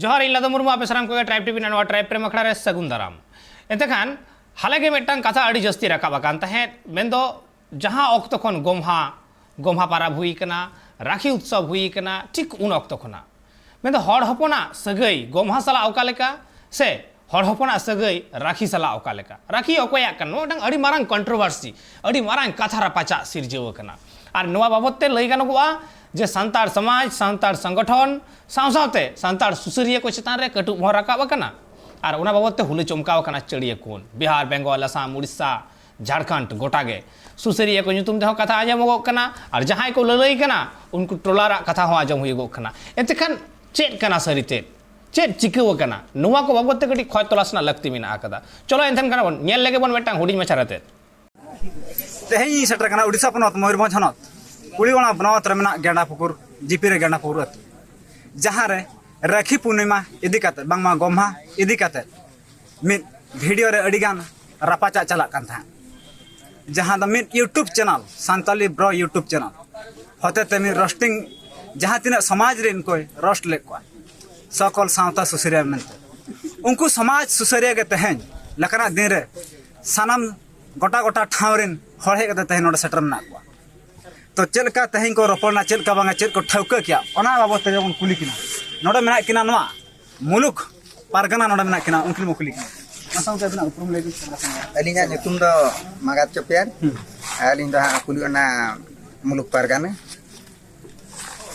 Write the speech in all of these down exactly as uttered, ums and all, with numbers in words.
ᱡᱚᱦᱟᱨ, ᱤᱧ ᱞᱟᱫᱚ ᱢᱩᱨᱢᱩ, ᱟᱯᱮ ᱥᱟᱱᱟᱢ ᱠᱚᱜᱮ ᱴᱨᱟᱭᱤᱵᱽ ᱴᱤᱵᱷᱤ ᱨᱮᱱᱟᱜ ᱱᱚᱣᱟ ᱴᱨᱟᱭᱤᱵᱽ ᱯᱨᱮᱢ ᱟᱠᱷᱲᱟ ᱨᱮ ᱥᱟᱹᱜᱩᱱ ᱫᱟᱨᱟᱢ᱾ ᱮᱱᱛᱮ ᱠᱷᱟᱱ, ᱦᱟᱞᱮ ᱜᱮ ᱢᱤᱫᱴᱟᱝ ᱠᱟᱛᱷᱟ ᱟᱹᱰᱤ ᱡᱟᱹᱥᱛᱤ ᱨᱟᱠᱟᱵ ᱟᱠᱟᱱ ᱛᱟᱦᱮᱸᱫ, ᱢᱮᱱᱫᱚ ᱡᱟᱦᱟᱸ ᱚᱠᱛᱚ ᱠᱷᱚᱱ ᱜᱚᱢᱦᱟ, ᱜᱚᱢᱦᱟ ᱯᱟᱨᱟᱵᱽ ᱦᱩᱭ ᱠᱟᱱᱟ, ᱨᱟᱠᱷᱤ ᱩᱛᱥᱚᱵᱽ ᱦᱩᱭ ᱠᱟᱱᱟ, ᱴᱷᱤᱠ ᱩᱱ ᱚᱠᱛᱚ ᱠᱷᱚᱱᱟᱜ, ᱢᱮᱱᱫᱚ ᱦᱚᱲ ᱦᱚᱯᱚᱱᱟᱜ ᱥᱟᱹᱜᱟᱹᱭ ᱜᱚᱢᱦᱟ ᱥᱟᱞᱟᱜ ᱚᱠᱟ ᱞᱮᱠᱟ, ᱥᱮ ᱦᱚᱲ ᱦᱚᱯᱚᱱᱟᱜ ᱥᱟᱹᱜᱟᱹᱭ ᱨᱟᱠᱷᱤ ᱥᱟᱞᱟᱜ ᱚᱠᱟ ᱞᱮᱠᱟ? ᱨᱟᱠᱷᱤ ᱚᱠᱚᱭᱟᱜ ᱠᱟᱱᱟ? ᱱᱚᱣᱟ ᱢᱤᱫᱴᱟᱝ ᱟᱹᱰᱤ ᱢᱟᱨᱟᱝ ᱠᱚᱱᱴᱨᱳᱵᱷᱟᱨᱥᱤ, ᱟᱹᱰᱤ ᱢᱟᱨᱟᱝ ᱠᱟᱛᱷᱟ ᱨᱟᱯᱟᱪᱟᱜ ᱥᱤᱨᱡᱟᱹᱣ ᱟᱠᱟᱱᱟ᱾ ᱟᱨ ᱱᱚᱣᱟ ᱵᱟᱵᱚᱫ ᱛᱮ ᱞᱟᱹᱭ ᱜᱟᱱᱚᱜᱚᱜᱼᱟ ᱡᱮ ᱥᱟᱱᱛᱟᱲ ᱥᱚᱢᱟᱡᱽ, ᱥᱟᱱᱛᱟᱲ ᱥᱚᱝᱜᱚᱴᱷᱚᱱ, ᱥᱟᱶ ᱥᱟᱶᱛᱮ ᱥᱟᱱᱛᱟᱲ ᱥᱩᱥᱟᱹᱨᱤᱭᱟᱹ ᱠᱚ ᱪᱮᱛᱟᱱ ᱨᱮ ᱠᱟᱹᱴᱩᱵ ᱦᱚᱸ ᱨᱟᱠᱟᱵ ᱟᱠᱟᱱᱟ᱾ ᱟᱨ ᱚᱱᱟ ᱵᱟᱵᱚᱫ ᱛᱮ ᱦᱩᱞᱟᱹ ᱪᱚᱢᱠᱟᱣ ᱟᱠᱟᱱᱟ ᱪᱟᱹᱲᱤᱭᱟᱹ ᱠᱩᱱ, ᱵᱤᱦᱟᱨ, ᱵᱮᱝᱜᱚᱞ, ᱟᱥᱟᱢ, ᱩᱲᱤᱥᱥᱟ, ᱡᱷᱟᱲᱠᱷᱚᱸᱰ ᱜᱚᱴᱟ ᱜᱮ ᱥᱩᱥᱟᱹᱨᱤᱭᱟᱹ ᱠᱚ ᱧᱩᱛᱩᱢ ᱛᱮᱦᱚᱸ ᱠᱟᱛᱷᱟ ᱟᱸᱡᱚᱢᱚᱜᱚᱜ ᱠᱟᱱᱟ᱾ ᱟᱨ ᱡᱟᱦᱟᱸᱭ ᱠᱚ ᱞᱟᱹᱞᱟᱹᱭ ᱠᱟᱱᱟ, ᱩᱱᱠᱩ ᱴᱚᱞᱟ ᱨᱟᱜ ᱠᱟᱛᱷᱟ ᱦᱚᱸ ᱟᱸᱡᱚᱢ ᱦᱩᱭᱩᱜᱚᱜ ᱠᱟᱱᱟ᱾ ᱮᱱᱛᱮ ᱠᱷᱟᱱ ᱪᱮᱫ ᱠᱟᱱᱟ ᱥᱟᱹᱨᱤᱛᱮ? ᱪᱮᱫ ᱪᱤᱠᱟᱹᱣ ᱟᱠᱟᱱᱟ? ᱱᱚᱣᱟ ᱠᱚ ᱵᱟᱵᱚᱫ ᱛᱮ ᱠᱟᱹᱴᱤᱡ ᱠᱷᱚᱡᱽ ᱛᱚᱞᱟᱥ ᱨᱮᱱᱟᱜ ᱞᱟᱹᱠᱛᱤ ᱢᱮᱱᱟᱜ ᱟᱠᱟᱫᱟ᱾ ᱪᱚᱞᱚ ᱮᱱᱠᱷᱟᱱ ᱠᱷᱟᱱ ᱵᱚᱱ ᱧᱮᱞ ᱞᱮᱜᱮ ᱵᱚᱱ ᱢᱤᱫᱴᱟᱝ ᱦᱩᱰᱤᱧ ᱢᱟᱪᱷᱟ ᱨᱮᱛᱮᱫ᱾ ᱛᱮᱦᱮᱧ ᱤᱧ ᱥᱮᱴᱮᱨ ᱠᱟᱱᱟ ᱩᱰᱤᱥᱟ ᱯᱚᱱᱚᱛ ᱢᱚᱭᱩᱨᱵᱷᱚᱸᱡᱽ ᱦᱚᱱᱚᱛ ᱠᱩᱲᱤᱣᱟᱲᱟ ᱵᱞᱚᱠ ᱨᱮ ᱢᱮᱱᱟᱜ ᱜᱮᱸᱰᱟᱯᱩᱠᱩᱨ, ᱡᱤᱯᱤ ᱨᱮ ᱜᱮᱸᱰᱟᱯᱩᱠᱩᱨ ᱟᱹᱛᱩ, ᱡᱟᱦᱟᱸ ᱨᱮ ᱨᱟᱹᱠᱷᱤ ᱯᱩᱨᱱᱤᱢᱟ ᱤᱫᱤ ᱠᱟᱛᱮ, ᱵᱟᱝᱢᱟ ᱜᱚᱢᱦᱟ ᱤᱫᱤ ᱠᱟᱛᱮ ᱢᱤᱫ ᱵᱷᱤᱰᱤᱭᱳ ᱨᱮ ᱟᱹᱰᱤᱜᱟᱱ ᱨᱟᱯᱟᱪᱟᱜ ᱪᱟᱞᱟᱜ ᱠᱟᱱ ᱛᱟᱦᱮᱸᱫ, ᱡᱟᱦᱟᱸ ᱫᱚ ᱢᱤᱫ YouTube ᱪᱮᱱᱮᱞ, ᱥᱟᱱᱛᱟᱞᱤ ᱵᱨᱚ YouTube ᱪᱮᱱᱮᱞ ᱦᱚᱛᱮᱛᱮ ᱢᱤᱫ ᱨᱳᱥᱴᱤᱝ, ᱡᱟᱦᱟᱸ ᱛᱤᱱᱟᱹᱜ ᱥᱚᱢᱟᱡᱽ ᱨᱮᱱ ᱠᱚᱭ ᱨᱳᱥᱴ ᱞᱮᱫ ᱠᱚᱣᱟ, ᱥᱚᱠᱚᱞ ᱥᱟᱶᱛᱟ ᱥᱩᱥᱟᱹᱨᱤᱭᱟᱹ ᱢᱮᱱᱛᱮ, ᱩᱱᱠᱩ ᱥᱚᱢᱟᱡᱽ ᱥᱩᱥᱟᱹᱨᱤᱭᱟᱹ ᱜᱮ ᱛᱮᱦᱮᱧ ᱞᱮᱠᱟᱱᱟᱜ ᱫᱤᱱ ᱨᱮ ᱥᱟᱱᱟᱢ ᱜᱚᱴᱟ ᱜᱚᱴᱟ ᱴᱷᱟᱶ ᱨᱮᱱ ᱦᱚᱲ ᱦᱮᱡ ᱠᱟᱛᱮ ᱛᱮᱦᱮᱧ ᱱᱚᱰᱮ ᱥᱮᱴᱮᱨ ᱢᱮᱱᱟᱜ ᱠᱚᱣᱟ᱾ ᱛᱚ ᱪᱮᱫ ᱞᱮᱠᱟ ᱛᱮᱦᱮᱧ ᱠᱚ ᱨᱚᱯᱚᱲ ᱮᱱᱟ, ᱪᱮᱫ ᱞᱮᱠᱟ ᱵᱟᱝᱟ, ᱪᱮᱫ ᱠᱚ ᱴᱷᱟᱹᱣᱠᱟᱹ ᱠᱮᱜᱼᱟ, ᱚᱱᱟ ᱵᱟᱵᱚᱫ ᱛᱮ ᱡᱮᱢᱚᱱ ᱠᱩᱞᱤ ᱠᱤᱱᱟ᱾ ᱱᱚᱰᱮ ᱢᱮᱱᱟᱜ ᱠᱤᱱᱟ ᱱᱚᱣᱟ ᱢᱩᱞᱩᱠ ᱯᱟᱨᱜᱟᱱᱟ, ᱱᱚᱰᱮ ᱢᱮᱱᱟᱜ ᱠᱤᱱᱟ, ᱩᱱᱠᱤᱱ ᱵᱚᱱ ᱠᱩᱞᱤ ᱠᱤᱱᱟ᱾ ᱚᱱᱟ ᱥᱟᱶᱛᱮ ᱟᱹᱵᱤᱱᱟᱜ ᱩᱯᱨᱩᱢ ᱞᱟᱹᱭ ᱵᱤᱱ᱾ ᱟᱹᱞᱤᱧᱟᱜ ᱧᱩᱛᱩᱢ ᱫᱚ ᱢᱟᱜᱟᱛ ᱪᱚᱯᱮᱭᱟᱨ᱾ ᱦᱩᱸ᱾ ᱟᱨ ᱟᱹᱞᱤᱧ ᱫᱚ ᱦᱟᱸᱜ ᱠᱩᱞᱤ ᱚᱱᱟ ᱢᱩᱞᱩᱠ ᱯᱟᱨᱜᱟᱱᱟ᱾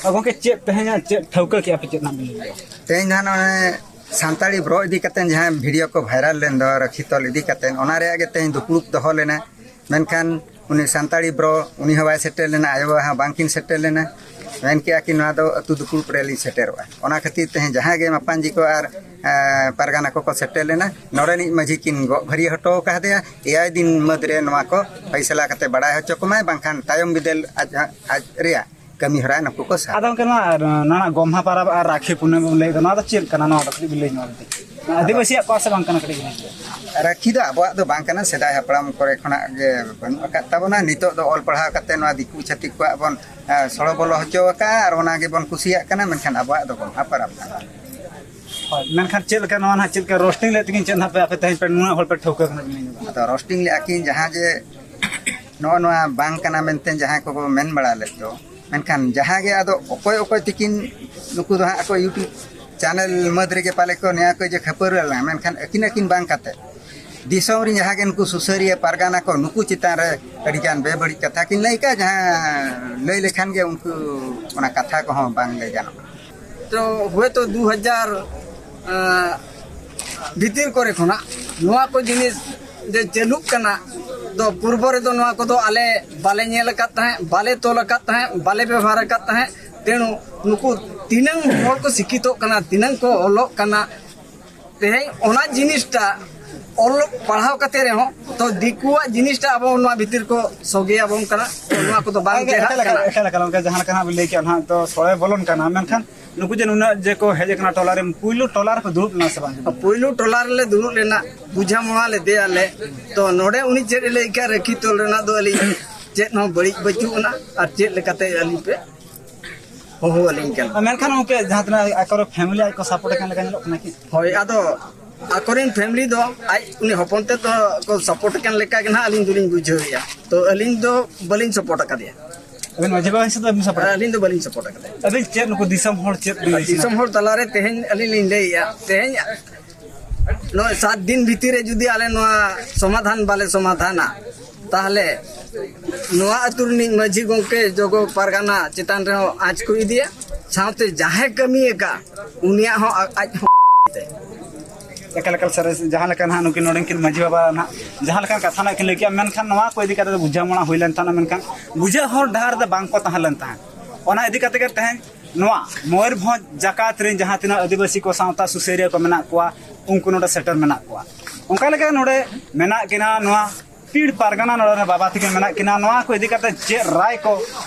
ᱟᱨ ᱜᱚᱢᱠᱮ, ᱪᱮᱫ ᱛᱮᱦᱮᱧᱟᱜ ᱪᱮᱫ ᱴᱷᱟᱹᱣᱠᱟᱹ ᱠᱮᱜᱼᱟ ᱯᱮ, ᱪᱮᱫ ᱱᱟᱜ ᱵᱤᱱ ᱞᱟᱹᱭᱟ? ᱛᱮᱦᱮᱧ ᱫᱚ ᱦᱟᱸᱜ ᱱᱚᱜᱼᱚᱭ ᱥᱟᱱᱛᱟᱲᱤ ᱵᱨᱚ ᱤᱫᱤ ᱠᱟᱛᱮ ᱡᱟᱦᱟᱸ ᱵᱷᱤᱰᱤᱭᱳ ᱠᱚ ᱵᱷᱟᱭᱨᱟᱞ ᱞᱮᱱ ᱫᱚ, ᱨᱟᱹᱠᱷᱤ ᱛᱚᱞ ᱤᱫᱤ ᱠᱟᱛᱮ, ᱚᱱᱟ ᱨᱮᱭᱟᱜ ᱜᱮ ᱛᱮᱦᱮᱧ ᱫᱩᱯᱲᱩᱵ ᱫᱚᱦᱚ ᱞᱮᱱᱟ᱾ ᱢᱮᱱᱠᱷᱟᱱ ᱩᱱᱤ ᱥᱟᱱᱛᱟᱲᱤ ᱵᱨᱚ, ᱩᱱᱤ ᱦᱚᱸ ᱵᱟᱭ ᱥᱮᱴᱮᱨ ᱞᱮᱱᱟ, ᱟᱡ ᱵᱟᱵᱟ ᱦᱚᱸ ᱵᱟᱝᱠᱤᱱ ᱥᱮᱴᱮᱨ ᱞᱮᱱᱟ᱾ ᱢᱮᱱ ᱠᱮᱜᱼᱟ ᱠᱤᱱ, "ᱱᱚᱣᱟ ᱫᱚ ᱟᱹᱛᱩ ᱫᱩᱯᱲᱩᱵ ᱨᱮᱞᱤᱧ ᱥᱮᱴᱮᱨᱚᱜᱼᱟ᱾" ᱚᱱᱟ ᱠᱷᱟᱹᱛᱤᱨ ᱛᱮᱦᱮᱧ ᱡᱟᱦᱟᱸ ᱜᱮ ᱢᱟᱯᱟᱱᱡᱤ ᱠᱚ ᱟᱨ, ᱮ, ᱯᱟᱨᱜᱟᱱᱟ ᱠᱚᱠᱚ ᱥᱮᱴᱮᱨ ᱞᱮᱱᱟ, ᱱᱚᱰᱮᱱᱤᱡ ᱢᱟᱹᱡᱷᱤ ᱠᱤᱱ ᱜᱚᱜ ᱵᱷᱟᱹᱨᱭᱟᱹ ᱦᱚᱴᱚ ᱟᱠᱟᱫᱮᱭᱟ᱾ ᱮᱭᱟᱭ ᱫᱤᱱ ᱢᱟᱹᱫᱽ ᱨᱮ ᱱᱚᱣᱟ ᱠᱚ ᱯᱷᱟᱭᱥᱟᱞᱟ ᱠᱟᱛᱮ ᱵᱟᱲᱟᱭ ᱦᱚᱪᱚ ᱠᱚᱢᱟᱭ, ᱵᱟᱝᱠᱷᱟᱱ ᱛᱟᱭᱚᱢ ᱵᱤᱫᱟᱹᱞ ᱟᱡ, ᱟᱡ ᱨᱮᱭᱟᱜ ᱠᱟᱹᱢᱤ ᱦᱚᱨᱟ ᱱᱩᱠᱩ ᱠᱚ ᱥᱟᱵ᱾ ᱟᱫᱚ ᱜᱚᱢᱠᱮ, ᱱᱚᱣᱟ, ᱱᱚᱣᱟ ᱜᱚᱢᱦᱟ ᱯᱟᱨᱟᱵᱽ ᱟᱨ ᱨᱟᱠᱷᱤ ᱯᱩᱱᱟᱹᱭ ᱵᱚᱱ ᱞᱟᱹᱭ ᱮᱫᱟ, ᱱᱚᱣᱟ ᱫᱚ ᱪᱮᱫ ᱠᱟᱱᱟ? ᱱᱚᱣᱟ ᱫᱚ ᱠᱟᱹᱴᱤᱡ ᱵᱤᱱ ᱞᱟᱹᱭ ᱧᱚᱜ ᱟᱹᱞᱤᱧ ᱠᱟᱱᱟ᱾ ᱟᱹᱫᱤᱵᱟᱹᱥᱤᱭᱟᱜ ᱠᱚ ᱥᱮ ᱵᱟᱝ ᱠᱟᱱᱟ, ᱠᱟᱹᱴᱤᱡ ᱵᱤᱱ ᱞᱟᱹᱭ ᱧᱚᱜ᱾ ᱨᱟᱠᱷᱤ ᱫᱚ ᱟᱵᱚᱣᱟᱜ ᱫᱚ ᱵᱟᱝ ᱠᱟᱱᱟ, ᱥᱮᱫᱟᱭ ᱦᱟᱯᱲᱟᱢ ᱠᱚᱨᱮ ᱠᱷᱚᱱᱟᱜ ᱜᱮ ᱵᱟᱹᱱᱩᱜ ᱟᱠᱟᱫ ᱛᱟᱵᱚᱱᱟ᱾ ᱱᱤᱛᱚᱜ ᱫᱚ ᱚᱞ ᱯᱟᱲᱦᱟᱣ ᱠᱟᱛᱮ ᱱᱚᱣᱟ ᱫᱤᱠᱩ ᱪᱷᱟᱹᱛᱤᱠ ᱠᱚᱣᱟᱜ ᱵᱚᱱ, ᱮ, ᱥᱚᱲᱚ ᱵᱚᱞᱚ ᱦᱚᱪᱚ ᱟᱠᱟᱫᱼᱟ, ᱟᱨ ᱚᱱᱟ ᱜᱮᱵᱚᱱ ᱠᱩᱥᱤᱭᱟᱜ ᱠᱟᱱᱟ, ᱢᱮᱱᱠᱷᱟᱱ ᱟᱵᱚᱣᱟᱜ ᱫᱚ ᱜᱚᱢᱦᱟ ᱯᱟᱨᱟᱵᱽ ᱠᱟᱱᱟ᱾ ᱦᱳᱭ, ᱢᱮᱱᱠᱷᱟᱱ ᱪᱮᱫ ᱞᱮᱠᱟ ᱱᱚᱣᱟ ᱱᱟᱦᱟᱜ, ᱪᱮᱫ ᱞᱮᱠᱟ ᱨᱳᱥᱴᱤᱝ ᱞᱮᱫ ᱛᱮᱠᱤᱱ, ᱪᱮᱫ ᱱᱟᱦᱟᱜ ᱯᱮ ᱟᱯᱮ ᱛᱮᱦᱮᱧ ᱯᱮ ᱱᱩᱱᱟᱹᱜ ᱦᱚᱲ ᱯᱮ ᱴᱷᱟᱹᱣᱠᱟᱹ ᱠᱟᱱᱟ ᱵᱤᱱ ᱢᱮᱱ ᱧᱚᱜᱟ? ᱟᱫᱚ ᱨᱳᱥᱴᱤᱝ ᱞᱮᱫᱼᱟ ᱠᱤᱱ, ᱡᱟᱦᱟᱸ ᱡᱮ ᱱᱚᱜᱼᱚ ᱱᱚᱣᱟ ᱵᱟᱝ ᱠᱟᱱᱟ ᱢᱮᱱᱛᱮ ᱡᱟᱦᱟᱸᱭ ᱠᱚᱠᱚ ᱢᱮᱱ ᱵᱟᱲᱟ ᱞᱮᱫ ᱫᱚ, ᱢᱮᱱᱠᱷᱟᱱ ᱡᱟᱦᱟᱸ ᱜᱮ ᱟᱫᱚ ᱚᱠᱚᱭ ᱚᱠᱚᱭ ᱛᱤᱠᱤᱱ ᱱᱩᱠᱩ ᱫᱚ ᱦᱟᱸᱜ ᱟᱠᱚ YouTube ᱪᱮᱱᱮᱞ ᱢᱟᱹᱫᱽ ᱨᱮᱜᱮ ᱯᱟᱞᱮ ᱠᱚ ᱱᱮᱭᱟ ᱠᱚ ᱡᱮ ᱠᱷᱟᱹᱯᱟᱹᱨᱤ ᱞᱮᱱᱟ, ᱢᱮᱱᱠᱷᱟᱱ ᱟᱹᱠᱤᱱ ᱟᱹᱠᱤᱱ ᱵᱟᱝ ᱠᱟᱛᱮ ᱫᱤᱥᱚᱢ ᱨᱮᱱ ᱡᱟᱦᱟᱸ ᱜᱮ ᱱᱩᱠᱩ ᱥᱩᱥᱟᱹᱨᱤᱭᱟᱹ ᱯᱟᱨᱜᱟᱱᱟ ᱠᱚ, ᱱᱩᱠᱩ ᱪᱮᱛᱟᱱ ᱨᱮ ᱟᱹᱰᱤᱜᱟᱱ ᱵᱮᱵᱟᱹᱲᱤᱡ ᱠᱟᱛᱷᱟ ᱠᱤᱱ ᱞᱟᱹᱭ ᱠᱟᱜᱼᱟ, ᱡᱟᱦᱟᱸ ᱞᱟᱹᱭ ᱞᱮᱠᱷᱟᱱ ᱜᱮ ᱩᱱᱠᱩ ᱚᱱᱟ ᱠᱟᱛᱷᱟ ᱠᱚᱦᱚᱸ ᱵᱟᱝ ᱞᱟᱹᱭ ᱜᱟᱱᱚᱜᱼᱟ᱾ ᱛᱚ ᱦᱚᱭᱛᱳ ᱫᱩ ᱦᱟᱡᱟᱨ ᱵᱷᱤᱛᱤᱨ ᱠᱚᱨᱮ ᱠᱷᱚᱱᱟᱜ ᱱᱚᱣᱟ ᱠᱚ ᱡᱤᱱᱤᱥ ᱡᱮ ᱪᱟᱹᱞᱩᱜ ᱠᱟᱱᱟ, ᱫᱚ ᱯᱩᱨᱵᱚ ᱨᱮᱫᱚ ᱱᱚᱣᱟ ᱠᱚᱫᱚ ᱟᱞᱮ ᱵᱟᱞᱮ ᱧᱮᱞ ᱟᱠᱟᱫ ᱛᱟᱦᱮᱸᱫ, ᱵᱟᱞᱮ ᱛᱚᱞ ᱟᱠᱟᱫ ᱛᱟᱦᱮᱸᱫ, ᱵᱟᱞᱮ ᱵᱮᱵᱚᱦᱟᱨ ᱟᱠᱟᱫ ᱛᱟᱦᱮᱸᱫ᱾ ᱛᱮᱬᱩ ᱱᱩᱠᱩ ᱛᱤᱱᱟᱹᱝ ᱦᱚᱲ ᱠᱚ ᱥᱤᱠᱠᱷᱤᱛᱚᱜ ᱠᱟᱱᱟ, ᱛᱤᱱᱟᱹᱝ ᱠᱚ ᱚᱞᱚᱜ ᱠᱟᱱᱟ, ᱛᱮᱦᱮᱧ ᱚᱱᱟ ᱡᱤᱱᱤᱥᱴᱟ ᱚᱞᱚᱜ ᱯᱟᱲᱦᱟᱣ ᱠᱟᱛᱮ ᱨᱮᱦᱚᱸ ᱛᱚ ᱫᱤᱠᱩᱣᱟᱜ ᱡᱤᱱᱤᱥᱴᱟ ᱟᱵᱚ ᱱᱚᱣᱟ ᱵᱷᱤᱛᱤᱨ ᱠᱚ ᱥᱚᱜᱮᱭᱟᱵᱚᱱ ᱠᱟᱱᱟ, ᱛᱚ ᱱᱚᱣᱟ ᱠᱚᱫᱚ ᱵᱟᱝ ᱪᱮᱦᱨᱟᱜ ᱠᱟᱱᱟ᱾ ᱮᱠᱟᱞ ᱮᱠᱟᱞ, ᱚᱱᱠᱟ ᱡᱟᱦᱟᱸ ᱞᱮᱠᱟ ᱦᱟᱸᱜ ᱵᱤᱱ ᱞᱟᱹᱭ ᱠᱮᱜᱼᱟ, ᱱᱟᱦᱟᱜ ᱛᱚ ᱥᱚᱲᱮ ᱵᱚᱞᱚᱱ ᱠᱟᱱᱟ, ᱢᱮᱱᱠᱷᱟᱱ ᱱᱩᱠᱩ ᱡᱮ ᱱᱩᱱᱟᱹᱜ ᱡᱮ ᱠᱚ ᱦᱮᱡ ᱟᱠᱟᱱᱟ ᱴᱚᱞᱟ ᱨᱮ, ᱯᱩᱭᱞᱩ ᱴᱚᱞᱟ ᱨᱮᱠᱚ ᱫᱩᱲᱩᱵ ᱞᱮᱱᱟ ᱥᱮ ᱵᱟᱝ? ᱯᱩᱭᱞᱩ ᱴᱚᱞᱟ ᱨᱮᱞᱮ ᱫᱩᱲᱩᱵ ᱞᱮᱱᱟ, ᱵᱩᱡᱷᱟᱹ ᱢᱚᱲᱟ ᱞᱮᱫᱮᱭᱟᱞᱮ᱾ ᱛᱚ ᱱᱚᱰᱮ ᱩᱱᱤ ᱪᱮᱫ ᱮ ᱞᱟᱹᱭ ᱠᱮᱜᱼᱟ, ᱨᱟᱹᱠᱷᱤ ᱛᱚᱞ ᱨᱮᱱᱟᱜ ᱫᱚ ᱟᱹᱞᱤᱧ ᱪᱮᱫ ᱦᱚᱸ ᱵᱟᱹᱲᱤᱡ ᱵᱟᱹᱪᱩᱜ ᱟᱱᱟ, ᱟᱨ ᱪᱮᱫ ᱞᱮᱠᱟᱛᱮ ᱟᱹᱞᱤᱧ ᱯᱮ ᱦᱚᱦᱚ ᱟᱹᱞᱤᱧ ᱠᱟᱱᱟ᱾ ᱢᱮᱱᱠᱷᱟᱱ ᱜᱚᱢᱠᱮ, ᱡᱟᱦᱟᱸ ᱛᱤᱱᱟᱹᱜ ᱟᱠᱚᱨᱮ ᱯᱷᱮᱢᱤᱞᱤ ᱟᱡ ᱠᱚ ᱥᱟᱯᱳᱨᱴ ᱠᱟᱱ ᱞᱮᱠᱟ ᱧᱮᱞᱚᱜ ᱠᱟᱱᱟ ᱠᱤ? ᱦᱳᱭ, ᱟᱫᱚ ᱟᱠᱚᱨᱮᱱ ᱯᱷᱮᱢᱤᱞᱤ ᱫᱚ ᱟᱡ ᱩᱱᱤ ᱦᱚᱯᱚᱱ ᱛᱮᱫ ᱫᱚ ᱠᱚ ᱥᱟᱯᱳᱨᱴ ᱠᱟᱱ ᱞᱮᱠᱟ ᱜᱮ ᱱᱟᱦᱟᱜ ᱟᱹᱞᱤᱧ ᱫᱚᱞᱤᱧ ᱵᱩᱡᱷᱟᱹᱣᱮᱫᱼᱟ᱾ ᱛᱚ ᱟᱹᱞᱤᱧ ᱫᱚ ᱵᱟᱹᱞᱤᱧ ᱥᱟᱯᱳᱨᱴ ᱟᱠᱟᱫᱮᱭᱟ᱾ ᱟᱹᱵᱤᱱ ᱢᱟᱹᱡᱷᱤ ᱵᱟᱵᱟ ᱦᱤᱥᱟᱹᱵ ᱫᱚ ᱟᱹᱵᱤᱱ ᱥᱟᱯᱳᱨᱴ? ᱟᱹᱞᱤᱧ ᱫᱚ ᱵᱟᱹᱞᱤᱧ ᱥᱟᱯᱳᱨᱴ ᱟᱠᱟᱫᱮᱭᱟ᱾ ᱟᱹᱵᱤᱱ ᱪᱮᱫ ᱱᱩᱠᱩ ᱫᱤᱥᱚᱢ ᱦᱚᱲ ᱪᱮᱫ ᱵᱤᱱ ᱞᱟᱹᱭ ᱫᱤᱥᱚᱢ ᱥᱟᱱᱟ? ᱦᱚᱲ ᱛᱟᱞᱟᱨᱮ ᱛᱮᱦᱮᱧ ᱟᱹᱞᱤᱧ ᱞᱤᱧ ᱞᱟᱹᱭᱮᱫᱼᱟ, ᱛᱮᱦᱮᱧ ᱱᱚᱜᱼᱚᱭ ᱥᱟᱛ ᱫᱤᱱ ᱵᱷᱤᱛᱤᱨ ᱨᱮ ᱡᱩᱫᱤ ᱟᱞᱮ ᱱᱚᱣᱟ ᱥᱚᱢᱟᱫᱷᱟᱱ ᱵᱟᱞᱮ ᱥᱚᱢᱟᱫᱷᱟᱱᱟ, ᱛᱟᱦᱚᱞᱮ ᱱᱚᱣᱟ ᱟᱹᱛᱩ ᱨᱤᱱᱤᱡ ᱢᱟᱹᱡᱷᱤ ᱜᱚᱢᱠᱮ, ᱡᱚᱜᱚ ᱯᱟᱨᱜᱟᱱᱟ ᱪᱮᱛᱟᱱ ᱨᱮᱦᱚᱸ ᱟᱸᱪ ᱠᱚ ᱤᱫᱤᱭᱟ, ᱥᱟᱶᱛᱮ ᱡᱟᱦᱟᱸᱭ ᱠᱟᱹᱢᱤ ᱟᱠᱟᱫ ᱩᱱᱤᱭᱟᱜ ᱦᱚᱸ ᱟ-, ᱟᱡ ᱦᱚᱸ ᱛᱮ᱾ ᱮᱠᱟᱞ ᱮᱠᱟᱞ ᱥᱟᱹᱨᱤ, ᱡᱟᱦᱟᱸ ᱞᱮᱠᱟ ᱱᱟᱦᱟᱜ ᱱᱩᱠᱤᱱ ᱱᱚᱰᱮᱱ ᱠᱤᱱ ᱢᱟᱹᱡᱷᱤ ᱵᱟᱵᱟ ᱱᱟᱦᱟᱜ ᱡᱟᱦᱟᱸ ᱞᱮᱠᱟᱱ ᱠᱟᱛᱷᱟ ᱱᱟᱦᱟᱜ ᱠᱤᱱ ᱞᱟᱹᱭ ᱠᱮᱜᱼᱟ, ᱢᱮᱱᱠᱷᱟᱱ ᱱᱚᱣᱟ ᱠᱚ ᱤᱫᱤ ᱠᱟᱛᱮ ᱫᱚ ᱵᱩᱡᱷᱟᱹᱣ ᱢᱟᱲᱟᱝ ᱦᱩᱭ ᱞᱮᱱ ᱛᱟᱦᱮᱱᱟ, ᱢᱮᱱᱠᱷᱟᱱ ᱵᱩᱡᱷᱟᱹᱣ ᱦᱚᱲ ᱰᱟᱦᱟᱨ ᱫᱚ ᱵᱟᱝ ᱠᱚ ᱛᱟᱦᱮᱸ ᱞᱮᱱ ᱛᱟᱦᱮᱸᱫ᱾ ᱚᱱᱟ ᱤᱫᱤ ᱠᱟᱛᱮ ᱜᱮ ᱛᱮᱦᱮᱧ ᱱᱚᱣᱟ ᱢᱚᱭᱩᱨᱵᱷᱚᱸᱡᱽ ᱡᱟᱠᱟᱛ ᱨᱮᱱ ᱡᱟᱦᱟᱸ ᱛᱤᱱᱟᱹᱜ ᱟᱹᱫᱤᱵᱟᱹᱥᱤ ᱠᱚ ᱥᱟᱶᱛᱟ ᱥᱩᱥᱟᱹᱨᱤᱭᱟᱹ ᱠᱚ ᱢᱮᱱᱟᱜ ᱠᱚᱣᱟ, ᱩᱱᱠᱩ ᱱᱚᱰᱮ ᱥᱮᱴᱮᱨ ᱢᱮᱱᱟᱜ ᱠᱚᱣᱟ᱾ ᱚᱱᱠᱟ ᱞᱮᱠᱟ ᱱᱚᱰᱮ ᱢᱮᱱᱟᱜ ᱠᱤᱱᱟ ᱱᱚᱣᱟ ᱯᱤᱲ ᱯᱟᱨᱜᱟᱱᱟ, ᱱᱚᱰᱮ ᱨᱮᱱ ᱵᱟᱵᱟ ᱛᱟᱹᱠᱤᱱ ᱢᱮᱱᱟᱜ ᱠᱤᱱᱟ, ᱱᱚᱣᱟ ᱠᱚ ᱤᱫᱤ ᱠᱟᱛᱮ ᱪᱮᱫ ᱨᱟᱭ ᱠᱚ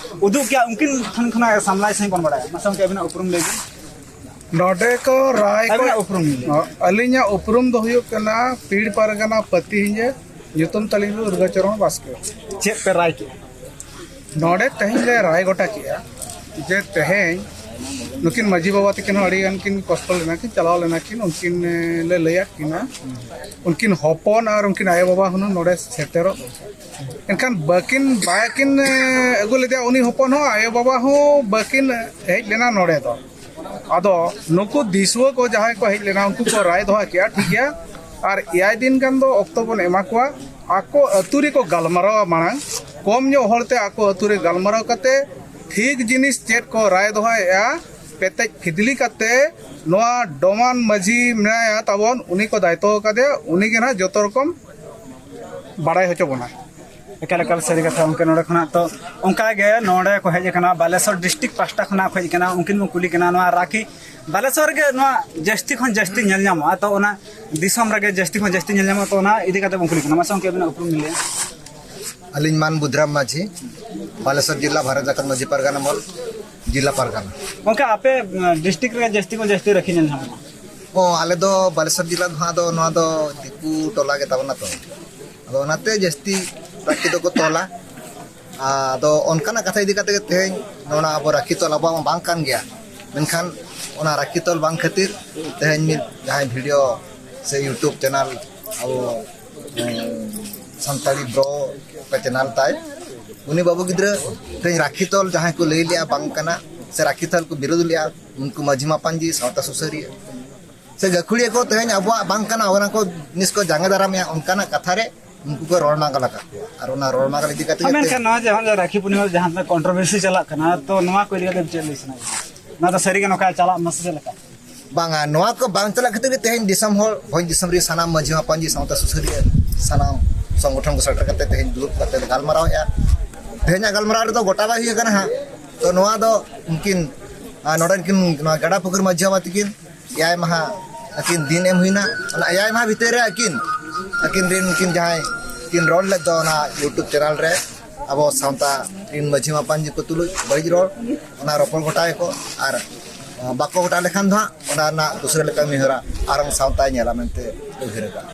ᱩᱫᱩᱜ ᱠᱮᱜᱼᱟ, ᱩᱱᱠᱤᱱ ᱴᱷᱮᱱ ᱠᱷᱚᱱᱟᱜ ᱥᱟᱢᱞᱟᱭ ᱥᱟᱺᱦᱤᱡ ᱵᱚᱱ ᱵᱟᱲᱟᱭᱟ᱾ ᱢᱟᱥᱮ ᱜᱚᱢᱠᱮ, ᱟᱹᱵᱤᱱᱟᱜ ᱩᱯᱨᱩᱢ ᱞᱟᱹᱭ ᱵᱤᱱ᱾ ᱱᱚᱰᱮ ᱠᱚ ᱨᱟᱭ ᱠᱚ ᱟᱹᱵᱤᱱᱟᱜ ᱩᱯᱨᱩᱢ ᱞᱟᱹᱭ ᱵᱤᱱ᱾ ᱟᱹᱞᱤᱧᱟᱜ ᱩᱯᱨᱩᱢ ᱫᱚ ᱦᱩᱭᱩᱜ ᱠᱟᱱᱟ ᱯᱤᱲ ᱯᱟᱨᱜᱟᱱᱟ ᱯᱟᱹᱛᱤ ᱦᱤᱸᱡᱮ, ᱧᱩᱛᱩᱢ ᱛᱟᱹᱞᱤᱧ ᱫᱚ ᱫᱩᱨᱜᱟᱪᱚᱨᱚᱬ ᱵᱟᱥᱠᱮ᱾ ᱪᱮᱫ ᱯᱮ ᱨᱟᱭ ᱠᱮᱜᱼᱟ? ᱱᱚᱰᱮ ᱛᱮᱦᱮᱧ ᱞᱮ ᱨᱟᱭ ᱜᱚᱴᱟ ᱠᱮᱜᱼᱟ ᱡᱮ ᱛᱮᱦᱮᱧ ᱱᱩᱠᱤᱱ ᱢᱟᱹᱡᱷᱤ ᱵᱟᱵᱟ ᱛᱟᱹᱠᱤᱱ ᱦᱚᱸ ᱟᱹᱰᱤ ᱜᱟᱱ ᱠᱤᱱ ᱠᱚᱥᱴᱚ ᱞᱮᱱᱟ ᱠᱤᱱ, ᱪᱟᱞᱟᱣ ᱞᱮᱱᱟ ᱠᱤᱱ, ᱩᱱᱠᱤᱱ, ᱮ, ᱞᱮ ᱞᱟᱹᱭᱟᱫ ᱠᱤᱱᱟ, ᱩᱱᱠᱤᱱ ᱦᱚᱯᱚᱱ ᱟᱨ ᱩᱱᱠᱤᱱ ᱟᱭᱳ ᱵᱟᱵᱟ ᱦᱩᱱᱟᱹᱝ ᱱᱚᱰᱮ ᱥᱮᱴᱮᱨᱚᱜ ᱫᱚᱨᱠᱟᱨ᱾ ᱮᱱᱠᱷᱟᱱ ᱵᱟᱹᱠᱤᱱ, ᱵᱟᱭᱠᱤᱱ, ᱮ, ᱟᱹᱜᱩ ᱞᱮᱫᱮᱭᱟ, ᱩᱱᱤ ᱦᱚᱯᱚᱱ ᱦᱚᱸ ᱟᱭᱳ ᱵᱟᱵᱟ ᱦᱚᱸ ᱵᱟᱹᱠᱤᱱ ᱦᱮᱡ ᱞᱮᱱᱟ ᱱᱚᱰᱮ ᱫᱚ᱾ ᱟᱫᱚ ᱱᱩᱠᱩ ᱫᱤᱥᱩᱣᱟᱹ ᱠᱚ ᱡᱟᱦᱟᱸᱭ ᱠᱚ ᱦᱮᱡ ᱞᱮᱱᱟ, ᱩᱱᱠᱩ ᱠᱚ ᱨᱟᱭ ᱫᱚᱦᱚ ᱠᱮᱜᱼᱟ, ᱴᱷᱤᱠ ᱜᱮᱭᱟ, ᱟᱨ ᱮᱭᱟᱭ ᱫᱤᱱ ᱜᱟᱱ ᱫᱚ ᱚᱠᱛᱚ ᱵᱚᱱ ᱮᱢᱟ ᱠᱚᱣᱟ, ᱟᱠᱚ ᱟᱹᱛᱩ ᱨᱮᱠᱚ ᱜᱟᱞᱢᱟᱨᱟᱣᱟ ᱢᱟᱲᱟᱝ, ᱠᱚᱢ ᱧᱚᱜ ᱦᱚᱲᱛᱮ ᱟᱠᱚ ᱟᱹᱛᱩ ᱨᱮ ᱜᱟᱞᱢᱟᱨᱟᱣ ᱠᱟᱛᱮ ᱴᱷᱤᱠ ᱡᱤᱱᱤᱥ ᱪᱮᱫ ᱠᱚ ᱨᱟᱭ ᱫᱚᱦᱚᱭᱮᱜᱼᱟ, ᱯᱮᱛᱮᱡ ᱯᱷᱤᱫᱽᱞᱤ ᱠᱟᱛᱮ ᱱᱚᱣᱟ ᱰᱚᱢᱟᱱ ᱢᱟᱹᱡᱷᱤ ᱢᱮᱱᱟᱭᱟ ᱛᱟᱵᱚᱱ, ᱩᱱᱤ ᱠᱚ ᱫᱟᱭᱤᱛᱛᱚ ᱟᱠᱟᱫᱮᱭᱟ, ᱩᱱᱤ ᱜᱮ ᱱᱟᱦᱟᱜ ᱡᱚᱛᱚ ᱨᱚᱠᱚᱢ ᱵᱟᱲᱟᱭ ᱦᱚᱪᱚ ᱵᱚᱱᱟ᱾ ᱮᱠᱟᱞ, ᱮᱠᱟᱞ ᱥᱟᱹᱨᱤ ᱠᱟᱛᱷᱟ ᱜᱚᱢᱠᱮ᱾ ᱱᱚᱰᱮ ᱠᱷᱚᱱᱟᱜ ᱛᱚ ᱚᱱᱠᱟ ᱜᱮ ᱱᱚᱰᱮ ᱠᱚ ᱦᱮᱡ ᱟᱠᱟᱱᱟ, ᱵᱟᱞᱮᱥᱚᱨ ᱰᱤᱥᱴᱨᱤᱠᱴ ᱯᱟᱦᱴᱟ ᱠᱷᱚᱱᱟᱜ ᱠᱚ ᱦᱮᱡ ᱟᱠᱟᱱᱟ, ᱩᱱᱠᱤᱱ ᱵᱚᱱ ᱠᱩᱞᱤ ᱠᱟᱱᱟ ᱱᱚᱣᱟ ᱨᱟᱠᱷᱤ ᱵᱟᱞᱮᱥᱚᱨ ᱨᱮᱜᱮ ᱱᱚᱣᱟ ᱡᱟᱹᱥᱛᱤ ᱠᱷᱚᱱ ᱡᱟᱹᱥᱛᱤ ᱧᱮᱞ ᱧᱟᱢᱚᱜᱼᱟ, ᱛᱚ ᱚᱱᱟ ᱫᱤᱥᱚᱢ ᱨᱮᱜᱮ ᱡᱟᱹᱥᱛᱤ ᱠᱷᱚᱱ ᱡᱟᱹᱥᱛᱤ ᱧᱮᱞ ᱧᱟᱢᱚᱜᱼᱟ, ᱛᱚ ᱚᱱᱟ ᱤᱫᱤ ᱠᱟᱛᱮ ᱵᱚᱱ ᱠᱩᱞᱤ ᱠᱟᱱᱟ᱾ ᱢᱟᱥᱮ ᱜᱚᱢᱠᱮ ᱟᱹᱵᱤᱱᱟᱜ ᱩᱯᱨᱩᱢ ᱵᱤᱱ ᱞᱟᱹᱭᱟ? ᱟᱹᱞᱤᱧ ᱢᱟᱱ ᱵᱩᱫᱷᱨᱟᱢ ᱢᱟᱹᱡᱷᱤ, ᱵᱟᱞᱮᱥᱚᱨ ᱡᱤᱞᱟ, ᱵᱷᱟᱨᱚᱛ ᱡᱟᱠᱟᱛ ᱢᱟᱹᱡᱷᱤ ᱯᱟᱨᱜᱟᱱᱟ ᱢᱚᱞ, ᱡᱤᱞᱟ ᱯᱟᱨᱜᱟᱱᱟ᱾ ᱜᱚᱢᱠᱮ, ᱟᱯᱮ ᱰᱤᱥᱴᱨᱤᱠᱴ ᱨᱮ ᱡᱟᱹᱥᱛᱤ ᱠᱷᱚᱱ ᱡᱟᱹᱥᱛᱤ ᱨᱟᱹᱠᱷᱤ ᱧᱮᱞ ᱧᱟᱢᱚᱜᱼᱟ? ᱚ, ᱟᱞᱮ ᱫᱚ ᱵᱟᱞᱮᱥᱚᱨ ᱡᱤᱞᱟ ᱫᱚ ᱦᱟᱸᱜ ᱫᱚ ᱱᱚᱣᱟ ᱫᱚ ᱫᱤᱠᱩ ᱴᱚᱞᱟ ᱜᱮ ᱛᱟᱵᱚᱱᱟ ᱛᱚ, ᱟᱫᱚ ᱚᱱᱟᱛᱮ ᱡᱟᱹᱥᱛᱤ ᱨᱟᱹᱠᱷᱤ ᱫᱚᱠᱚ ᱛᱚᱞᱟ᱾ ᱟᱫᱚ ᱚᱱᱠᱟᱱᱟᱜ ᱠᱟᱛᱷᱟ ᱤᱫᱤ ᱠᱟᱛᱮ ᱜᱮ ᱛᱮᱦᱮᱧ ᱱᱚᱣᱟ ᱟᱵᱚ ᱨᱟᱹᱠᱷᱤ ᱛᱚᱞ ᱟᱵᱚᱣᱟᱜ ᱢᱟ ᱵᱟᱝ ᱠᱟᱱ ᱜᱮᱭᱟ, ᱢᱮᱱᱠᱷᱟᱱ ᱚᱱᱟ ᱨᱟᱹᱠᱷᱤ ᱛᱚᱞ ᱵᱟᱝ ᱠᱷᱟᱹᱛᱤᱨ ᱛᱮᱦᱮᱧ ᱢᱤᱫ ᱡᱟᱦᱟᱸᱭ ᱵᱷᱤᱰᱤᱭᱳ ᱥᱮ YouTube ᱪᱮᱱᱮᱞ ᱟᱵᱚ, ᱮᱸ, ᱥᱟᱱᱛᱟᱲᱤ ᱵᱨᱳ ᱚᱠᱟ ᱪᱮᱱᱮᱞ ᱛᱟᱭ, ᱩᱱᱤ ᱵᱟᱹᱵᱩ ᱜᱤᱫᱽᱨᱟᱹ ᱛᱮᱦᱮᱧ ᱨᱟᱹᱠᱷᱤ ᱛᱚᱞ ᱡᱟᱦᱟᱸᱭ ᱠᱚ ᱞᱟᱹᱭ ᱞᱮᱜᱼᱟ ᱵᱟᱝ ᱠᱟᱱᱟ, ᱥᱮ ᱨᱟᱹᱠᱷᱤ ᱛᱚᱞ ᱠᱚ ᱵᱤᱨᱳᱫ ᱞᱮᱜᱼᱟ, ᱩᱱᱠᱩ ᱢᱟᱹᱡᱷᱤ ᱢᱟᱯᱟᱱᱡᱤ, ᱥᱟᱶᱛᱟ ᱥᱩᱥᱟᱹᱨᱤᱭᱟᱹ ᱥᱮ ᱜᱟᱹᱠᱷᱩᱲᱤᱭᱟᱹ ᱠᱚ ᱛᱮᱦᱮᱧ ᱟᱵᱚᱣᱟᱜ ᱵᱟᱝ ᱠᱟᱱᱟ, ᱚᱱᱟ ᱠᱚ ᱡᱤᱱᱤᱥ ᱠᱚ ᱡᱟᱸᱜᱮ ᱫᱟᱨᱟᱢᱮᱜᱼᱟ, ᱚᱱᱠᱟᱱᱟᱜ ᱠᱟᱛᱷᱟ ᱨᱮ ᱩᱱᱠᱩ ᱠᱚ ᱨᱚᱲ ᱢᱟᱜᱟᱞ ᱟᱠᱟᱫ ᱠᱚᱣᱟ᱾ ᱟᱨ ᱚᱱᱟ ᱨᱚᱲ ᱢᱟᱜᱟᱞ ᱤᱫᱤ ᱠᱟᱛᱮ ᱦᱮᱸ, ᱜᱮ ᱢᱮᱱᱠᱷᱟᱱ ᱛᱮᱦᱮᱧ ᱱᱚᱣᱟ ᱡᱟᱦᱟᱸ ᱨᱟᱹᱠᱷᱤ ᱯᱩᱨᱱᱤᱢᱟ ᱨᱮ ᱡᱟᱦᱟᱸ ᱛᱤᱱᱟᱹᱜ ᱠᱚᱱᱴᱨᱳᱵᱷᱟᱨᱥᱤ ᱪᱟᱞᱟᱜ ᱠᱟᱱᱟ, ᱛᱚ ᱱᱚᱣᱟ ᱠᱚ ᱤᱫᱤ ᱠᱟᱛᱮ ᱪᱮᱫ ᱞᱟᱹᱭ ᱥᱟᱱᱟᱭᱮᱫ ᱵᱤᱱᱟ? ᱱᱚᱣᱟ ᱫᱚ ᱥᱟᱹᱨᱤᱜᱮ ᱱᱚᱝᱠᱟ ᱪᱟᱞᱟᱜ ᱢᱟ ᱥᱮ ᱪᱮᱫ ᱞᱮᱠᱟ? ᱵᱟᱝᱟ, ᱱᱚᱣᱟ ᱠᱚ ᱵᱟᱝ ᱪᱟᱞᱟᱜ ᱠᱷᱟᱹᱛᱤᱨ ᱜᱮ ᱛᱮᱦᱮᱧ ᱫᱤᱥᱚᱢ ᱦᱚᱲ, ᱵᱷᱚᱸᱡᱽ ᱫᱤᱥᱚᱢ ᱨᱮ ᱥᱟᱱᱟᱢ ᱢᱟᱹᱡᱷᱤ ᱢᱟᱯᱟᱱᱡᱤ, ᱥᱟᱶᱛᱟ ᱥᱩᱥᱟᱹᱨᱤᱭᱟᱹ, ᱥᱟᱱᱟᱢ ᱥᱚᱝᱜᱚᱴᱷᱚᱱ ᱠᱚ ᱥᱮᱴᱮᱨ ᱠᱟᱛᱮ ᱛᱮᱦᱮᱧ ᱫᱩᱲᱩᱵ ᱠᱟᱛᱮ ᱞᱮ ᱜᱟᱞᱢᱟᱨᱟᱣᱮᱫᱼᱟ᱾ ᱛᱮᱦᱮᱧᱟᱜ ᱜᱟᱞᱢᱟᱨᱟᱣ ᱨᱮᱫᱚ ᱜᱚᱴᱟ ᱵᱟᱭ ᱦᱩᱭ ᱟᱠᱟᱱᱟ ᱦᱟᱸᱜ᱾ ᱛᱚ ᱱᱚᱣᱟ ᱫᱚ ᱩᱱᱠᱤᱱ, ᱟᱨ ᱱᱚᱰᱮᱱ ᱠᱤᱱ, ᱱᱚᱣᱟ ᱜᱟᱰᱟ ᱯᱩᱠᱷᱩᱨ ᱢᱟᱹᱡᱷᱤ ᱵᱟᱵᱟ ᱛᱟᱹᱠᱤᱱ ᱮᱭᱟᱭ ᱢᱟᱦᱟ ᱟᱹᱠᱤᱱ ᱫᱤᱱ ᱮᱢ ᱦᱩᱭᱱᱟ᱾ ᱚᱱᱟ ᱮᱭᱟᱭ ᱢᱟᱦᱟ ᱵᱷᱤᱛᱤᱨ ᱨᱮ ᱟᱹᱠᱤᱱ, ᱟᱹᱠᱤᱱ ᱨᱮᱱ ᱩᱱᱠᱤᱱ ᱡᱟᱦᱟᱸᱭ ᱠᱤᱱ ᱨᱚᱲ ᱞᱮᱫ ᱫᱚ ᱚᱱᱟ YouTube ᱪᱮᱱᱮᱞ ᱨᱮ, ᱟᱵᱚ ᱥᱟᱶᱛᱟ ᱨᱮᱱ ᱢᱟᱹᱡᱷᱤ ᱢᱟᱯᱟᱱᱡᱤ ᱠᱚ ᱛᱩᱞᱩᱡ ᱵᱟᱹᱲᱤᱡ ᱨᱚᱲ, ᱚᱱᱟ ᱨᱚᱯᱚᱲ ᱜᱚᱴᱟᱭᱟᱠᱚ᱾ ᱟᱨ ᱵᱟᱠᱚ ᱜᱚᱴᱟ ᱞᱮᱠᱷᱟᱱ ᱫᱚ ᱦᱟᱸᱜ ᱚᱱᱟ ᱨᱮᱱᱟᱜ ᱫᱩᱥᱨᱟᱹ ᱞᱮᱠᱟ ᱢᱤᱦᱚᱨᱟ ᱟᱨᱦᱚᱸ ᱥᱟᱶᱛᱟᱭ ᱧᱮᱞᱟ ᱢᱮᱱᱛᱮ ᱩᱭᱦᱟᱹᱨ ᱟᱠᱟᱫᱼᱟ᱾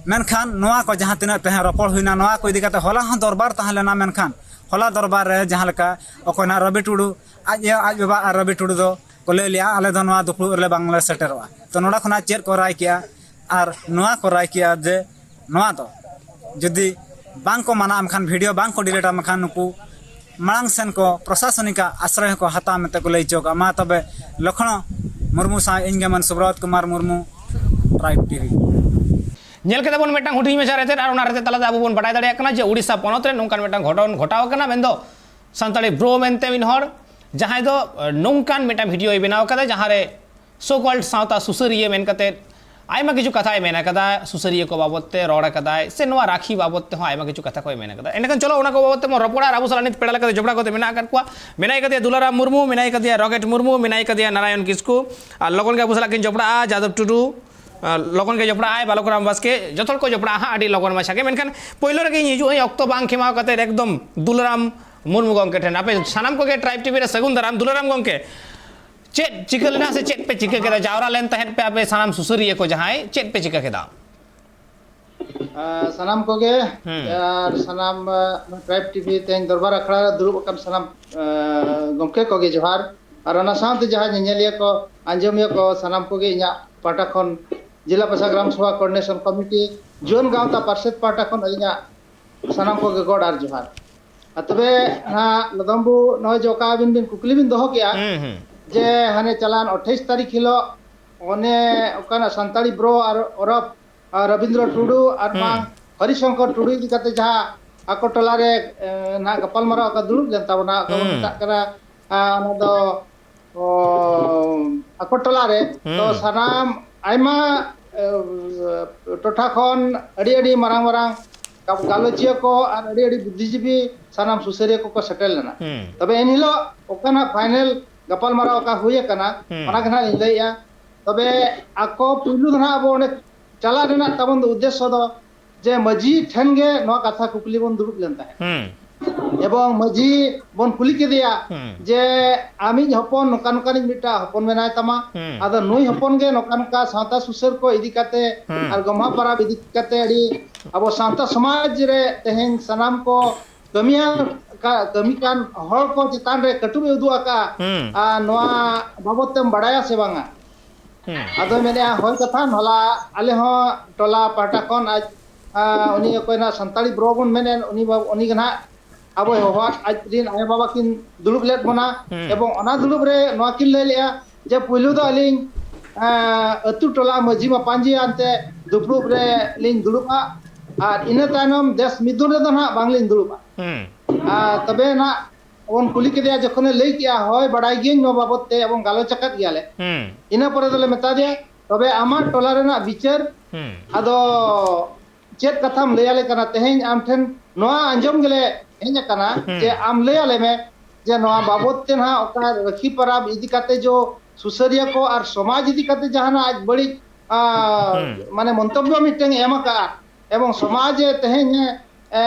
ᱢᱮᱱᱠᱷᱟᱱ ᱱᱚᱣᱟ ᱠᱚ ᱡᱟᱦᱟᱸ ᱛᱤᱱᱟᱹᱜ ᱛᱮᱦᱮᱧ ᱨᱚᱯᱚᱲ ᱦᱩᱭᱱᱟ, ᱱᱚᱣᱟ ᱠᱚ ᱤᱫᱤ ᱠᱟᱛᱮ ᱦᱚᱞᱟ ᱦᱚᱸ ᱫᱚᱨᱵᱟᱨ ᱛᱟᱦᱮᱸ ᱞᱮᱱᱟ, ᱢᱮᱱᱠᱷᱟᱱ ᱦᱚᱞᱟ ᱫᱚᱨᱵᱟᱨ ᱨᱮ ᱡᱟᱦᱟᱸ ᱞᱮᱠᱟ ᱚᱠᱚᱭ ᱱᱟᱜ ᱨᱚᱵᱤ ᱴᱩᱰᱩ, ᱟᱡ ᱟᱭᱳ, ᱟᱡ ᱵᱟᱵᱟ ᱟᱨ ᱨᱚᱵᱤ ᱴᱩᱰᱩ ᱫᱚ ᱠᱚ ᱞᱟᱹᱭ ᱞᱮᱜᱼᱟ, ᱟᱞᱮ ᱫᱚ ᱱᱚᱣᱟ ᱫᱩᱯᱲᱩᱵ ᱨᱮᱞᱮ ᱵᱟᱝᱞᱮ ᱥᱮᱴᱮᱨᱚᱜᱼᱟ᱾ ᱛᱚ ᱱᱚᱰᱮ ᱠᱷᱚᱱᱟᱜ ᱪᱮᱫ ᱠᱚ ᱨᱟᱭ ᱠᱮᱜᱼᱟ? ᱟᱨ ᱱᱚᱣᱟ ᱠᱚ ᱨᱟᱭ ᱠᱮᱜᱼᱟ ᱡᱮ ᱱᱚᱣᱟ ᱫᱚ ᱡᱩᱫᱤ ᱵᱟᱝ ᱠᱚ ᱢᱟᱱᱟᱜ ᱟᱢ ᱠᱷᱟᱱ, ᱵᱷᱤᱰᱤᱭᱳ ᱵᱟᱝ ᱠᱚ ᱰᱤᱞᱤᱴ ᱟᱢ ᱠᱷᱟᱱ, ᱱᱩᱠᱩ ᱢᱟᱲᱟᱝ ᱥᱮᱱ ᱠᱚ ᱯᱨᱚᱥᱟᱥᱚᱱᱤᱠ ᱟᱜ ᱟᱥᱨᱚᱭ ᱦᱚᱸᱠᱚ ᱦᱟᱛᱟᱣᱟ ᱢᱮᱱᱛᱮ ᱠᱚ ᱞᱟᱹᱭ ᱦᱚᱪᱚ ᱠᱟᱜᱼᱟ᱾ ᱢᱟ ᱛᱚᱵᱮ ᱞᱚᱠᱷᱱᱚ ᱢᱩᱨᱢᱩ ᱥᱟᱶ ᱤᱧ ᱜᱮ ᱢᱟᱹᱱ ᱥᱩᱵᱨᱚᱛ ᱠᱩᱢᱟᱨ ᱢᱩᱨᱢᱩ, ᱴᱨᱟᱭᱤᱵᱽ ᱴᱤᱵᱷᱤ᱾ ᱧᱮᱞ ᱠᱮᱫᱟ ᱵᱚᱱ ᱢᱤᱫᱴᱟᱝ ᱦᱩᱰᱤᱧ ᱢᱟᱪᱷᱟ ᱨᱮᱛᱮᱫ, ᱟᱨ ᱚᱱᱟ ᱨᱮᱛᱮᱫ ᱛᱟᱞᱟᱛᱮ ᱟᱵᱚ ᱵᱚᱱ ᱵᱟᱰᱟᱭ ᱫᱟᱲᱮᱭᱟᱜ ᱠᱟᱱᱟ ᱡᱮ ᱩᱲᱤᱥᱥᱟ ᱯᱚᱱᱚᱛ ᱨᱮ ᱱᱚᱝᱠᱟᱱ ᱢᱤᱫᱴᱟᱝ ᱜᱷᱚᱴᱚᱱ ᱜᱷᱚᱴᱟᱣ ᱟᱠᱟᱱᱟ, ᱢᱮᱱᱫᱚ ᱥᱟᱱᱛᱟᱲᱤ ᱵᱨᱳ ᱢᱮᱱᱛᱮ ᱢᱤᱫ ᱦᱚᱲ, ᱡᱟᱦᱟᱸᱭ ᱫᱚ, ᱮ, ᱱᱚᱝᱠᱟᱱ ᱢᱤᱫᱴᱟᱝ ᱵᱷᱤᱰᱤᱭᱳᱭ ᱵᱮᱱᱟᱣ ᱠᱟᱫᱟ, ᱡᱟᱦᱟᱸ ᱨᱮ so called ᱥᱟᱶᱛᱟ ᱥᱩᱥᱟᱹᱨᱤᱭᱟᱹ ᱢᱮᱱ ᱠᱟᱛᱮ ᱟᱭᱢᱟ ᱠᱤᱪᱷᱩ ᱠᱟᱛᱷᱟᱭ ᱢᱮᱱ ᱟᱠᱟᱫᱟ, ᱥᱩᱥᱟᱹᱨᱤᱭᱟᱹ ᱠᱚ ᱵᱟᱵᱚᱛ ᱛᱮ ᱨᱚᱲ ᱟᱠᱟᱫᱟᱭ, ᱥᱮ ᱱᱚᱣᱟ ᱨᱟᱠᱷᱤ ᱵᱟᱵᱚᱛ ᱛᱮᱦᱚᱸ ᱟᱭᱢᱟ ᱠᱤᱪᱷᱩ ᱠᱟᱛᱷᱟ ᱠᱚᱭ ᱢᱮᱱ ᱟᱠᱟᱫᱟ᱾ ᱮᱸᱰᱮᱠᱷᱟᱱ ᱪᱚᱞᱚ ᱚᱱᱟ ᱠᱚ ᱵᱟᱵᱚᱛ ᱛᱮᱵᱚᱱ ᱨᱚᱯᱚᱲᱟ, ᱟᱨ ᱟᱵᱚ ᱥᱟᱞᱟᱜ ᱱᱤᱛ ᱯᱮᱲᱟ ᱞᱮᱠᱟᱛᱮ ᱡᱚᱯᱲᱟᱣ ᱠᱟᱛᱮ ᱢᱮᱱᱟᱜ ᱟᱠᱟᱫ ᱠᱚᱣᱟ᱾ ᱢᱮᱱᱟᱭ ᱠᱟᱫᱮᱭᱟ ᱫᱩᱞᱟᱨᱟᱢ ᱢᱩᱨᱢᱩ, ᱢᱮᱱᱟᱭ ᱠᱟᱫᱮᱭᱟ ᱨᱚᱠᱮᱴ ᱢᱩᱨᱢᱩ, ᱢᱮᱱᱟᱭ ᱠᱟᱫᱮᱭᱟ ᱱᱟᱨᱟᱭᱚᱱ ᱠᱤᱥᱠᱩ, ᱟᱨ ᱞᱚᱜᱚᱱ ᱜᱮ ᱟᱵᱚ ᱥᱟᱞᱟᱜ ᱠᱤᱱ ᱡᱚᱯᱲᱟᱜᱼᱟ ᱡᱟᱫᱚᱵ ᱴᱩᱰᱩ, ᱟᱨ ᱞᱚᱜᱚᱱ ᱜᱮ ᱡᱚᱯᱲᱟᱜᱼᱟᱭ ᱵᱟᱞᱚᱠᱨᱟᱢ ᱵᱟᱥᱠᱮ, ᱡᱚᱛᱚ ᱦᱚᱲ ᱠᱚ ᱡᱚᱯᱲᱟᱜᱼᱟ ᱦᱟᱸᱜ ᱟᱹᱰᱤ ᱞᱚᱜᱚᱱ ᱢᱟᱪᱷᱟ ᱜᱮ᱾ ᱢᱮᱱᱠᱷᱟᱱ ᱯᱳᱭᱞᱳ ᱨᱮᱜᱮᱧ ᱦᱤᱡᱩᱜ ᱟᱹᱧ ᱚᱠᱛᱚ ᱵᱟᱝ ᱠᱷᱮᱢᱟᱣ ᱠᱟᱛᱮ ᱮᱠᱫᱚᱢ ᱫᱩᱞᱟᱨᱟᱢ ᱢᱩᱨᱢᱩ ᱜᱚᱢᱠᱮ ᱴᱷᱮᱱ᱾ ᱟᱯᱮ ᱥᱟᱱᱟᱢ ᱠᱚᱜᱮ ᱴᱨᱟᱭᱤᱵᱽ ᱴᱤᱵᱷᱤ ᱨᱮ ᱥᱟᱹᱜᱩᱱ ᱫᱟᱨᱟᱢ᱾ ᱫᱩᱞᱟᱨᱟᱢ ᱜᱚᱢᱠᱮ, ᱪᱮᱫ ᱪᱤᱠᱟᱹ ᱞᱮᱱᱟ ᱥᱮ ᱪᱮᱫ ᱯᱮ ᱪᱤᱠᱟᱹ ᱠᱮᱫᱟ? ᱡᱟᱣᱨᱟ ᱞᱮᱱ ᱛᱟᱦᱮᱸᱫ ᱯᱮ ᱟᱯᱮ ᱥᱟᱱᱟᱢ ᱥᱩᱥᱟᱹᱨᱤᱭᱟᱹ ᱠᱚ ᱡᱟᱦᱟᱸᱭ, ᱪᱮᱫ ᱯᱮ ᱪᱤᱠᱟᱹ ᱠᱮᱫᱟ? ᱟᱨ ᱥᱟᱱᱟᱢ ᱠᱚᱜᱮ ᱦᱩᱸ᱾ ᱟᱨ ᱥᱟᱱᱟᱢ ᱴᱨᱟᱭᱤᱵᱽ ᱴᱤᱵᱷᱤ ᱛᱮᱦᱮᱧ ᱫᱚᱨᱵᱟᱨ ᱟᱠᱷᱲᱟ ᱨᱮ ᱫᱩᱲᱩᱵ ᱟᱠᱟᱱ ᱥᱟᱱᱟᱢ ᱜᱚᱢᱠᱮ ᱠᱚᱜᱮ ᱡᱚᱦᱟᱨ᱾ ᱟᱨ ᱚᱱᱟ ᱥᱟᱶᱛᱮ ᱡᱟᱦᱟᱸ ᱧᱮᱧᱮᱞᱤᱭᱟᱹ ᱠᱚ, ᱟᱸᱡᱚᱢᱤᱭᱟᱹ ᱠᱚ, ᱥᱟᱱᱟᱢ ᱠᱚᱜᱮ ᱤᱧᱟᱹᱜ ᱯᱟᱦᱴᱟ ᱠᱷᱚᱱ ᱡᱮᱞᱟ ᱯᱨᱚᱥᱟ ᱜᱨᱟᱢ ᱥᱚᱵᱷᱟ ᱠᱳᱚᱨᱰᱤᱱᱮᱥᱚᱱ ᱠᱚᱢᱤᱴᱤ ᱡᱩᱣᱟᱹᱱ ᱜᱟᱶᱛᱟ ᱯᱟᱨᱥᱮᱛ ᱯᱟᱦᱴᱟ ᱠᱷᱚᱱ ᱟᱹᱞᱤᱧᱟᱜ ᱥᱟᱱᱟᱢ ᱠᱚᱜᱮ ᱜᱚᱰ ᱟᱨ ᱡᱚᱦᱟᱨ᱾ ᱟᱨ ᱛᱚᱵᱮ ᱱᱟᱦᱟᱜ ᱞᱚᱫᱚᱢ ᱵᱟᱹᱵᱩ, ᱱᱚᱜᱼᱚᱭ ᱡᱮ ᱚᱠᱟ ᱟᱹᱵᱤᱱ ᱵᱤᱱ ᱠᱩᱠᱞᱤ ᱵᱤᱱ ᱫᱚᱦᱚ ᱠᱮᱜᱼᱟ, ᱦᱩᱸ, ᱦᱩᱸ᱾ ᱡᱮ ᱦᱟᱱᱮ ᱪᱟᱞᱟᱣᱮᱱ ᱟᱴᱷᱟᱭᱤᱥ ᱛᱟᱹᱨᱤᱠᱷ ᱦᱤᱞᱳᱜ ᱚᱱᱮ ᱚᱠᱟᱱᱟᱜ ᱥᱟᱱᱛᱟᱲᱤ ᱵᱨᱳ ᱟᱨ ᱚᱨᱚᱵ, ᱟᱨ ᱨᱚᱵᱤᱱᱫᱨᱚ ᱴᱩᱰᱩ ᱟᱨ ᱦᱩᱸ᱾ ᱵᱟᱝ ᱦᱚᱨᱤᱥᱚᱝᱠᱚᱨ ᱴᱩᱰᱩ ᱤᱫᱤ ᱠᱟᱛᱮ ᱡᱟᱦᱟᱸ ᱟᱠᱚ ᱴᱚᱞᱟ ᱨᱮ, ᱮ, ᱱᱟᱦᱟᱜ ᱜᱟᱯᱟᱞᱢᱟᱨᱟᱣ ᱟᱠᱟᱫ ᱫᱩᱲᱩᱵ ᱞᱮᱱ ᱛᱟᱵᱚᱱᱟ, ᱚᱠᱟ ᱵᱚᱱ ᱦᱩᱸ᱾ ᱢᱮᱛᱟᱜ ᱠᱟᱱᱟ, ᱟ, ᱚᱱᱟ ᱫᱚ, ᱚ, ᱟᱠᱚ ᱴᱚᱞᱟ ᱨᱮ᱾ ᱛᱚ ᱦᱩᱸ᱾ ᱥᱟᱱᱟᱢ ᱟᱭᱢᱟ, ᱮ, ᱴᱚᱴᱷᱟ ᱠᱷᱚᱱ ᱟᱹᱰᱤ ᱟᱹᱰᱤ ᱢᱟᱨᱟᱝ ᱢᱟᱨᱟᱝ ᱜᱟᱞᱚᱪᱤᱭᱟᱹ ᱠᱚ ᱟᱨ ᱟᱹᱰᱤ ᱟᱹᱰᱤ ᱵᱩᱫᱽᱫᱷᱤᱡᱤᱵᱤ ᱥᱟᱱᱟᱢ ᱥᱩᱥᱟᱹᱨᱤᱭᱟᱹ ᱠᱚᱠᱚ ᱥᱮᱴᱮᱨ ᱞᱮᱱᱟ᱾ ᱦᱩᱸ᱾ ᱛᱚᱵᱮ ᱮᱱᱦᱤᱞᱳᱜ ᱚᱠᱟᱱᱟᱜ ᱯᱷᱟᱭᱱᱮᱞ ᱜᱟᱯᱟᱞᱢᱟᱨᱟᱣ ᱚᱠᱟ ᱦᱩᱭ ᱟᱠᱟᱱᱟ, ᱦᱩᱸ᱾ ᱚᱱᱟ ᱜᱮ ᱱᱟᱦᱟᱜ ᱞᱤᱧ ᱞᱟᱹᱭᱮᱜᱼᱟ᱾ ᱛᱚᱵᱮ ᱟᱠᱚ ᱯᱩᱭᱞᱩ ᱫᱚ ᱱᱟᱦᱟᱜ ᱟᱵᱚ ᱚᱸᱰᱮ ᱪᱟᱞᱟᱜ ᱨᱮᱱᱟᱜ ᱛᱟᱵᱚᱱ ᱫᱚ ᱩᱫᱽᱫᱮᱥᱥᱚ ᱫᱚ ᱡᱮ ᱢᱟᱹᱡᱷᱤ ᱴᱷᱮᱱ ᱜᱮ ᱱᱚᱣᱟ ᱠᱟᱛᱷᱟ ᱠᱩᱠᱞᱤ ᱵᱚᱱ ᱫᱩᱲᱩᱵ ᱞᱮᱱ ᱛᱟᱦᱮᱸᱫ᱾ ᱦᱩᱸ᱾ ᱮᱵᱚᱝ ᱢᱟᱹᱡᱷᱤ ᱵᱚᱱ ᱠᱩᱞᱤ ᱠᱮᱫᱮᱭᱟ ᱦᱩᱸ᱾ ᱡᱮ ᱟᱢᱤᱡ ᱦᱚᱯᱚᱱ ᱱᱚᱝᱠᱟ ᱱᱚᱝᱠᱟᱱᱤᱡ ᱢᱤᱫᱴᱟᱝ ᱦᱚᱯᱚᱱ ᱢᱮᱱᱟᱭ ᱛᱟᱢᱟ, ᱦᱩᱸ᱾ ᱟᱫᱚ ᱱᱩᱭ ᱦᱚᱯᱚᱱ ᱜᱮ ᱱᱚᱝᱠᱟ ᱱᱚᱝᱠᱟ ᱥᱟᱶᱛᱟ ᱥᱩᱥᱟᱹᱨ ᱠᱚ ᱤᱫᱤ ᱠᱟᱛᱮ ᱦᱩᱸ᱾ ᱟᱨ ᱜᱚᱢᱦᱟ ᱯᱚᱨᱚᱵᱽ ᱤᱫᱤ ᱠᱟᱛᱮ ᱟᱹᱰᱤ ᱟᱵᱚ ᱥᱟᱶᱛᱟ ᱥᱚᱢᱟᱡᱽ ᱨᱮ ᱛᱮᱦᱮᱧ ᱥᱟᱱᱟᱢ ᱠᱚ ᱠᱟᱹᱢᱤᱭᱟᱹ ᱠᱟ-, ᱠᱟᱹᱢᱤ ᱠᱟᱱ ᱦᱚᱲ ᱠᱚ ᱪᱮᱛᱟᱱ ᱨᱮ ᱠᱟᱹᱴᱩᱵ ᱮ ᱩᱫᱩᱜ ᱟᱠᱟᱫᱼᱟ, ᱦᱩᱸ᱾ ᱟᱨ ᱱᱚᱣᱟ ᱵᱟᱵᱚᱫ ᱛᱮᱢ ᱵᱟᱲᱟᱭᱟ ᱥᱮ ᱵᱟᱝᱟ? ᱦᱩᱸ᱾ ᱟᱫᱚᱭ ᱢᱮᱱᱮᱫᱼᱟ, ᱦᱳᱭ ᱠᱟᱛᱷᱟ, ᱦᱚᱞᱟ ᱟᱞᱮ ᱦᱚᱸ ᱴᱚᱞᱟ ᱯᱟᱦᱴᱟ ᱠᱷᱚᱱ ᱟᱡ, ᱟ, ᱩᱱᱤ ᱚᱠᱚᱭ ᱱᱟᱜ ᱥᱟᱱᱛᱟᱲᱤ ᱵᱨᱚ ᱵᱚᱱ ᱢᱮᱱᱮᱫ, ᱩᱱᱤ ᱵᱟ-, ᱩᱱᱤ ᱜᱮ ᱱᱟᱜ ᱟᱵᱚᱭ ᱦᱚᱦᱚᱣᱟᱫ, ᱟᱡ ᱨᱮᱱ ᱟᱭᱳᱼᱵᱟᱵᱟ ᱠᱤᱱ ᱫᱩᱲᱩᱵ ᱞᱮᱫ ᱵᱚᱱᱟ, ᱦᱩᱸ᱾ ᱮᱵᱚᱝ ᱚᱱᱟ ᱫᱩᱲᱩᱵ ᱨᱮ ᱱᱚᱣᱟ ᱠᱤᱱ ᱞᱟᱹᱭ ᱞᱮᱫᱼᱟ ᱡᱮ ᱯᱩᱭᱞᱩ ᱫᱚ ᱟᱹᱞᱤᱧ, ᱟ, ᱟᱹᱛᱩ ᱴᱚᱞᱟ ᱢᱟᱹᱡᱷᱤ ᱢᱟᱯᱟᱧᱡᱤ ᱟᱱᱛᱮ ᱫᱩᱯᱲᱩᱵ ᱨᱮ ᱞᱤᱧ ᱫᱩᱲᱩᱵᱼᱟ, ᱟᱨ ᱤᱱᱟᱹ ᱛᱟᱭᱱᱚᱢ ᱫᱮᱥ ᱢᱤᱫᱩᱱ ᱨᱮᱫᱚ ᱱᱟᱦᱟᱜ ᱵᱟᱝᱞᱤᱧ ᱫᱩᱲᱩᱵᱼᱟ᱾ ᱦᱩᱸ᱾ ᱟᱨ ᱛᱚᱵᱮ ᱱᱟᱜ ᱵᱚᱱ ᱠᱩᱞᱤ ᱠᱮᱫᱮᱭᱟ, ᱡᱚᱠᱷᱚᱱᱮ ᱞᱟᱹᱭ ᱠᱮᱜᱼᱟ, "ᱦᱳᱭ, ᱵᱟᱲᱟᱭ ᱜᱤᱭᱟᱹᱧ, ᱱᱚᱣᱟ ᱵᱟᱵᱚᱛ ᱛᱮ ᱟᱵᱚᱱ ᱜᱟᱞᱚᱪ ᱟᱠᱟᱫ ᱜᱮᱭᱟᱞᱮ᱾" ᱦᱩᱸ᱾ ᱤᱱᱟᱹ ᱯᱚᱨᱮ ᱫᱚᱞᱮ ᱢᱮᱛᱟ ᱫᱮᱭᱟ, "ᱛᱚᱵᱮ ᱟᱢᱟᱜ ᱴᱚᱞᱟ ᱨᱮᱱᱟᱜ ᱵᱤᱪᱟᱹᱨ, ᱦᱩᱸ᱾ ᱟᱫᱚ ᱪᱮᱫ ᱠᱟᱛᱷᱟᱢ ᱞᱟᱹᱭ ᱟᱞᱮ ᱠᱟᱱᱟ? ᱛᱮᱦᱮᱧ ᱟᱢ ᱴᱷᱮᱱ ᱱᱚᱣᱟ ᱟᱸᱡᱚᱢ ᱜᱮᱞᱮ ᱦᱮᱡ ᱟᱠᱟᱱᱟ ᱦᱩᱸ᱾ ᱡᱮ ᱟᱢ ᱞᱟᱹᱭ ᱟᱞᱮ ᱢᱮ ᱡᱮ ᱱᱚᱣᱟ ᱵᱟᱵᱚᱛ ᱛᱮ ᱱᱟᱦᱟᱜ ᱚᱠᱟ ᱨᱟᱹᱠᱷᱤ ᱯᱟᱨᱟᱵᱽ ᱤᱫᱤ ᱠᱟᱛᱮ ᱡᱚ ᱥᱩᱥᱟᱹᱨᱤᱭᱟᱹ ᱠᱚ ᱟᱨ ᱥᱚᱢᱟᱡᱽ ᱤᱫᱤ ᱠᱟᱛᱮ ᱡᱟᱦᱟᱱᱟᱜ ᱟᱡ ᱵᱟᱹᱲᱤᱡ, ᱟ, ᱦᱩᱸ᱾ ᱢᱟᱱᱮ ᱢᱚᱱᱛᱚᱵᱵᱚ ᱢᱤᱫᱴᱟᱝ ᱮ ᱮᱢ ᱟᱠᱟᱫᱼᱟ, ᱮᱵᱚᱝ ᱥᱚᱢᱟᱡᱽ ᱮ ᱛᱮᱦᱮᱧ, ᱮ,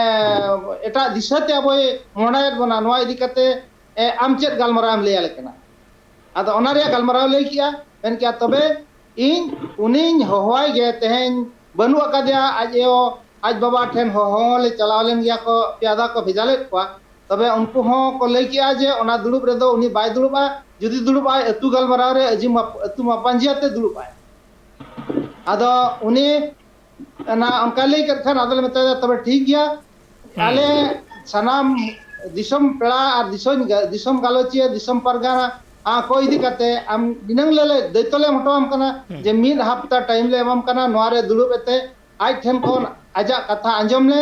ᱮᱴᱟᱜ ᱫᱤᱥᱟᱹ ᱛᱮ ᱟᱵᱚᱭ ᱢᱚᱦᱰᱟᱭᱮᱫ ᱵᱚᱱᱟ, ᱱᱚᱣᱟ ᱤᱫᱤ ᱠᱟᱛᱮ, ᱮ, ᱟᱢ ᱪᱮᱫ ᱜᱟᱞᱢᱟᱨᱟᱣ ᱮᱢ ᱞᱟᱹᱭ ᱟᱞᱮ ᱠᱟᱱᱟ?" ᱟᱫᱚ ᱚᱱᱟ ᱨᱮᱭᱟᱜ ᱜᱟᱞᱢᱟᱨᱟᱣ ᱞᱟᱹᱭ ᱠᱮᱜᱼᱟ, ᱢᱮᱱ ᱠᱮᱜᱼᱟ, "ᱛᱚᱵᱮ ᱤᱧ ᱩᱱᱤᱧ ᱦᱚᱦᱚᱣᱟᱭ ᱜᱮ, ᱛᱮᱦᱮᱧ ᱵᱟᱹᱱᱩᱜ ᱟᱠᱟᱫᱮᱭᱟ, ᱟᱡ ᱟᱭᱳ, ᱟᱡ ᱵᱟᱵᱟ ᱴᱷᱮᱱ ᱦᱚᱦᱚ ᱞᱮ ᱪᱟᱞᱟᱣ ᱞᱮᱱ ᱜᱮᱭᱟ ᱠᱚ, ᱯᱮᱭᱟ ᱫᱷᱟᱣ ᱠᱚ ᱵᱷᱮᱡᱟ ᱞᱮᱫ ᱠᱚᱣᱟ, ᱛᱚᱵᱮ ᱩᱱᱠᱩ ᱦᱚᱸ ᱠᱚ ᱞᱟᱹᱭ ᱠᱮᱜᱼᱟ ᱡᱮ ᱚᱱᱟ ᱫᱩᱲᱩᱵ ᱨᱮᱫᱚ ᱩᱱᱤ ᱵᱟᱭ ᱫᱩᱲᱩᱵᱼᱟ, ᱡᱩᱫᱤ ᱫᱩᱲᱩᱵᱼᱟᱭ ᱟᱹᱛᱩ ᱜᱟᱞᱢᱟᱨᱟᱣ ᱨᱮ ᱟᱹᱡᱤ ᱢᱟᱯ-, ᱟᱹᱛᱩ ᱢᱟᱯᱟᱧᱡᱤ ᱟᱛᱮ ᱫᱩᱲᱩᱵᱼᱟᱭ᱾" ᱟᱫᱚ ᱩᱱᱤ ᱚᱱᱟ ᱚᱱᱠᱟ ᱞᱟᱹᱭ ᱠᱮᱫ ᱠᱷᱟᱱ ᱟᱫᱚᱞᱮ ᱢᱮᱛᱟᱭᱟ, "ᱛᱚᱵᱮ ᱴᱷᱤᱠ ᱜᱮᱭᱟ, ᱦᱩᱸ᱾ ᱟᱞᱮ ᱥᱟᱱᱟᱢ ᱫᱤᱥᱚᱢ ᱯᱮᱲᱟ ᱟᱨ ᱫᱤᱥᱚᱢ ᱜᱟ-, ᱫᱤᱥᱚᱢ ᱜᱟᱞᱚᱪᱤᱭᱟᱹ, ᱫᱤᱥᱚᱢ ᱯᱟᱨᱜᱟᱱᱟ, ᱟ, ᱠᱚ ᱤᱫᱤ ᱠᱟᱛᱮ ᱟᱢ ᱱᱤᱱᱟᱹᱝ ᱞᱮ, ᱞᱮ ᱫᱟᱹᱭᱤᱛᱛᱚ ᱞᱮ ᱮᱢ ᱦᱚᱴᱚ ᱟᱢ ᱠᱟᱱᱟ ᱦᱩᱸ᱾ ᱡᱮ ᱢᱤᱫ ᱦᱟᱯᱛᱟ ᱴᱟᱭᱤᱢ ᱞᱮ ᱮᱢᱟᱢ ᱠᱟᱱᱟ, ᱱᱚᱣᱟ ᱨᱮ ᱫᱩᱲᱩᱵ ᱮᱛᱮ ᱟᱡ ᱴᱷᱮᱱ ᱠᱷᱚᱱ ᱟᱡᱟᱜ ᱠᱟᱛᱷᱟ ᱟᱸᱡᱚᱢ ᱞᱮ,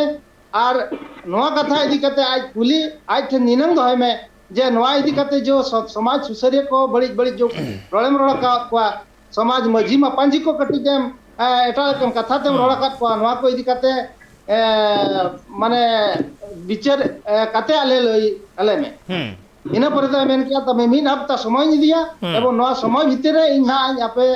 ᱟᱨ ᱱᱚᱣᱟ ᱠᱟᱛᱷᱟ ᱤᱫᱤ ᱠᱟᱛᱮ ᱟᱡ ᱠᱩᱞᱤ ᱟᱡ ᱴᱷᱮᱱ ᱱᱤᱱᱟᱹᱝ ᱫᱚᱦᱚᱭ ᱢᱮ ᱡᱮ ᱱᱚᱣᱟ ᱤᱫᱤ ᱠᱟᱛᱮ ᱡᱚ ᱥᱚ-, ᱥᱚᱢᱟᱡᱽ ᱥᱩᱥᱟᱹᱨᱤᱭᱟᱹ ᱠᱚ ᱵᱟᱹᱲᱤᱡ ᱵᱟᱹᱲᱤᱡ ᱡᱚ ᱨᱚᱲᱮᱢ ᱨᱚᱲ ᱟᱠᱟᱫ ᱠᱚᱣᱟ, ᱥᱚᱢᱟᱡᱽ ᱢᱟᱹᱡᱷᱤ ᱢᱟᱯᱟᱧᱡᱤ ᱠᱚ ᱠᱟᱹᱴᱤᱡ ᱮᱢ, ᱮ, ᱮᱴᱟᱜ ᱞᱮᱠᱟᱱ ᱠᱟᱛᱷᱟ ᱛᱮᱢ ᱦᱩᱸ᱾ ᱨᱚᱲ ᱟᱠᱟᱫ ᱠᱚᱣᱟ, ᱱᱚᱣᱟ ᱠᱚ ᱤᱫᱤ ᱠᱟᱛᱮ, ᱮ, ᱢᱟᱱᱮ ᱵᱤᱪᱟᱹᱨ, ᱮ, ᱠᱟᱛᱮ ᱟᱞᱮ ᱞᱟᱹᱭ ᱟᱞᱮ ᱢᱮ᱾ ᱦᱩᱸ᱾ ᱤᱱᱟᱹ ᱯᱚᱨᱮ ᱫᱚᱭ ᱢᱮᱱ ᱠᱮᱜᱼᱟ, "ᱛᱚᱵᱮ ᱢᱤᱫ ᱦᱟᱯᱛᱟ ᱥᱚᱢᱚᱭᱤᱧ ᱤᱫᱤᱭᱟ, ᱦᱩᱸ᱾ ᱮᱵᱚᱝ ᱱᱚᱣᱟ ᱥᱚᱢᱚᱭ ᱵᱷᱤᱛᱤᱨ ᱨᱮ ᱤᱧ ᱦᱟᱸᱜ ᱤᱧ ᱟᱯᱮ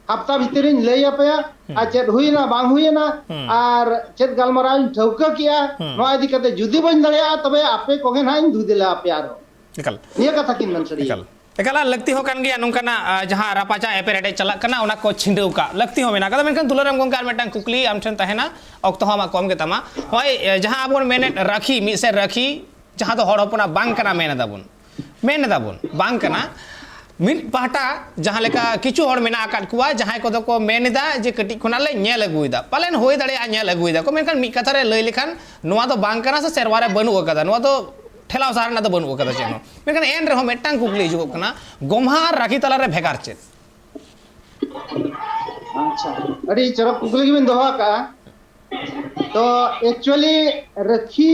ᱦᱟᱯᱛᱟ ᱵᱷᱤᱛᱤᱨ ᱨᱤᱧ ᱞᱟᱹᱭ ᱟᱯᱮᱭᱟ, ᱦᱩᱸ᱾ ᱟᱨ ᱪᱮᱫ ᱦᱩᱭᱮᱱᱟ ᱵᱟᱝ ᱦᱩᱭᱮᱱᱟ, ᱦᱩᱸ᱾ ᱟᱨ ᱪᱮᱫ ᱜᱟᱞᱢᱟᱨᱟᱣ ᱤᱧ ᱴᱷᱟᱹᱣᱠᱟᱹ ᱠᱮᱜᱼᱟ, ᱦᱩᱸ᱾ ᱱᱚᱣᱟ ᱤᱫᱤ ᱠᱟᱛᱮ ᱡᱩᱫᱤ ᱵᱟᱹᱧ ᱫᱟᱲᱮᱭᱟᱜᱼᱟ, ᱛᱚᱵᱮ ᱟᱯᱮ ᱠᱚᱜᱮ ᱱᱟᱦᱟᱜ ᱤᱧ ᱫᱩ ᱫᱮᱞᱟ ᱟᱯᱮᱭᱟ ᱟᱨᱦᱚᱸ᱾" ᱮᱠᱟᱞ᱾ ᱱᱤᱭᱟᱹ ᱠᱟᱛᱷᱟ ᱠᱤᱱ ᱢᱮᱱ ᱥᱟᱹᱨᱤᱭᱟ᱾ ᱮᱠᱟᱞ᱾ ᱮᱠᱟᱞ, ᱟᱨ ᱞᱟᱹᱠᱛᱤ ᱦᱚᱸ ᱠᱟᱱ ᱜᱮᱭᱟ ᱱᱚᱝᱠᱟᱱᱟᱜ, ᱟ, ᱡᱟᱦᱟᱸ ᱨᱟᱯᱟᱪᱟᱜ ᱮᱯᱮᱨ ᱦᱮᱰᱮᱡ ᱪᱟᱞᱟᱜ ᱠᱟᱱᱟ, ᱚᱱᱟ ᱠᱚ ᱪᱷᱤᱸᱰᱟᱹᱣ ᱠᱟᱜ ᱞᱟᱹᱠᱛᱤ ᱦᱚᱸ ᱢᱮᱱᱟᱜ ᱠᱟᱫᱟ᱾ ᱢᱮᱱᱠᱷᱟᱱ ᱫᱩᱞᱟᱹᱲ ᱨᱮᱱ ᱜᱚᱢᱠᱮ ᱟᱨ ᱢᱤᱫᱴᱟᱝ ᱠᱩᱠᱞᱤ ᱟᱢ ᱴᱷᱮᱱ ᱛᱟᱦᱮᱱᱟ, ᱦᱚᱸᱜᱼᱚᱭ, ᱮ, ᱡᱟᱦᱟᱸ ᱟᱵᱚ ᱵᱚᱱ ᱢᱮᱱᱮᱫ ᱨᱟᱹᱠᱷᱤ, ᱢᱤᱫ ᱥᱮᱫ ᱨᱟᱹᱠᱷᱤ, ᱡᱟᱦᱟᱸ ᱫᱚ ᱦᱚᱲ ᱦᱚᱯᱚᱱᱟᱜ ᱵᱟᱝ ᱠᱟᱱᱟ ᱢᱮᱱ ᱮᱫᱟ ᱵᱚᱱ, ᱢᱮᱱ ᱮᱫᱟ ᱵᱚᱱ ᱵᱟᱝ ᱠᱟᱱᱟ᱾ ᱢᱤᱫ ᱯᱟᱦᱴᱟ ᱡᱟᱦᱟᱸ ᱞᱮᱠᱟ ᱠᱤᱪᱷᱩ ᱦᱚᱲ ᱢᱮᱱᱟᱜ ᱟᱠᱟᱫ ᱠᱚᱣᱟ, ᱡᱟᱦᱟᱸᱭ ᱠᱚᱫᱚ ᱠᱚ ᱢᱮᱱ ᱮᱫᱟ ᱡᱮ ᱠᱟᱹᱴᱤᱡ ᱠᱷᱚᱱᱟᱜ ᱞᱮ ᱧᱮᱞ ᱟᱹᱜᱩᱭᱮᱫᱟ, ᱯᱟᱞᱮᱱ ᱦᱩᱭ ᱫᱟᱲᱮᱭᱟᱜᱼᱟ ᱧᱮᱞ ᱟᱹᱜᱩᱭᱮᱫᱟ ᱠᱚ, ᱢᱮᱱᱠᱷᱟᱱ ᱢᱤᱫ ᱠᱟᱛᱷᱟ ᱨᱮ ᱞᱟᱹᱭ ᱞᱮᱠᱷᱟᱱ ᱱᱚᱣᱟ ᱫᱚ ᱵᱟᱝ ᱠᱟᱱᱟ ᱥᱮ ᱥᱮᱨᱣᱟ ᱨᱮ ᱵᱟᱹᱱᱩᱜ ᱟᱠᱟᱫᱟ, ᱱᱚᱣᱟ ᱫᱚ ᱴᱷᱮᱞᱟᱣ ᱥᱟᱦᱟ ᱨᱮᱱᱟᱜ ᱫᱚ ᱵᱟᱹᱱᱩᱜ ᱟᱠᱟᱫᱟ ᱪᱮᱫ ᱦᱚᱸ᱾ ᱢᱮᱱᱠᱷᱟᱱ ᱮᱱ ᱨᱮᱦᱚᱸ ᱢᱤᱫᱴᱟᱝ ᱠᱩᱠᱞᱤ ᱦᱤᱡᱩᱜᱚᱜ ᱠᱟᱱᱟ, ᱜᱚᱢᱦᱟ ᱟᱨ ᱨᱟᱠᱷᱤ ᱛᱟᱞᱟᱨᱮ ᱵᱷᱮᱜᱟᱨ ᱪᱮᱫ? ᱟᱪᱪᱷᱟ, ᱟᱹᱰᱤ ᱪᱚᱨᱚᱠ ᱠᱩᱠᱞᱤ ᱜᱮᱵᱤᱱ ᱫᱚᱦᱚ ᱟᱠᱟᱫᱼᱟ᱾ ᱛᱚ ᱮᱠᱪᱩᱭᱟᱞᱤ ᱨᱟᱹᱠᱷᱤ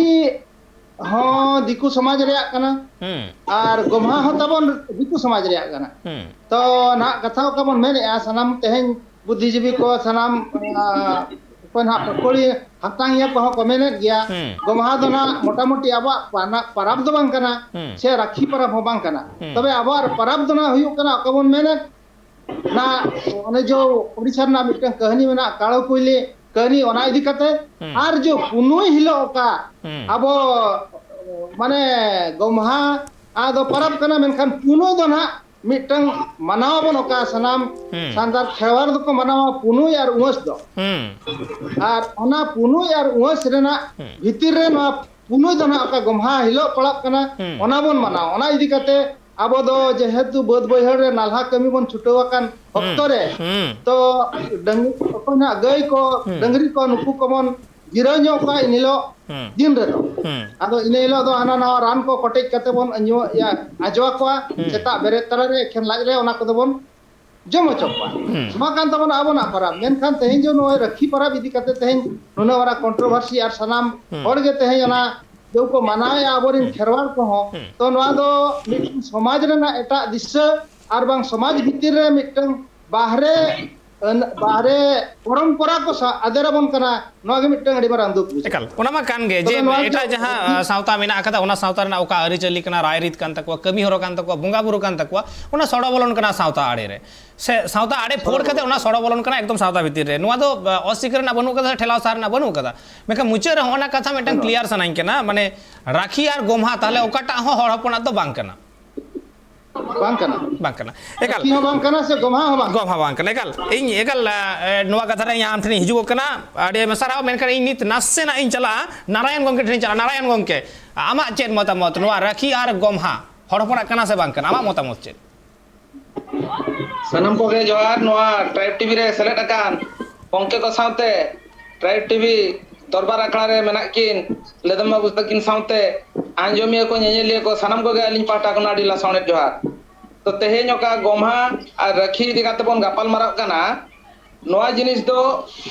ᱦᱚᱸ ᱫᱤᱠᱩ ᱥᱚᱢᱟᱡᱽ ᱨᱮᱭᱟᱜ ᱠᱟᱱᱟ, ᱦᱩᱸ ᱟᱨ ᱜᱚᱢᱦᱟ ᱦᱚᱸ ᱛᱟᱵᱚᱱ ᱫᱤᱠᱩ ᱥᱚᱢᱟᱡᱽ ᱨᱮᱭᱟᱜ ᱠᱟᱱᱟ᱾ ᱦᱩᱸ ᱛᱚ ᱱᱟᱦᱟᱜ ᱠᱟᱛᱷᱟ ᱚᱠᱟ ᱵᱚᱱ ᱢᱮᱱᱮᱫᱼᱟ, ᱥᱟᱱᱟᱢ ᱛᱮᱦᱮᱧ ᱵᱩᱫᱽᱫᱷᱤᱡᱤᱵᱤ ᱠᱚ, ᱥᱟᱱᱟᱢ ᱟᱸ, ᱚᱠᱚᱭ ᱱᱟᱦᱟᱜ ᱯᱟᱹᱠᱩᱲᱤ ᱦᱟᱛᱟᱝᱤᱭᱟᱹ ᱠᱚᱦᱚᱸ ᱠᱚ ᱢᱮᱱᱮᱫ ᱜᱮᱭᱟ, ᱦᱩᱸ ᱜᱚᱢᱦᱟ ᱫᱚ ᱱᱟᱦᱟᱜ ᱢᱚᱴᱟᱢᱩᱴᱤ ᱟᱵᱚᱣᱟᱜ ᱯᱟᱱᱟ- ᱯᱟᱨᱟᱵᱽ ᱫᱚ ᱵᱟᱝ ᱠᱟᱱᱟ, ᱦᱩᱸ ᱥᱮ ᱨᱟᱠᱷᱤ ᱯᱟᱨᱟᱵᱽ ᱦᱚᱸ ᱵᱟᱝ ᱠᱟᱱᱟ᱾ ᱦᱩᱸ ᱛᱚᱵᱮ ᱟᱵᱚᱣᱟᱜ ᱯᱟᱨᱟᱵᱽ ᱫᱚ ᱱᱟᱦᱟᱜ ᱦᱩᱭᱩᱜ ᱠᱟᱱᱟ, ᱚᱠᱟ ᱵᱚᱱ ᱢᱮᱱᱮᱫ ᱚᱱᱟ, ᱚᱱᱮ ᱡᱚ ᱳᱰᱤᱥᱟ ᱨᱮᱱᱟᱜ ᱢᱤᱫᱴᱟᱝ ᱠᱟᱹᱦᱱᱤ ᱢᱮᱱᱟᱜᱼᱟ, ᱠᱟᱲᱚ ᱠᱩᱭᱞᱤ ᱠᱟᱹᱦᱱᱤ, ᱚᱱᱟ ᱤᱫᱤ ᱠᱟᱛᱮ᱾ ᱦᱩᱸ ᱟᱨ ᱡᱚ ᱯᱩᱱᱩᱭ ᱦᱤᱞᱳᱜ ᱚᱠᱟ ᱦᱩᱸ ᱟᱵᱚ ᱢᱟᱱᱮ ᱜᱚᱢᱦᱟ ᱟᱫᱚ ᱯᱟᱨᱟᱵᱽ ᱠᱟᱱᱟ, ᱢᱮᱱᱠᱷᱟᱱ ᱯᱩᱱᱩᱭ ᱫᱚ ᱱᱟᱦᱟᱜ ᱢᱤᱫᱴᱟᱝ ᱢᱟᱱᱟᱣ ᱟᱵᱚᱱ, ᱚᱠᱟ ᱥᱟᱱᱟᱢ ᱦᱩᱸ ᱥᱟᱱᱛᱟᱲ ᱠᱷᱮᱨᱣᱟᱲ ᱫᱚᱠᱚ ᱢᱟᱱᱟᱣᱟ ᱯᱩᱱᱩᱭ ᱟᱨ ᱩᱢᱟᱹᱥ ᱫᱚ᱾ ᱦᱩᱸ ᱟᱨ ᱚᱱᱟ ᱯᱩᱱᱩᱭ ᱟᱨ ᱩᱢᱟᱹᱥ ᱨᱮᱱᱟᱜ ᱦᱩᱸ ᱵᱷᱤᱛᱤᱨ ᱨᱮ ᱱᱚᱣᱟ ᱯᱩᱱᱩᱭ ᱫᱚ ᱱᱟᱦᱟᱜ ᱚᱠᱟ ᱜᱚᱢᱦᱟ ᱦᱤᱞᱳᱜ ᱯᱟᱲᱟᱜ ᱠᱟᱱᱟ, ᱦᱩᱸ ᱚᱱᱟ ᱵᱚᱱ ᱢᱟᱱᱟᱣᱟ᱾ ᱚᱱᱟ ᱤᱫᱤ ᱠᱟᱛᱮ ᱟᱵᱚ ᱫᱚ ᱡᱮᱦᱮᱛᱩ ᱵᱟᱹᱫᱽ ᱵᱟᱹᱭᱦᱟᱹᱲ ᱨᱮ ᱱᱟᱞᱦᱟ ᱠᱟᱹᱢᱤ ᱵᱚᱱ ᱪᱷᱩᱴᱟᱹᱣ ᱟᱠᱟᱱ ᱦᱩᱸ ᱚᱠᱛᱚ ᱨᱮ, ᱦᱩᱸ ᱛᱚ ᱰᱟᱹᱝ- ᱚᱠᱚᱭ ᱱᱟᱦᱟᱜ ᱜᱟᱹᱭ ᱠᱚ ᱦᱩᱸ ᱰᱟᱹᱝᱨᱤ ᱠᱚ ᱱᱩᱠᱩ ᱠᱚᱵᱚᱱ ᱡᱤᱨᱟᱹᱣ ᱧᱚᱜ ᱠᱚᱣᱟ ᱮᱱ ᱦᱤᱞᱳᱜ ᱦᱩᱸ ᱫᱤᱱ ᱨᱮᱫᱚ᱾ ᱦᱩᱸ ᱟᱫᱚ ᱤᱱᱟᱹ ᱦᱤᱞᱳᱜ ᱫᱚ ᱦᱟᱱᱟ ᱱᱟᱣᱟ ᱨᱟᱱ ᱠᱚ ᱠᱚᱴᱮᱡ ᱠᱟᱛᱮ ᱵᱚᱱ ᱧᱩ ᱤᱭᱟᱹ ᱟᱡᱚ ᱟᱠᱚᱣᱟ᱾ ᱦᱩᱸ ᱥᱮᱛᱟᱜ ᱵᱮᱨᱮᱫ ᱛᱚᱨᱟ ᱨᱮ ᱮᱠᱷᱮᱱ ᱞᱟᱡ ᱨᱮ ᱚᱱᱟ ᱠᱚᱫᱚ ᱵᱚᱱ ᱡᱚᱢ ᱦᱚᱪᱚ ᱠᱚᱣᱟ᱾ ᱦᱩᱸ ᱱᱚᱣᱟ ᱠᱟᱱ ᱛᱟᱵᱚᱱᱟ ᱟᱵᱚᱱᱟᱜ ᱯᱚᱨᱚᱵᱽ᱾ ᱢᱮᱱᱠᱷᱟᱱ ᱛᱮᱦᱮᱧ ᱡᱮ ᱱᱚᱜᱼᱚᱭ ᱨᱟᱹᱠᱷᱤ ᱯᱚᱨᱚᱵᱽ ᱤᱫᱤ ᱠᱟᱛᱮ ᱛᱮᱦᱮᱧ ᱱᱩᱱᱟᱹᱜ ᱢᱟᱨᱟᱝ ᱠᱚᱱᱴᱨᱳᱵᱷᱟᱨᱥᱤ ᱟᱨ ᱥᱟᱱᱟᱢ ᱦᱩᱸ ᱦᱚᱲ ᱜᱮ ᱛᱮᱦᱮᱧ ᱚᱱᱟ ᱡᱮ ᱠᱚ ᱢᱟᱱᱟᱣᱮᱫᱼᱟ ᱟᱵᱚᱨᱮᱱ ᱦᱩᱸ ᱠᱷᱮᱨᱣᱟᱲ ᱠᱚᱦᱚᱸ, ᱦᱩᱸ ᱛᱚ ᱱᱚᱣᱟ ᱫᱚ ᱢᱤᱫᱴᱟᱝ ᱥᱚᱢᱟᱡᱽ ᱨᱮᱱᱟᱜ ᱮᱴᱟᱜ ᱫᱤᱥᱟᱹ ᱟᱨ ᱵᱟᱝ ᱥᱚᱢᱟᱡᱽ ᱵᱷᱤᱛᱤᱨ ᱨᱮ ᱢᱤᱫᱴᱟᱝ ᱵᱟᱦᱨᱮ ᱟᱹᱱ- ᱵᱟᱦᱨᱮ ᱯᱚᱨᱚᱢᱯᱚᱨᱟ ᱠᱚ ᱥᱟ- ᱟᱫᱮᱨ ᱟᱵᱚᱱ ᱠᱟᱱᱟ, ᱱᱚᱣᱟ ᱜᱮ ᱢᱤᱫᱴᱟᱝ ᱟᱹᱰᱤ ᱢᱟᱨᱟᱝ ᱫᱩᱠ ᱵᱩᱡᱷᱟᱹᱜ ᱮᱠᱟᱞ, ᱠᱟᱱᱟ᱾ ᱚᱱᱟ ᱢᱟ ᱠᱟᱱ ᱜᱮ ᱡᱮ ᱛᱚᱵᱮ ᱱᱚᱣᱟ ᱮᱴᱟᱜ ᱡᱮ- ᱡᱟᱦᱟᱸ ᱟ, ᱥᱟᱶᱛᱟ ᱢᱮᱱᱟᱜ ᱟᱠᱟᱫᱟ, ᱚᱱᱟ ᱥᱟᱶᱛᱟ ᱨᱮᱱᱟᱜ ᱚᱠᱟ ᱟᱹᱨᱤᱪᱟᱹᱞᱤ ᱠᱟᱱᱟ, ᱨᱟᱭᱨᱤᱛ ᱠᱟᱱ ᱛᱟᱠᱚᱣᱟ, ᱠᱟᱹᱢᱤ ᱦᱚᱨᱟ ᱠᱟᱱ ᱛᱟᱠᱚᱣᱟ, ᱵᱚᱸᱜᱟ ᱵᱩᱨᱩ ᱠᱟᱱ ᱛᱟᱠᱚᱣᱟ, ᱚᱱᱟ ᱥᱚᱲᱚ ᱵᱚᱞᱚᱱ ᱠᱟᱱᱟ ᱥᱟᱶᱛᱟ ᱟᱲᱮ ᱨᱮ, ᱥᱮ ᱥᱟᱶᱛᱟ ᱟᱲᱮ ᱯᱷᱳᱲ ᱠᱟᱛᱮ ᱚᱱᱟ ᱥᱚᱲᱚ ᱵᱚᱞᱚᱱ ᱠᱟᱱᱟ ᱮᱠᱫᱚᱢ ᱥᱟᱶᱛᱟ ᱵᱷᱤᱛᱤᱨ ᱨᱮ᱾ ᱱᱚᱣᱟ ᱫᱚ ᱟ, ᱚᱥᱤᱠᱟᱹᱨ ᱨᱮᱱᱟᱜ ᱵᱟᱹᱱᱩᱜ ᱟᱠᱟᱫᱟ, ᱴᱷᱮᱞᱟᱣ ᱥᱟᱦᱟ ᱨᱮᱱᱟᱜ ᱵᱟᱹᱱᱩᱜ ᱟᱠᱟᱫᱟ᱾ ᱢᱮᱱᱠᱷᱟᱱ ᱢᱩᱪᱟᱹᱫ ᱨᱮ ᱦᱚᱸᱜᱼᱚ ᱱᱟ ᱠᱟᱛᱷᱟ ᱢᱤᱫᱴᱟᱝ ᱠᱞᱤᱭᱟᱨ ᱥᱟᱱᱟᱧ ᱠᱟᱱᱟ, ᱢᱟᱱᱮ ᱨᱟᱠᱷᱤ ᱟᱨ ᱜᱚᱢᱦᱟ ᱛᱟᱦᱞᱮ ᱚᱠᱟᱴᱟᱜ ᱦᱚᱸ ᱦᱚᱲ ᱦᱚᱯᱚᱱᱟᱜ ᱫᱚ ᱵᱟᱝ ᱠᱟᱱᱟ? ᱵᱟᱝ ᱠᱟᱱᱟ᱾ ᱵᱟᱝ ᱠᱟᱱᱟ᱾ ᱮᱠᱟᱞ᱾ ᱨᱟᱹᱠᱷᱤ ᱦᱚᱸ ᱵᱟᱝ ᱠᱟᱱᱟ ᱥᱮ ᱜᱚᱢᱦᱟ ᱦᱚᱸ ᱵᱟᱝ ᱠᱟᱱᱟ᱾ ᱜᱚᱢᱦᱟ ᱵᱟᱝ ᱠᱟᱱᱟ᱾ ᱮᱠᱟᱞ᱾ ᱤᱧ ᱮᱠᱟᱞ, ᱮ, ᱱᱚᱣᱟ ᱠᱟᱛᱷᱟ ᱨᱮ ᱤᱧ ᱟᱢ ᱴᱷᱮᱱᱤᱧ ᱦᱤᱡᱩᱜᱚᱜ ᱠᱟᱱᱟ᱾ ᱟᱹᱰᱤ ᱟᱭᱢᱟ ᱥᱟᱨᱦᱟᱣ᱾ ᱢᱮᱱᱠᱷᱟᱱ ᱤᱧ ᱱᱤᱛ ᱱᱟᱥᱮᱱᱟᱜ ᱤᱧ ᱪᱟᱞᱟᱜᱼᱟ ᱱᱟᱨᱟᱭᱚᱱ ᱜᱚᱢᱠᱮ ᱴᱷᱮᱱᱤᱧ ᱪᱟᱞᱟᱜᱼᱟ᱾ ᱱᱟᱨᱟᱭᱚᱱ ᱜᱚᱢᱠᱮ, ᱟᱢᱟᱜ ᱪᱮᱫ ᱢᱚᱛᱟᱢᱚᱛ ᱱᱚᱣᱟ ᱨᱟᱹᱠᱷᱤ ᱟᱨ ᱜᱚᱢᱦᱟ ᱦᱚᱲ ᱦᱚᱯᱚᱱᱟᱜ ᱠᱟᱱᱟ ᱥᱮ ᱵᱟᱝ ᱠᱟᱱᱟ? ᱟᱢᱟᱜ ᱢᱚᱛᱟᱢᱚᱛ ᱪᱮᱫ? ᱥᱟᱱᱟᱢ ᱠᱚᱜᱮ ᱡᱚᱦᱟᱨ᱾ ᱱᱚᱣᱟ ᱴᱨᱟᱭᱤᱵᱽ ᱴᱤᱵᱷᱤ ᱨᱮ ᱥᱮᱞᱮᱫ ᱟᱠᱟᱱ ᱜᱚᱢᱠᱮ ᱠᱚ ᱥᱟᱶᱛᱮ ᱴᱨᱟᱭᱤᱵᱽ ᱴᱤᱵᱷᱤ ᱫᱚᱨᱵᱟᱨ ᱟᱠᱷᱲᱟ ᱨᱮ ᱢᱮᱱᱟᱜ ᱠᱤᱱ ᱞᱮᱫᱚᱢ ᱵᱟᱹᱵᱩ ᱛᱟᱹᱠᱤᱱ ᱥᱟᱶᱛᱮ ᱟᱸᱡᱚᱢᱤᱭᱟᱹ ᱠᱚ, ᱧᱮᱧᱮᱞᱤᱭᱟᱹ ᱠᱚ, ᱥᱟᱱᱟᱢ ᱠᱚᱜᱮ ᱟᱹᱞᱤᱧ ᱯᱟᱦᱴᱟ ᱠᱷᱚᱱ ᱟᱹᱰᱤ ᱞᱟᱥᱟᱲᱦᱮᱫ ᱡᱚᱦᱟᱨ᱾ ᱛᱚ, ᱛᱮᱦᱮᱧ ᱚᱠᱟ ᱜᱚᱢᱦᱟ ᱟᱨ ᱨᱟᱹᱠᱷᱤ ᱤᱫᱤ ᱠᱟᱛᱮ ᱵᱚᱱ ᱜᱟᱯᱟᱞ ᱢᱟᱨᱟᱜ ᱠᱟᱱᱟ, ᱱᱚᱣᱟ ᱡᱤᱱᱤᱥ ᱫᱚ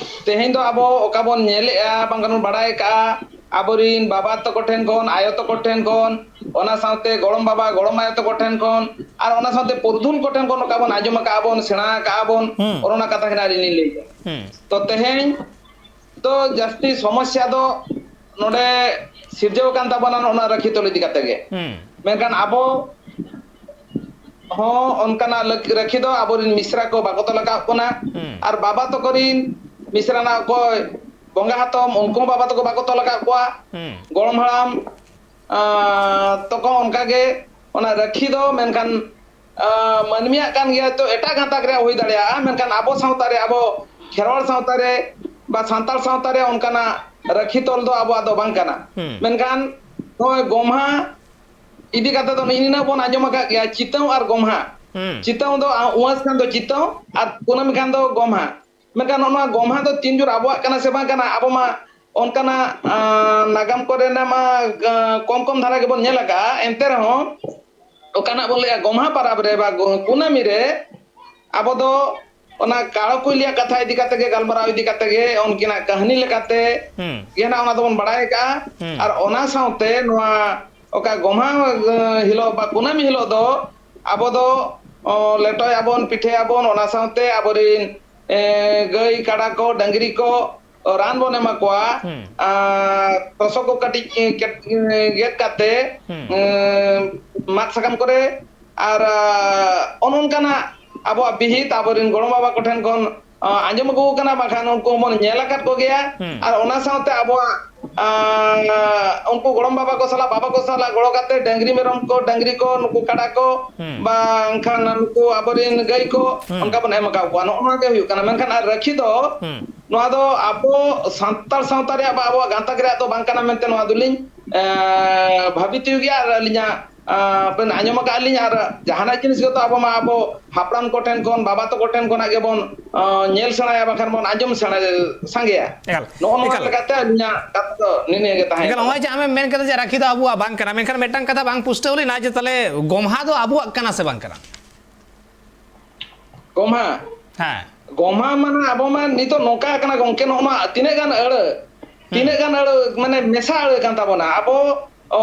ᱛᱮᱦᱮᱧ ᱫᱚ ᱟᱵᱚ ᱚᱠᱟ ᱵᱚᱱ ᱧᱮᱞᱮᱜᱼᱟ, ᱵᱟᱝᱠᱷᱟᱱ ᱵᱚᱱ ᱵᱟᱲᱟᱭ ᱠᱟᱜᱼᱟ, ᱟᱵᱚᱨᱤᱱ ᱵᱟᱵᱟ ᱛᱟᱠᱚ ᱴᱷᱮᱱ ᱠᱷᱚᱱ, ᱟᱭᱳ ᱛᱟᱠᱚ ᱴᱷᱮᱱ ᱠᱷᱚᱱ, ᱚᱱᱟ ᱥᱟᱶᱛᱮ ᱜᱚᱲᱚᱢ ᱵᱟᱵᱟ, ᱜᱚᱲᱚᱢ ᱟᱭᱳ ᱛᱟᱠᱚ ᱴᱷᱮᱱ ᱠᱷᱚᱱ, ᱟᱨ ᱚᱱᱟ ᱥᱟᱶᱛᱮ ᱯᱩᱨᱩᱫᱷᱩᱞ ᱠᱚ ᱴᱷᱮᱱ ᱠᱷᱚᱱ ᱚᱠᱟ ᱵᱚᱱ ᱟᱸᱡᱚᱢ ᱟᱠᱟᱜᱼᱟ ᱵᱚᱱ, ᱥᱮᱬᱟ ᱟᱠᱟᱜᱼᱟ ᱵᱚᱱ, ᱦᱩᱸ᱾ ᱚᱱᱟ ᱠᱟᱛᱷᱟ ᱜᱮ ᱱᱟᱜ ᱟᱹᱞᱤᱧ ᱞᱤᱧ ᱞᱟᱹᱭᱮᱫᱟ᱾ ᱦᱩᱸ᱾ ᱛᱚ, ᱛᱮᱦᱮᱧ ᱫᱚ ᱡᱟᱹᱥᱛᱤ ᱥᱚᱢᱚᱥᱥᱟ ᱫᱚ ᱱᱚᱰᱮ ᱥᱤᱨᱡᱟᱹᱣ ᱟᱠᱟᱱ ᱛᱟᱵᱚᱱᱟ ᱱᱚᱜᱼᱚ ᱱᱚᱣᱟ ᱨᱟᱹᱠᱷᱤ ᱛᱚᱞ ᱤᱫᱤ ᱠᱟᱛᱮ ᱜᱮ᱾ ᱦᱩᱸ᱾ ᱢᱮᱱᱠᱷᱟᱱ ᱟᱵᱚ ᱦᱚᱸ ᱚᱱᱠᱟᱱᱟᱜ ᱞᱟᱹᱠ-, ᱨᱟᱹᱠᱷᱤ ᱫᱚ ᱟᱵᱚᱨᱤᱱ ᱢᱤᱥᱨᱟ ᱠᱚ ᱵᱟᱠᱚ ᱛᱚᱞ ᱟᱠᱟᱫ ᱵᱚᱱᱟ᱾ ᱦᱩᱸ᱾ ᱟᱨ ᱵᱟᱵᱟ ᱛᱟᱠᱚ ᱨᱤᱱ ᱢᱤᱥᱨᱟ ᱨᱮᱱᱟᱜ ᱚᱠᱚᱭ ᱵᱚᱸᱜᱟ ᱦᱟᱛᱚᱢ, ᱩᱱᱠᱩ ᱦᱚᱸ ᱵᱟᱵᱟ ᱛᱟᱠᱚ ᱵᱟᱠᱚ ᱛᱚᱞ ᱟᱠᱟᱫ ᱠᱚᱣᱟ᱾ ᱦᱩᱸ᱾ ᱜᱚᱲᱚᱢ ᱦᱟᱲᱟᱢ, ᱟᱸ, ᱛᱚᱠᱚ ᱚᱱᱠᱟ ᱜᱮ ᱚᱱᱟ ᱨᱟᱹᱠᱷᱤ ᱫᱚ ᱢᱮᱱᱠᱷᱟᱱ, ᱟᱸ, ᱢᱟᱹᱱᱢᱤᱭᱟᱜ ᱠᱟᱱ ᱜᱮᱭᱟ, ᱛᱚ ᱮᱴᱟᱜ ᱜᱟᱛᱟᱠ ᱨᱮᱭᱟᱜ ᱦᱩᱭ ᱫᱟᱲᱮᱭᱟᱜᱼᱟ, ᱢᱮᱱᱠᱷᱟᱱ ᱟᱵᱚ ᱥᱟᱶᱛᱟ ᱨᱮ, ᱟᱵᱚ ᱠᱷᱮᱨᱣᱟᱲ ᱥᱟᱶᱛᱟ ᱨᱮ ᱵᱟ ᱥᱟᱱᱛᱟᱲ ᱥᱟᱶᱛᱟ ᱨᱮ ᱚᱱᱠᱟᱱᱟᱜ ᱨᱟᱹᱠᱷᱤ ᱛᱚᱞ ᱫᱚ ᱟᱵᱚᱣᱟᱜ ᱫᱚ ᱵᱟᱝ ᱠᱟᱱᱟ᱾ ᱦᱩᱸ᱾ ᱢᱮᱱᱠᱷᱟᱱ ᱱᱚᱜᱼᱚᱭ ᱜᱚᱢᱦᱟ ᱤᱫᱤ ᱠᱟᱛᱮ ᱫᱚ ᱱᱤᱱᱟᱹᱜ ᱵᱚᱱ ᱟᱸᱡᱚᱢ ᱟᱠᱟᱫ ᱜᱮᱭᱟ, ᱪᱤᱛᱟᱹᱣ ᱟᱨ ᱜᱚᱢᱦᱟ᱾ ᱦᱩᱸ᱾ ᱪᱤᱛᱟᱹᱣ ᱫᱚ, ᱟ, ᱩᱣᱟᱹᱥ ᱠᱷᱟᱱ ᱫᱚ ᱪᱤᱛᱟᱹᱣ ᱟᱨ ᱠᱩᱱᱟᱹᱢᱤ ᱠᱷᱟᱱ ᱫᱚ ᱜᱚᱢᱦᱟ᱾ ᱢᱮᱱᱠᱷᱟᱱ ᱱᱚᱜᱼᱚ ᱱᱚᱣᱟ ᱜᱚᱢᱦᱟ ᱫᱚ ᱛᱤᱱ ᱡᱳᱨ ᱟᱵᱚᱣᱟᱜ ᱠᱟᱱᱟ ᱥᱮ ᱵᱟᱝ ᱠᱟᱱᱟ, ᱟᱵᱚ ᱢᱟ ᱚᱱᱠᱟᱱᱟᱜ, ᱟᱸ, ᱱᱟᱜᱟᱢ ᱠᱚᱨᱮᱱᱟᱜ ᱢᱟ, ᱟᱸ, ᱠᱚᱢ ᱠᱚᱢ ᱫᱷᱟᱨᱟ ᱜᱮᱵᱚᱱ ᱧᱮᱞ ᱟᱠᱟᱜᱼᱟ᱾ ᱮᱱᱛᱮ ᱨᱮᱦᱚᱸ ᱚᱠᱟᱱᱟᱜ ᱵᱚᱱ ᱞᱟᱹᱭᱟ, ᱜᱚᱢᱦᱟ ᱯᱟᱨᱟᱵᱽ ᱨᱮ ᱵᱟ ᱜᱚ-, ᱠᱩᱱᱟᱹᱢᱤ ᱨᱮ ᱟᱵᱚ ᱫᱚ ᱚᱱᱟ ᱠᱟᱲᱚ ᱠᱩᱭᱞᱤᱭᱟᱜ ᱠᱟᱛᱷᱟ ᱤᱫᱤ ᱠᱟᱛᱮ ᱜᱮ, ᱜᱟᱞᱢᱟᱨᱟᱣ ᱤᱫᱤ ᱠᱟᱛᱮ ᱜᱮ, ᱩᱱᱠᱤᱱᱟᱜ ᱠᱟᱹᱦᱱᱤ ᱞᱮᱠᱟᱛᱮ ᱦᱩᱸ᱾ ᱜᱮ ᱱᱟᱜ ᱚᱱᱟ ᱫᱚᱵᱚᱱ ᱵᱟᱲᱟᱭ ᱟᱠᱟᱜᱼᱟ᱾ ᱦᱩᱸ᱾ ᱟᱨ ᱚᱱᱟ ᱥᱟᱶᱛᱮ ᱱᱚᱣᱟ ᱚᱠᱟ ᱜᱚᱢᱦᱟ, ᱟᱸ, ᱦᱤᱞᱳᱜ ᱵᱟ ᱠᱩᱱᱟᱹᱢᱤ ᱦᱤᱞᱳᱜ ᱫᱚ ᱟᱵᱚ ᱫᱚ, ᱚ, ᱞᱮᱴᱚᱭᱟᱵᱚᱱ, ᱯᱤᱴᱷᱟᱹᱭᱟᱵᱚᱱ, ᱚᱱᱟ ᱥᱟᱶᱛᱮ ᱟᱵᱚᱨᱤᱱ, ᱮ, ᱜᱟᱹᱭ, ᱠᱟᱰᱟ ᱠᱚ, ᱰᱟᱹᱝᱨᱤ ᱠᱚ, ᱚ, ᱨᱟᱱ ᱵᱚᱱ ᱮᱢᱟ ᱠᱚᱣᱟ᱾ ᱦᱩᱸ᱾ ᱟᱨ ᱥᱚᱥᱚ ᱠᱚ ᱠᱟᱹᱴᱤᱡ, ᱮ, ᱠᱮᱴ-, ᱮ, ᱜᱮᱫ ᱠᱟᱛᱮ, ᱦᱩᱸ᱾ ᱮ, ᱢᱟᱫ ᱥᱟᱠᱟᱢ ᱠᱚᱨᱮ ᱟᱨ, ᱟ, ᱚᱱ-, ᱚᱱᱠᱟᱱᱟᱜ ᱟᱵᱚᱣᱟᱜ ᱵᱤᱦᱤᱛ ᱟᱵᱚᱨᱤᱱ ᱜᱚᱲᱚᱢ ᱵᱟᱵᱟ ᱠᱚᱴᱷᱮᱱ ᱠᱷᱚᱱ, ᱟ, ᱟᱸᱡᱚᱢ ᱟᱹᱜᱩ ᱟᱠᱟᱱᱟ, ᱵᱟᱝᱠᱷᱟᱱ ᱩᱱᱠᱩ ᱦᱚᱸᱵᱚᱱ ᱧᱮᱞ ᱟᱠᱟᱫ ᱠᱚᱜᱮᱭᱟ᱾ ᱦᱩᱸ᱾ ᱟᱨ ᱚᱱᱟ ᱥᱟᱶᱛᱮ ᱟᱵᱚᱣᱟᱜ ᱟᱨ ᱩᱱᱠᱩ ᱜᱚᱲᱚᱢ ᱵᱟᱵᱟ ᱠᱚ ᱥᱟᱞᱟᱜ, ᱵᱟᱵᱟ ᱠᱚ ᱥᱟᱞᱟᱜ ᱜᱚᱲᱚ ᱠᱟᱛᱮ ᱰᱟᱹᱝᱨᱤ ᱢᱮᱨᱚᱢ ᱠᱚ, ᱰᱟᱹᱝᱨᱤ ᱠᱚ, ᱱᱩᱠᱩ ᱠᱟᱰᱟ ᱠᱚ, ᱦᱩᱸ᱾ ᱵᱟᱝᱠᱷᱟᱱ ᱱᱩᱠᱩ ᱟᱵᱚᱨᱮᱱ ᱜᱟᱹᱭ ᱠᱚ, ᱦᱩᱸ᱾ ᱚᱱᱠᱟ ᱵᱚᱱ ᱮᱢ ᱟᱠᱟᱫ ᱠᱚᱣᱟ᱾ ᱱᱚᱜᱼᱚ ᱱᱚᱣᱟ ᱜᱮ ᱦᱩᱭᱩᱜ ᱠᱟᱱᱟ᱾ ᱢᱮᱱᱠᱷᱟᱱ ᱟᱨ ᱨᱟᱹᱠᱷᱤ ᱫᱚ, ᱦᱩᱸ᱾ ᱱᱚᱣᱟ ᱫᱚ ᱟᱵᱚ ᱥᱟᱱᱛᱟᱲ ᱥᱟᱶᱛᱟ ᱨᱮᱭᱟᱜ ᱵᱟ ᱟᱵᱚᱣᱟᱜ ᱜᱟᱶᱛᱟ ᱨᱮᱭᱟᱜ ᱫᱚ ᱵᱟᱝ ᱠᱟᱱᱟ ᱢᱮᱱᱛᱮ ᱱᱚᱣᱟ ᱫᱚᱞᱤᱧ, ᱮᱸ, ᱵᱷᱟᱹᱵᱤ ᱛᱤᱭᱳᱜ ᱜᱮᱭᱟ᱾ ᱟᱨ ᱟᱹᱞᱤᱧᱟᱜ, ᱟᱸ, ᱵᱮᱱ ᱟᱸᱡᱚᱢ ᱟᱠᱟᱫ ᱞᱤᱧ, ᱟᱨ ᱡᱟᱦᱟᱱᱟᱜ ᱡᱤᱱᱤᱥ ᱜᱮᱛᱚ ᱟᱵᱚ ᱢᱟ ᱟᱵᱚ ᱦᱟᱯᱲᱟᱢ ᱠᱚᱴᱷᱮᱱ ᱠᱷᱚᱱ, ᱵᱟᱵᱟ ᱛᱟᱠᱚ ᱴᱷᱮᱱ ᱠᱷᱚᱱᱟᱜ ᱜᱮᱵᱚᱱ, ᱟᱸ, ᱧᱮᱞ ᱥᱮᱬᱟᱭᱟ, ᱵᱟᱝᱠᱷᱟᱱ ᱵᱚᱱ ᱟᱸᱡᱚᱢ ᱥᱮᱬᱟ ᱥᱟᱸᱜᱮᱭᱟ᱾ ᱮᱠᱟᱞ, ᱱᱚᱜᱼᱚ ᱱᱚᱣᱟ ᱮᱠᱟᱞ᱾ ᱞᱮᱠᱟᱛᱮ ᱟᱹᱞᱤᱧᱟᱜ ᱠᱟᱛᱷᱟ ᱫᱚ ᱱᱤᱱᱟᱹᱜ ᱜᱮ ᱛᱟᱦᱮᱸ ᱮᱠᱟᱞ, ᱠᱟᱱᱟ᱾ ᱱᱚᱜᱼᱚᱭ ᱡᱮ ᱟᱢᱮᱢ ᱢᱮᱱ ᱠᱮᱫᱟ ᱡᱮ ᱨᱟᱹᱠᱷᱤ ᱫᱚ ᱟᱵᱚᱣᱟᱜ ᱵᱟᱝ ᱠᱟᱱᱟ, ᱢᱮᱱᱠᱷᱟᱱ ᱢᱤᱫᱴᱟᱝ ᱠᱟᱛᱷᱟ ᱵᱟᱝ ᱯᱩᱥᱴᱟᱹᱣ ᱞᱮᱱᱟ ᱡᱮ ᱛᱟᱦᱞᱮ ᱜᱚᱢᱦᱟ ᱫᱚ ᱟᱵᱚᱣᱟᱜ ᱠᱟᱱᱟ ᱥᱮ ᱵᱟᱝ ᱠᱟᱱᱟ? ᱜᱚᱢᱦᱟ? ᱦᱮᱸ᱾ ᱜᱚᱢᱦᱟ ᱢᱟᱱᱮ ᱟᱵᱚ ᱢᱟ ᱱᱤᱛᱚᱜ ᱱᱚᱝᱠᱟ ᱠᱟᱱᱟ ᱜᱚᱢᱠᱮ, ᱱᱚᱜᱼᱚ ᱱᱚᱣᱟ ᱛᱤᱱᱟᱹᱜ ᱜᱟᱱ ᱟᱹᱲᱟᱹ, ᱦᱩᱸ᱾ ᱛᱤᱱᱟᱹᱜ ᱜᱟᱱ ᱟᱹᱲᱟᱹ, ᱢᱟᱱᱮ ᱢᱮᱥᱟ ᱟᱹᱲᱟᱹ ᱠᱟᱱ ᱛᱟᱵᱚᱱᱟ᱾ ᱟᱵᱚ, ᱚ,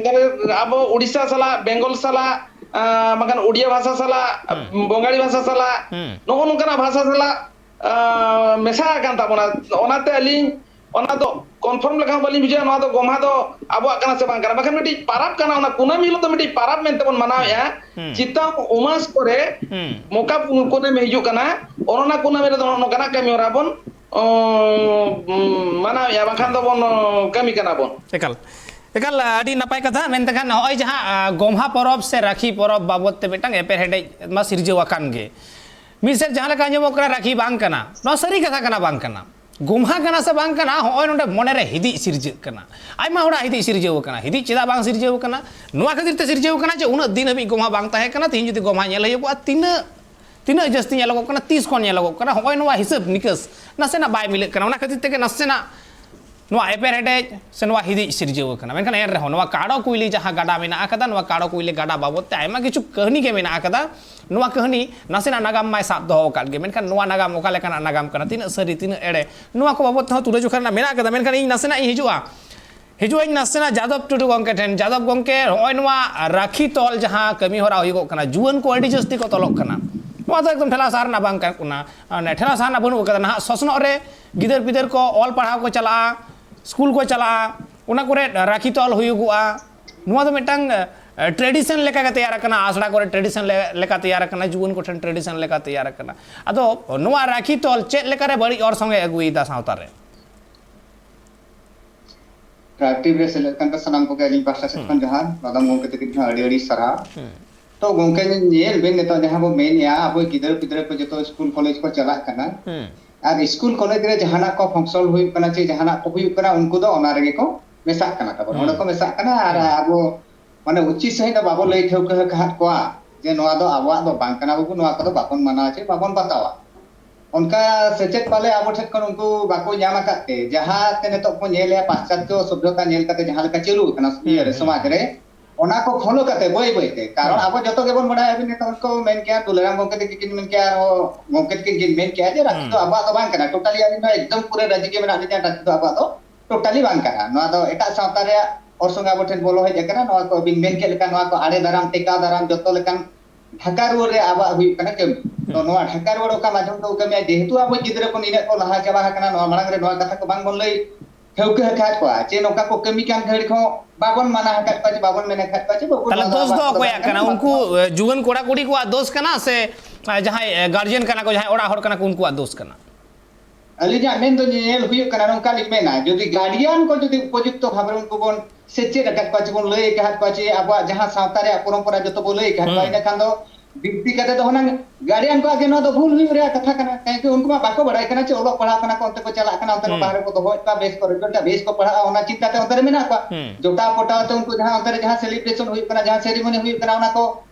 ᱛᱟᱦᱞᱮ ᱟᱵᱚ ᱩᱲᱤᱥᱥᱟ ᱥᱟᱞᱟᱜ, ᱵᱮᱝᱜᱚᱞ ᱥᱟᱞᱟᱜ, ᱟᱸ, ᱵᱟᱝᱠᱷᱟᱱ ᱩᱲᱤᱭᱟ ᱵᱷᱟᱥᱟ ᱥᱟᱞᱟᱜ, ᱦᱩᱸ᱾ ᱵᱚᱝᱜᱟᱲᱤ ᱵᱷᱟᱥᱟ ᱥᱟᱞᱟᱜ, ᱦᱩᱸ᱾ ᱱᱚᱜᱼᱚ ᱱᱚᱝᱠᱟᱱᱟᱜ ᱵᱷᱟᱥᱟ ᱥᱟᱞᱟᱜ, ᱟᱸ, ᱢᱮᱥᱟ ᱟᱠᱟᱱ ᱛᱟᱵᱚᱱᱟ᱾ ᱚᱱᱟᱛᱮ ᱟᱹᱞᱤᱧ ᱚᱱᱟ ᱫᱚ confirm ᱞᱮᱠᱟ ᱦᱚᱸ ᱵᱟᱹᱞᱤᱧ ᱵᱩᱡᱷᱟᱹᱣᱟ, ᱱᱚᱣᱟ ᱫᱚ ᱜᱚᱢᱦᱟ ᱫᱚ ᱟᱵᱚᱣᱟᱜ ᱠᱟᱱᱟ ᱥᱮ ᱵᱟᱝ ᱠᱟᱱᱟ᱾ ᱵᱟᱠᱷᱟᱱ ᱢᱤᱫᱴᱤᱡ ᱯᱟᱨᱟᱵᱽ ᱠᱟᱱᱟ, ᱚᱱᱟ ᱠᱩᱱᱟᱹᱢᱤ ᱦᱤᱞᱳᱜ ᱫᱚ ᱢᱤᱫᱴᱤᱡ ᱯᱟᱨᱟᱵᱽ ᱢᱮᱱᱛᱮ ᱵᱚᱱ ᱢᱟᱱᱟᱣᱮᱫᱼᱟ᱾ ᱦᱩᱸ᱾ ᱪᱮᱛᱟᱱ ᱩᱢᱟᱹᱥ ᱠᱚᱨᱮ ᱦᱩᱸ᱾ ᱢᱚᱠᱟ ᱠᱩᱱᱟᱹᱢᱤ ᱦᱤᱡᱩᱜ ᱠᱟᱱᱟ, ᱚᱱᱟ ᱠᱩᱱᱟᱹᱢᱤ ᱨᱮᱫᱚ ᱱᱚᱜᱼᱚ ᱱᱚᱝᱠᱟᱱᱟᱜ ᱠᱟᱹᱢᱤ ᱦᱚᱨᱟ ᱵᱚᱱ, ᱚ, ᱢᱟᱱᱟᱣᱮᱫᱼᱟ, ᱵᱟᱝᱠᱷᱟᱱ ᱫᱚᱵᱚᱱ, ᱚ, ᱠᱟᱹᱢᱤ ᱠᱟᱱᱟ ᱵᱚᱱ᱾ ᱮᱠᱟᱞ, ᱮᱠᱟᱞ, ᱟᱹᱰᱤ ᱱᱟᱯᱟᱭ ᱠᱟᱛᱷᱟ᱾ ᱢᱮᱱᱛᱮ ᱠᱷᱟᱱ ᱱᱚᱜᱼᱚᱭ ᱡᱟᱦᱟᱸ, ᱟ, ᱜᱚᱢᱦᱟ ᱯᱚᱨᱚᱵᱽ ᱥᱮ ᱨᱟᱠᱷᱤ ᱯᱚᱨᱚᱵᱽ ᱵᱟᱵᱚᱫ ᱛᱮ ᱢᱤᱫᱴᱟᱝ ᱮᱯᱮᱨᱦᱮᱸᱰᱮᱡ ᱢᱟ ᱥᱤᱨᱡᱟᱹᱣ ᱟᱠᱟᱱ ᱜᱮ᱾ ᱢᱤᱫ ᱥᱮᱫ ᱡᱟᱦᱟᱸ ᱞᱮᱠᱟ ᱟᱸᱡᱚᱢᱚᱜ ᱠᱟᱱᱟ, ᱨᱟᱠᱷᱤ ᱵᱟᱝ ᱠᱟᱱᱟ, ᱱᱚᱣᱟ ᱥᱟᱹᱨᱤ ᱠᱟᱛᱷᱟ ᱠᱟᱱᱟ, ᱵᱟᱝ ᱠᱟᱱᱟ᱾ ᱜᱚᱢᱦᱟ ᱠᱟᱱᱟ ᱥᱮ ᱵᱟᱝ ᱠᱟᱱᱟ, ᱦᱚᱸᱜᱼᱚᱭ ᱱᱚᱰᱮ ᱢᱚᱱᱮ ᱨᱮ ᱦᱤᱫᱤᱡ ᱥᱤᱨᱡᱟᱹᱜ ᱠᱟᱱᱟ᱾ ᱟᱭᱢᱟ ᱦᱚᱲᱟᱜ ᱦᱤᱫᱤᱡ ᱥᱤᱨᱡᱟᱹᱣ ᱠᱟᱱᱟ᱾ ᱦᱤᱫᱤᱡ ᱪᱮᱫᱟᱜ ᱵᱟᱝ ᱥᱤᱨᱡᱟᱹᱣ ᱠᱟᱱᱟ? ᱱᱚᱣᱟ ᱠᱷᱟᱹᱛᱤᱨ ᱛᱮ ᱥᱤᱨᱡᱟᱹᱣ ᱠᱟᱱᱟ ᱡᱮ ᱩᱱᱟᱹᱜ ᱫᱤᱱ ᱦᱟᱹᱵᱤᱡ ᱜᱚᱢᱦᱟ ᱵᱟᱝ ᱛᱟᱦᱮᱸ ᱠᱟᱱᱟ᱾ ᱛᱤᱦᱤᱧ ᱡᱩᱫᱤ ᱜᱚᱢᱦᱟ ᱧᱮᱞ ᱦᱩᱭᱩᱜᱼᱟ, ᱛᱤᱱᱟᱹᱜ, ᱛᱤᱱᱟᱹᱜ ᱡᱟᱹᱥᱛᱤ ᱧᱮᱞᱚᱜᱚᱜ ᱠᱟᱱᱟ, ᱛᱤᱥ ᱠᱷᱚᱱ ᱧᱮᱞᱚᱜᱚᱜ ᱠᱟᱱᱟ, ᱦᱚᱸᱜᱼᱚᱭ ᱱᱚᱣᱟ ᱦᱤᱥᱟᱹᱵ ᱱᱤᱠᱟᱹᱥ ᱱᱟᱥᱮᱱᱟᱜ ᱵᱟᱭ ᱢᱤᱞᱟᱹᱜ ᱠᱟᱱᱟ᱾ ᱚᱱᱟ ᱠᱷᱟᱹᱛᱤᱨ ᱛᱮᱜᱮ ᱱᱟᱥᱮᱱᱟᱜ ᱱᱚᱣᱟ ᱮᱯᱮᱨᱦᱮᱸᱰᱮᱡ ᱥᱮ ᱱᱚᱣᱟ ᱦᱤᱫᱤᱡ ᱥᱤᱨᱡᱟᱹᱣ ᱟᱠᱟᱱᱟ᱾ ᱢᱮᱱᱠᱷᱟᱱ ᱮᱱ ᱨᱮᱦᱚᱸ ᱱᱚᱣᱟ ᱠᱟᱲᱚ ᱠᱩᱭᱞᱤ ᱡᱟᱦᱟᱸ ᱜᱟᱰᱟ ᱢᱮᱱᱟᱜ ᱟᱠᱟᱫᱟ, ᱱᱚᱣᱟ ᱠᱟᱲᱚ ᱠᱩᱭᱞᱤ ᱜᱟᱰᱟ ᱵᱟᱵᱚᱫ ᱛᱮ ᱟᱭᱢᱟ ᱠᱤᱪᱷᱩ ᱠᱟᱹᱦᱱᱤ ᱜᱮ ᱢᱮᱱᱟᱜ ᱟᱠᱟᱫᱟ᱾ ᱱᱚᱣᱟ ᱠᱟᱹᱦᱱᱤ ᱱᱟᱥᱮᱱᱟᱜ ᱱᱟᱜᱟᱢ ᱢᱟᱭ ᱥᱟᱵ ᱫᱚᱦᱚ ᱟᱠᱟᱫ ᱜᱮ, ᱢᱮᱱᱠᱷᱟᱱ ᱱᱚᱣᱟ ᱱᱟᱜᱟᱢ ᱚᱠᱟ ᱞᱮᱠᱟᱱᱟᱜ ᱱᱟᱜᱟᱢ ᱠᱟᱱᱟ, ᱛᱤᱱᱟᱹᱜ ᱥᱟᱹᱨᱤ, ᱛᱤᱱᱟᱹᱜ ᱮᱲᱮ, ᱱᱚᱣᱟ ᱠᱚ ᱵᱟᱵᱚᱫ ᱛᱮᱦᱚᱸ ᱛᱩᱞᱟᱹᱡᱚᱠᱷᱟ ᱨᱮᱱᱟᱜ ᱢᱮᱱᱟᱜ ᱟᱠᱟᱫᱟ᱾ ᱢᱮᱱᱠᱷᱟᱱ ᱤᱧ ᱱᱟᱥᱮᱱᱟᱜ ᱤᱧ ᱦᱤᱡᱩᱜᱼᱟ, ᱦᱤᱡᱩᱜ ᱟᱹᱧ ᱱᱟᱥᱮᱱᱟᱜ ᱡᱟᱫᱚᱵ ᱴᱩᱰᱩ ᱜᱚᱢᱠᱮ ᱴᱷᱮᱱ᱾ ᱡᱟᱫᱚᱵ ᱜᱚᱢᱠᱮ, ᱱᱚᱜᱼᱚᱭ ᱱᱚᱣᱟ ᱨᱟᱠᱷᱤ ᱛᱚᱞ ᱡᱟᱦᱟᱸ ᱠᱟᱹᱢᱤ ᱦᱚᱨᱟ ᱦᱩᱭᱩᱜᱚᱜ ᱠᱟᱱᱟ, ᱡᱩᱣᱟᱹᱱ ᱠᱚ ᱟᱹᱰᱤ ᱡᱟᱹᱥᱛᱤ ᱠᱚ ᱛᱚᱞᱚᱜ ᱠᱟᱱᱟ, ᱱᱚᱣᱟ ᱫᱚ ᱮᱠᱫᱚᱢ ᱴᱷᱮᱞᱟᱣ ᱥᱟᱦᱟ ᱨᱮᱱᱟᱜ ᱵᱟᱝ ᱠᱟᱱᱟ᱾ ᱚᱱᱮ ᱴᱷᱮᱞᱟᱣ ᱥᱟᱦᱟ ᱨᱮᱱᱟᱜ ᱵᱟᱹᱱᱩᱜ ᱟᱠᱟᱫᱟ᱾ ᱱᱟᱦᱟᱜ ᱥᱚᱥᱱᱚᱜ ᱨᱮ ᱜᱤᱫᱟᱹᱨ ᱯᱤᱫᱟᱹᱨ ᱠᱚ ᱚᱞ ᱯᱟᱲᱦᱟᱣ ᱠᱚ ᱪᱟᱞᱟᱜᱼᱟ, ᱥᱠᱩᱞ ᱠᱚ ᱪᱟᱞᱟᱜᱼᱟ, ᱚᱱᱟ ᱠᱚᱨᱮ ᱨᱟᱠᱷᱤ ᱛᱚᱞ ᱦᱩᱭᱩᱜᱚᱜᱼᱟ᱾ ᱱᱚᱣᱟ ᱫᱚ ᱢᱤᱫᱴᱟᱝ, ᱮ, tradition ᱞᱮᱠᱟ ᱜᱮ ᱛᱮᱭᱟᱨ ᱟᱠᱟᱱᱟ, ᱟᱥᱲᱟ ᱠᱚᱨᱮ tradition ᱞᱮ-, ᱞᱮᱠᱟ ᱛᱮᱭᱟᱨ ᱟᱠᱟᱱᱟ, ᱡᱩᱣᱟᱹᱱ ᱠᱚᱴᱷᱮᱱ tradition ᱞᱮᱠᱟ ᱛᱮᱭᱟᱨ ᱟᱠᱟᱱᱟ᱾ ᱟᱫᱚ ᱱᱚᱣᱟ ᱨᱟᱠᱷᱤ ᱛᱚᱞ ᱪᱮᱫ ᱞᱮᱠᱟᱨᱮ ᱵᱟᱹᱲᱤᱡ ᱚᱨᱥᱚᱝ ᱮ ᱟᱹᱜᱩᱭᱮᱫᱟ ᱥᱟᱶᱛᱟ ᱨᱮ? ᱴᱤᱢ ᱨᱮ ᱥᱮᱞᱮᱫ ᱠᱟᱱ ᱥᱟᱱᱟᱢ ᱠᱚᱜᱮ ᱟᱹᱞᱤᱧ ᱯᱟᱦᱴᱟ ᱥᱮᱫ ᱠᱷᱚᱱ ᱡᱚᱦᱟᱨ᱾ ᱢᱟᱫᱟᱢ ᱜᱚᱢᱠᱮ ᱛᱟᱹᱠᱤᱱ ᱦᱚᱸ ᱟᱹᱰᱤ ᱟᱹᱰᱤ ᱥᱟᱨᱦᱟᱣ᱾ ᱛᱚ ᱜᱚᱢᱠᱮ, ᱧᱮᱞ ᱵᱤᱱ, ᱱᱤᱛᱚᱜ ᱡᱟᱦᱟᱸ ᱵᱚ ᱢᱮᱱᱮᱜᱼᱟ, ᱟᱵᱚ ᱜᱤᱫᱽᱨᱟᱹ ᱯᱤᱫᱽᱨᱟᱹ ᱠᱚ ᱡᱚᱛᱚ ᱥᱠᱩᱞ ᱠᱚᱞᱮᱡᱽ ᱠᱚ ᱪᱟᱞᱟᱜ ᱠᱟᱱᱟ᱾ ᱟᱨ ᱥᱠᱩᱞ ᱠᱚᱞᱮᱡᱽ ᱨᱮ ᱡᱟᱦᱟᱱᱟᱜ ᱠᱚ ᱯᱷᱟᱝᱥᱚᱱ ᱦᱩᱭᱩᱜ ᱠᱟᱱᱟ ᱪᱮ ᱡᱟᱦᱟᱱᱟᱜ ᱠᱚ ᱦᱩᱭᱩᱜ ᱠᱟᱱᱟ, ᱩᱱᱠᱩ ᱫᱚ ᱚᱱᱟ ᱨᱮᱜᱮ ᱠᱚ ᱢᱮᱥᱟᱜ ᱠᱟᱱᱟ ᱛᱟᱵᱚᱱ᱾ ᱚᱸᱰᱮ ᱠᱚ ᱢᱮᱥᱟᱜ ᱠᱟᱱᱟ ᱟᱨ ᱟᱵᱚ ᱢᱟᱱᱮ ᱩᱪᱤᱛ ᱥᱟᱺᱦᱤᱡ ᱫᱚ ᱵᱟᱵᱚ ᱞᱟᱹᱭ ᱴᱷᱟᱹᱣᱠᱟᱹ ᱟᱠᱟᱫ ᱠᱚᱣᱟ ᱡᱮ ᱱᱚᱣᱟ ᱫᱚ ᱟᱵᱚᱣᱟᱜ ᱫᱚ ᱵᱟᱝ ᱠᱟᱱᱟ, ᱵᱟᱹᱵᱩ, ᱱᱚᱣᱟ ᱠᱚᱫᱚ ᱵᱟᱵᱚᱱ ᱢᱟᱱᱟᱣᱟ ᱪᱮ ᱵᱟᱵᱚᱱ ᱵᱟᱛᱟᱣᱟ᱾ ᱚᱱᱠᱟ ᱥᱮᱪᱮᱫ ᱯᱟᱞᱮ ᱟᱵᱚ ᱴᱷᱮᱱ ᱠᱷᱚᱱ ᱩᱱᱠᱩ ᱵᱟᱠᱚ ᱧᱟᱢ ᱟᱠᱟᱫ ᱛᱮ, ᱡᱟᱦᱟᱸ ᱛᱮ ᱱᱤᱛᱚᱜ ᱠᱚ ᱧᱮᱞᱮᱜᱼᱟ ᱯᱟᱥᱪᱟᱛᱛᱚ ᱥᱚᱵᱷᱭᱚᱛᱟ ᱧᱮᱞ ᱠᱟᱛᱮ ᱡᱟᱦᱟᱸ ᱞᱮᱠᱟ ᱪᱟᱹᱞᱩ ᱟᱠᱟᱱᱟ ᱤᱭᱟᱹ ᱨᱮ, ᱥᱚᱢᱟᱡᱽ ᱨᱮ, ᱚᱱᱟ ᱠᱚ ᱯᱷᱚᱞᱳ ᱠᱟᱛᱮ ᱵᱟᱹᱭ ᱵᱟᱹᱭ ᱛᱮ, ᱠᱟᱨᱚᱱ ᱟᱵᱚ ᱡᱚᱛᱚ ᱜᱮᱵᱚᱱ ᱵᱟᱲᱟᱭᱟ, ᱟᱹᱵᱤᱱ ᱱᱤᱛᱚᱜ ᱠᱚ ᱢᱮᱱ ᱠᱮᱭᱟ, ᱛᱩᱞᱟᱹᱨᱟᱢ ᱜᱚᱢᱠᱮ ᱛᱟᱹᱠᱤᱱ ᱠᱤᱱ ᱢᱮᱱ ᱠᱮᱭᱟ, ᱟᱨᱦᱚᱸ ᱜᱚᱢᱠᱮ ᱛᱟᱹᱠᱤᱱ ᱠᱤᱱ ᱢᱮᱱ ᱠᱮᱭᱟ ᱡᱮ ᱨᱟᱹᱠᱷᱤ ᱫᱚ ᱟᱵᱚᱣᱟᱜ ᱫᱚ ᱵᱟᱝ ᱠᱟᱱᱟ᱾ ᱴᱳᱴᱟᱞᱤ ᱟᱹᱞᱤᱧ ᱫᱚ ᱮᱠᱫᱚᱢ ᱯᱩᱨᱟᱹ ᱨᱟᱹᱡᱤ ᱜᱮ ᱢᱮᱱᱟᱜ ᱞᱤᱧᱟ, ᱨᱟᱹᱠᱷᱤ ᱫᱚ ᱟᱵᱚᱣᱟᱜ ᱫᱚ ᱴᱳᱴᱟᱞᱤ ᱵᱟᱝ ᱠᱟᱱᱟ᱾ ᱱᱚᱣᱟ ᱫᱚ ᱮᱴᱟᱜ ᱥᱟᱶᱛᱟ ᱨᱮᱭᱟᱜ ᱚᱨᱥᱚᱝ ᱟᱵᱚ ᱴᱷᱮᱱ ᱵᱚᱞᱚ ᱦᱮᱡ ᱟᱠᱟᱱᱟ᱾ ᱱᱚᱣᱟ ᱠᱚ ᱟᱹᱵᱤᱱ ᱢᱮᱱ ᱠᱮᱫ ᱞᱮᱠᱟ, ᱱᱚᱣᱟ ᱠᱚ ᱟᱲᱮ ᱫᱟᱨᱟᱢ, ᱴᱮᱠᱟᱣ ᱫᱟᱨᱟᱢ, ᱡᱚᱛᱚ ᱞᱮᱠᱟᱱ ᱰᱷᱟᱠᱟ ᱨᱩᱣᱟᱹᱲ ᱨᱮ ᱟᱵᱚᱣᱟᱜ ᱦᱩᱭᱩᱜ ᱠᱟᱱᱟ ᱠᱟᱹᱢᱤ᱾ ᱛᱚ ᱱᱚᱣᱟ ᱰᱷᱟᱠᱟ ᱨᱩᱣᱟᱹᱲ ᱚᱠᱟ ᱢᱟᱫᱽᱫᱷᱚᱢ ᱛᱮ ᱠᱟᱹᱢᱤᱭᱟ, ᱡᱮᱦᱮᱛᱩ ᱟᱵᱚ ᱜᱤᱫᱽᱨᱟᱹ ᱠᱚ ᱱᱤᱱᱟᱹᱜ ᱠᱚ ᱞᱟᱦᱟ ᱪᱟᱵᱟ ᱟᱠᱟᱱᱟ, ᱱᱚᱣᱟ ᱢᱟᱲᱟᱝ ᱨᱮ ᱱᱚᱣᱟ ᱠᱟᱛᱷᱟ ᱠᱚ ᱵᱟᱝ ᱵᱚᱱ ᱞᱟᱹᱭ ᱴᱷᱟᱹᱣᱠᱟᱹ ᱟᱠᱟᱫ ᱠᱚᱣᱟ ᱡᱮ ᱱᱚᱝᱠᱟ ᱠᱚ ᱠᱟᱹᱢᱤ ᱠᱟᱱ ᱜᱷᱟᱹᱲᱤ ᱠᱚ ᱵᱟᱵᱚᱱ ᱢᱟᱱᱟ ᱟᱠᱟᱫ ᱠᱚᱣᱟ, ᱡᱮ ᱵᱟᱵᱚᱱ ᱢᱮᱱ ᱟᱠᱟᱫ ᱠᱚᱣᱟ ᱡᱮ ᱵᱟᱹᱵᱩ, ᱛᱟᱦᱞᱮ ᱱᱚᱣᱟ ᱫᱚ ᱫᱳᱥ ᱫᱚ ᱟᱵᱚᱣᱟᱜ ᱚᱠᱚᱭᱟᱜ ᱵᱟᱝ ᱠᱟᱱᱟ? ᱱᱚᱣᱟ ᱩᱱᱠᱩ ᱠᱚ ᱮ, ᱡᱩᱣᱟᱹᱱ ᱠᱚᱲᱟ ᱠᱩᱲᱤ ᱠᱚᱣᱟᱜ ᱫᱳᱥ ᱠᱟᱱᱟ ᱥᱮ ᱮ, ᱡᱟᱦᱟᱸᱭ ᱮ, ᱜᱟᱨᱡᱮᱱ ᱠᱟᱱᱟ ᱠᱚ, ᱡᱟᱦᱟᱸᱭ ᱚᱲᱟᱜ ᱦᱚᱲ ᱠᱟᱱᱟ ᱠᱚ, ᱩᱱᱠᱩᱣᱟᱜ ᱫᱳᱥ ᱠᱟᱱᱟ? ᱟᱹᱞᱤᱧᱟᱜ ᱢᱮᱱ ᱫᱚ ᱧᱮᱧᱮᱞ ᱦᱩᱭᱩᱜ ᱠᱟᱱᱟ, ᱱᱚᱝᱠᱟ ᱞᱤᱧ ᱢᱮᱱᱟ, ᱡᱩᱫᱤ ᱜᱟᱨᱰᱤᱭᱟᱱ ᱠᱚ ᱡᱩᱫᱤ ᱩᱯᱚᱡᱩᱠᱛᱚ ᱵᱷᱟᱵᱽ ᱨᱮ ᱩᱱᱠᱩ ᱵᱚᱱ ᱥᱮᱪᱮᱫ ᱟᱠᱟᱫ ᱠᱚᱣᱟ, ᱪᱮ ᱵᱚᱱ ᱞᱟᱹᱭ ᱟᱠᱟᱫ ᱠᱚᱣᱟ, ᱪᱮ ᱟᱵᱚᱣᱟᱜ ᱡᱟᱦᱟᱸ ᱥᱟᱶᱛᱟ ᱨᱮᱭᱟᱜ ᱯᱚᱨᱚᱢᱯᱚᱨᱟ ᱡᱚᱛᱚ ᱵᱚ ᱞᱟᱹᱭ ᱟᱠᱟᱫ ᱠᱚᱣᱟ, ᱤᱱᱟᱹ ᱠᱷᱟᱱ ᱫᱚ ᱵᱤᱱᱛᱤ ᱠᱟᱛᱮ ᱫᱚ ᱦᱩᱱᱟᱹᱝ ᱜᱟᱨᱰᱤᱭᱟᱱ ᱠᱚᱣᱟᱜ ᱜᱮ ᱱᱚᱣᱟ ᱫᱚ ᱵᱷᱩᱞ ᱦᱩᱭᱩᱜ ᱨᱮᱭᱟᱜ ᱠᱟᱛᱷᱟ ᱠᱟᱱᱟ᱾ ᱠᱟᱹᱦᱤᱸᱠᱤ ᱩᱱᱠᱩ ᱢᱟ ᱵᱟᱠᱚ ᱵᱟᱲᱟᱭ ᱠᱟᱱᱟ ᱪᱮ ᱚᱞᱚᱜ ᱯᱟᱲᱦᱟᱣ ᱠᱟᱱᱟ ᱠᱚ, ᱚᱱᱛᱮ ᱠᱚ ᱪᱟᱞᱟᱜ ᱠᱟᱱᱟ, ᱚᱱᱛᱮ ᱨᱮ ᱵᱟᱦᱨᱮ ᱠᱚ ᱫᱚᱦᱚᱭᱮᱫ ᱠᱚᱣᱟ, ᱵᱮᱥ ᱠᱚ ᱨᱮᱡᱟᱞᱴᱟ, ᱵᱮᱥ ᱠᱚ ᱯᱟᱲᱦᱟᱜᱼᱟ, ᱚᱱᱟ ᱪᱤᱱᱛᱟ ᱛᱮ ᱚᱱᱛᱮ ᱨᱮ ᱢᱮᱱᱟᱜ ᱠᱚᱣᱟ᱾ ᱡᱚᱴᱟᱣ ᱯᱚᱴᱟᱣ ᱛᱮ ᱩᱱᱠᱩ ᱡᱟᱦᱟᱸ ᱚᱱᱛᱮ ᱨᱮ ᱡᱟᱦᱟᱸ ᱥᱮᱞᱤᱵᱨᱮᱥᱚᱱ ᱦᱩᱭᱩᱜ ᱠᱟᱱᱟ, ᱡᱟᱦᱟᱸ ᱥᱮᱨᱮᱢᱚᱱᱤ ᱦᱩᱭᱩᱜ ᱠᱟᱱᱟ, ᱚᱱᱟ ᱠᱚ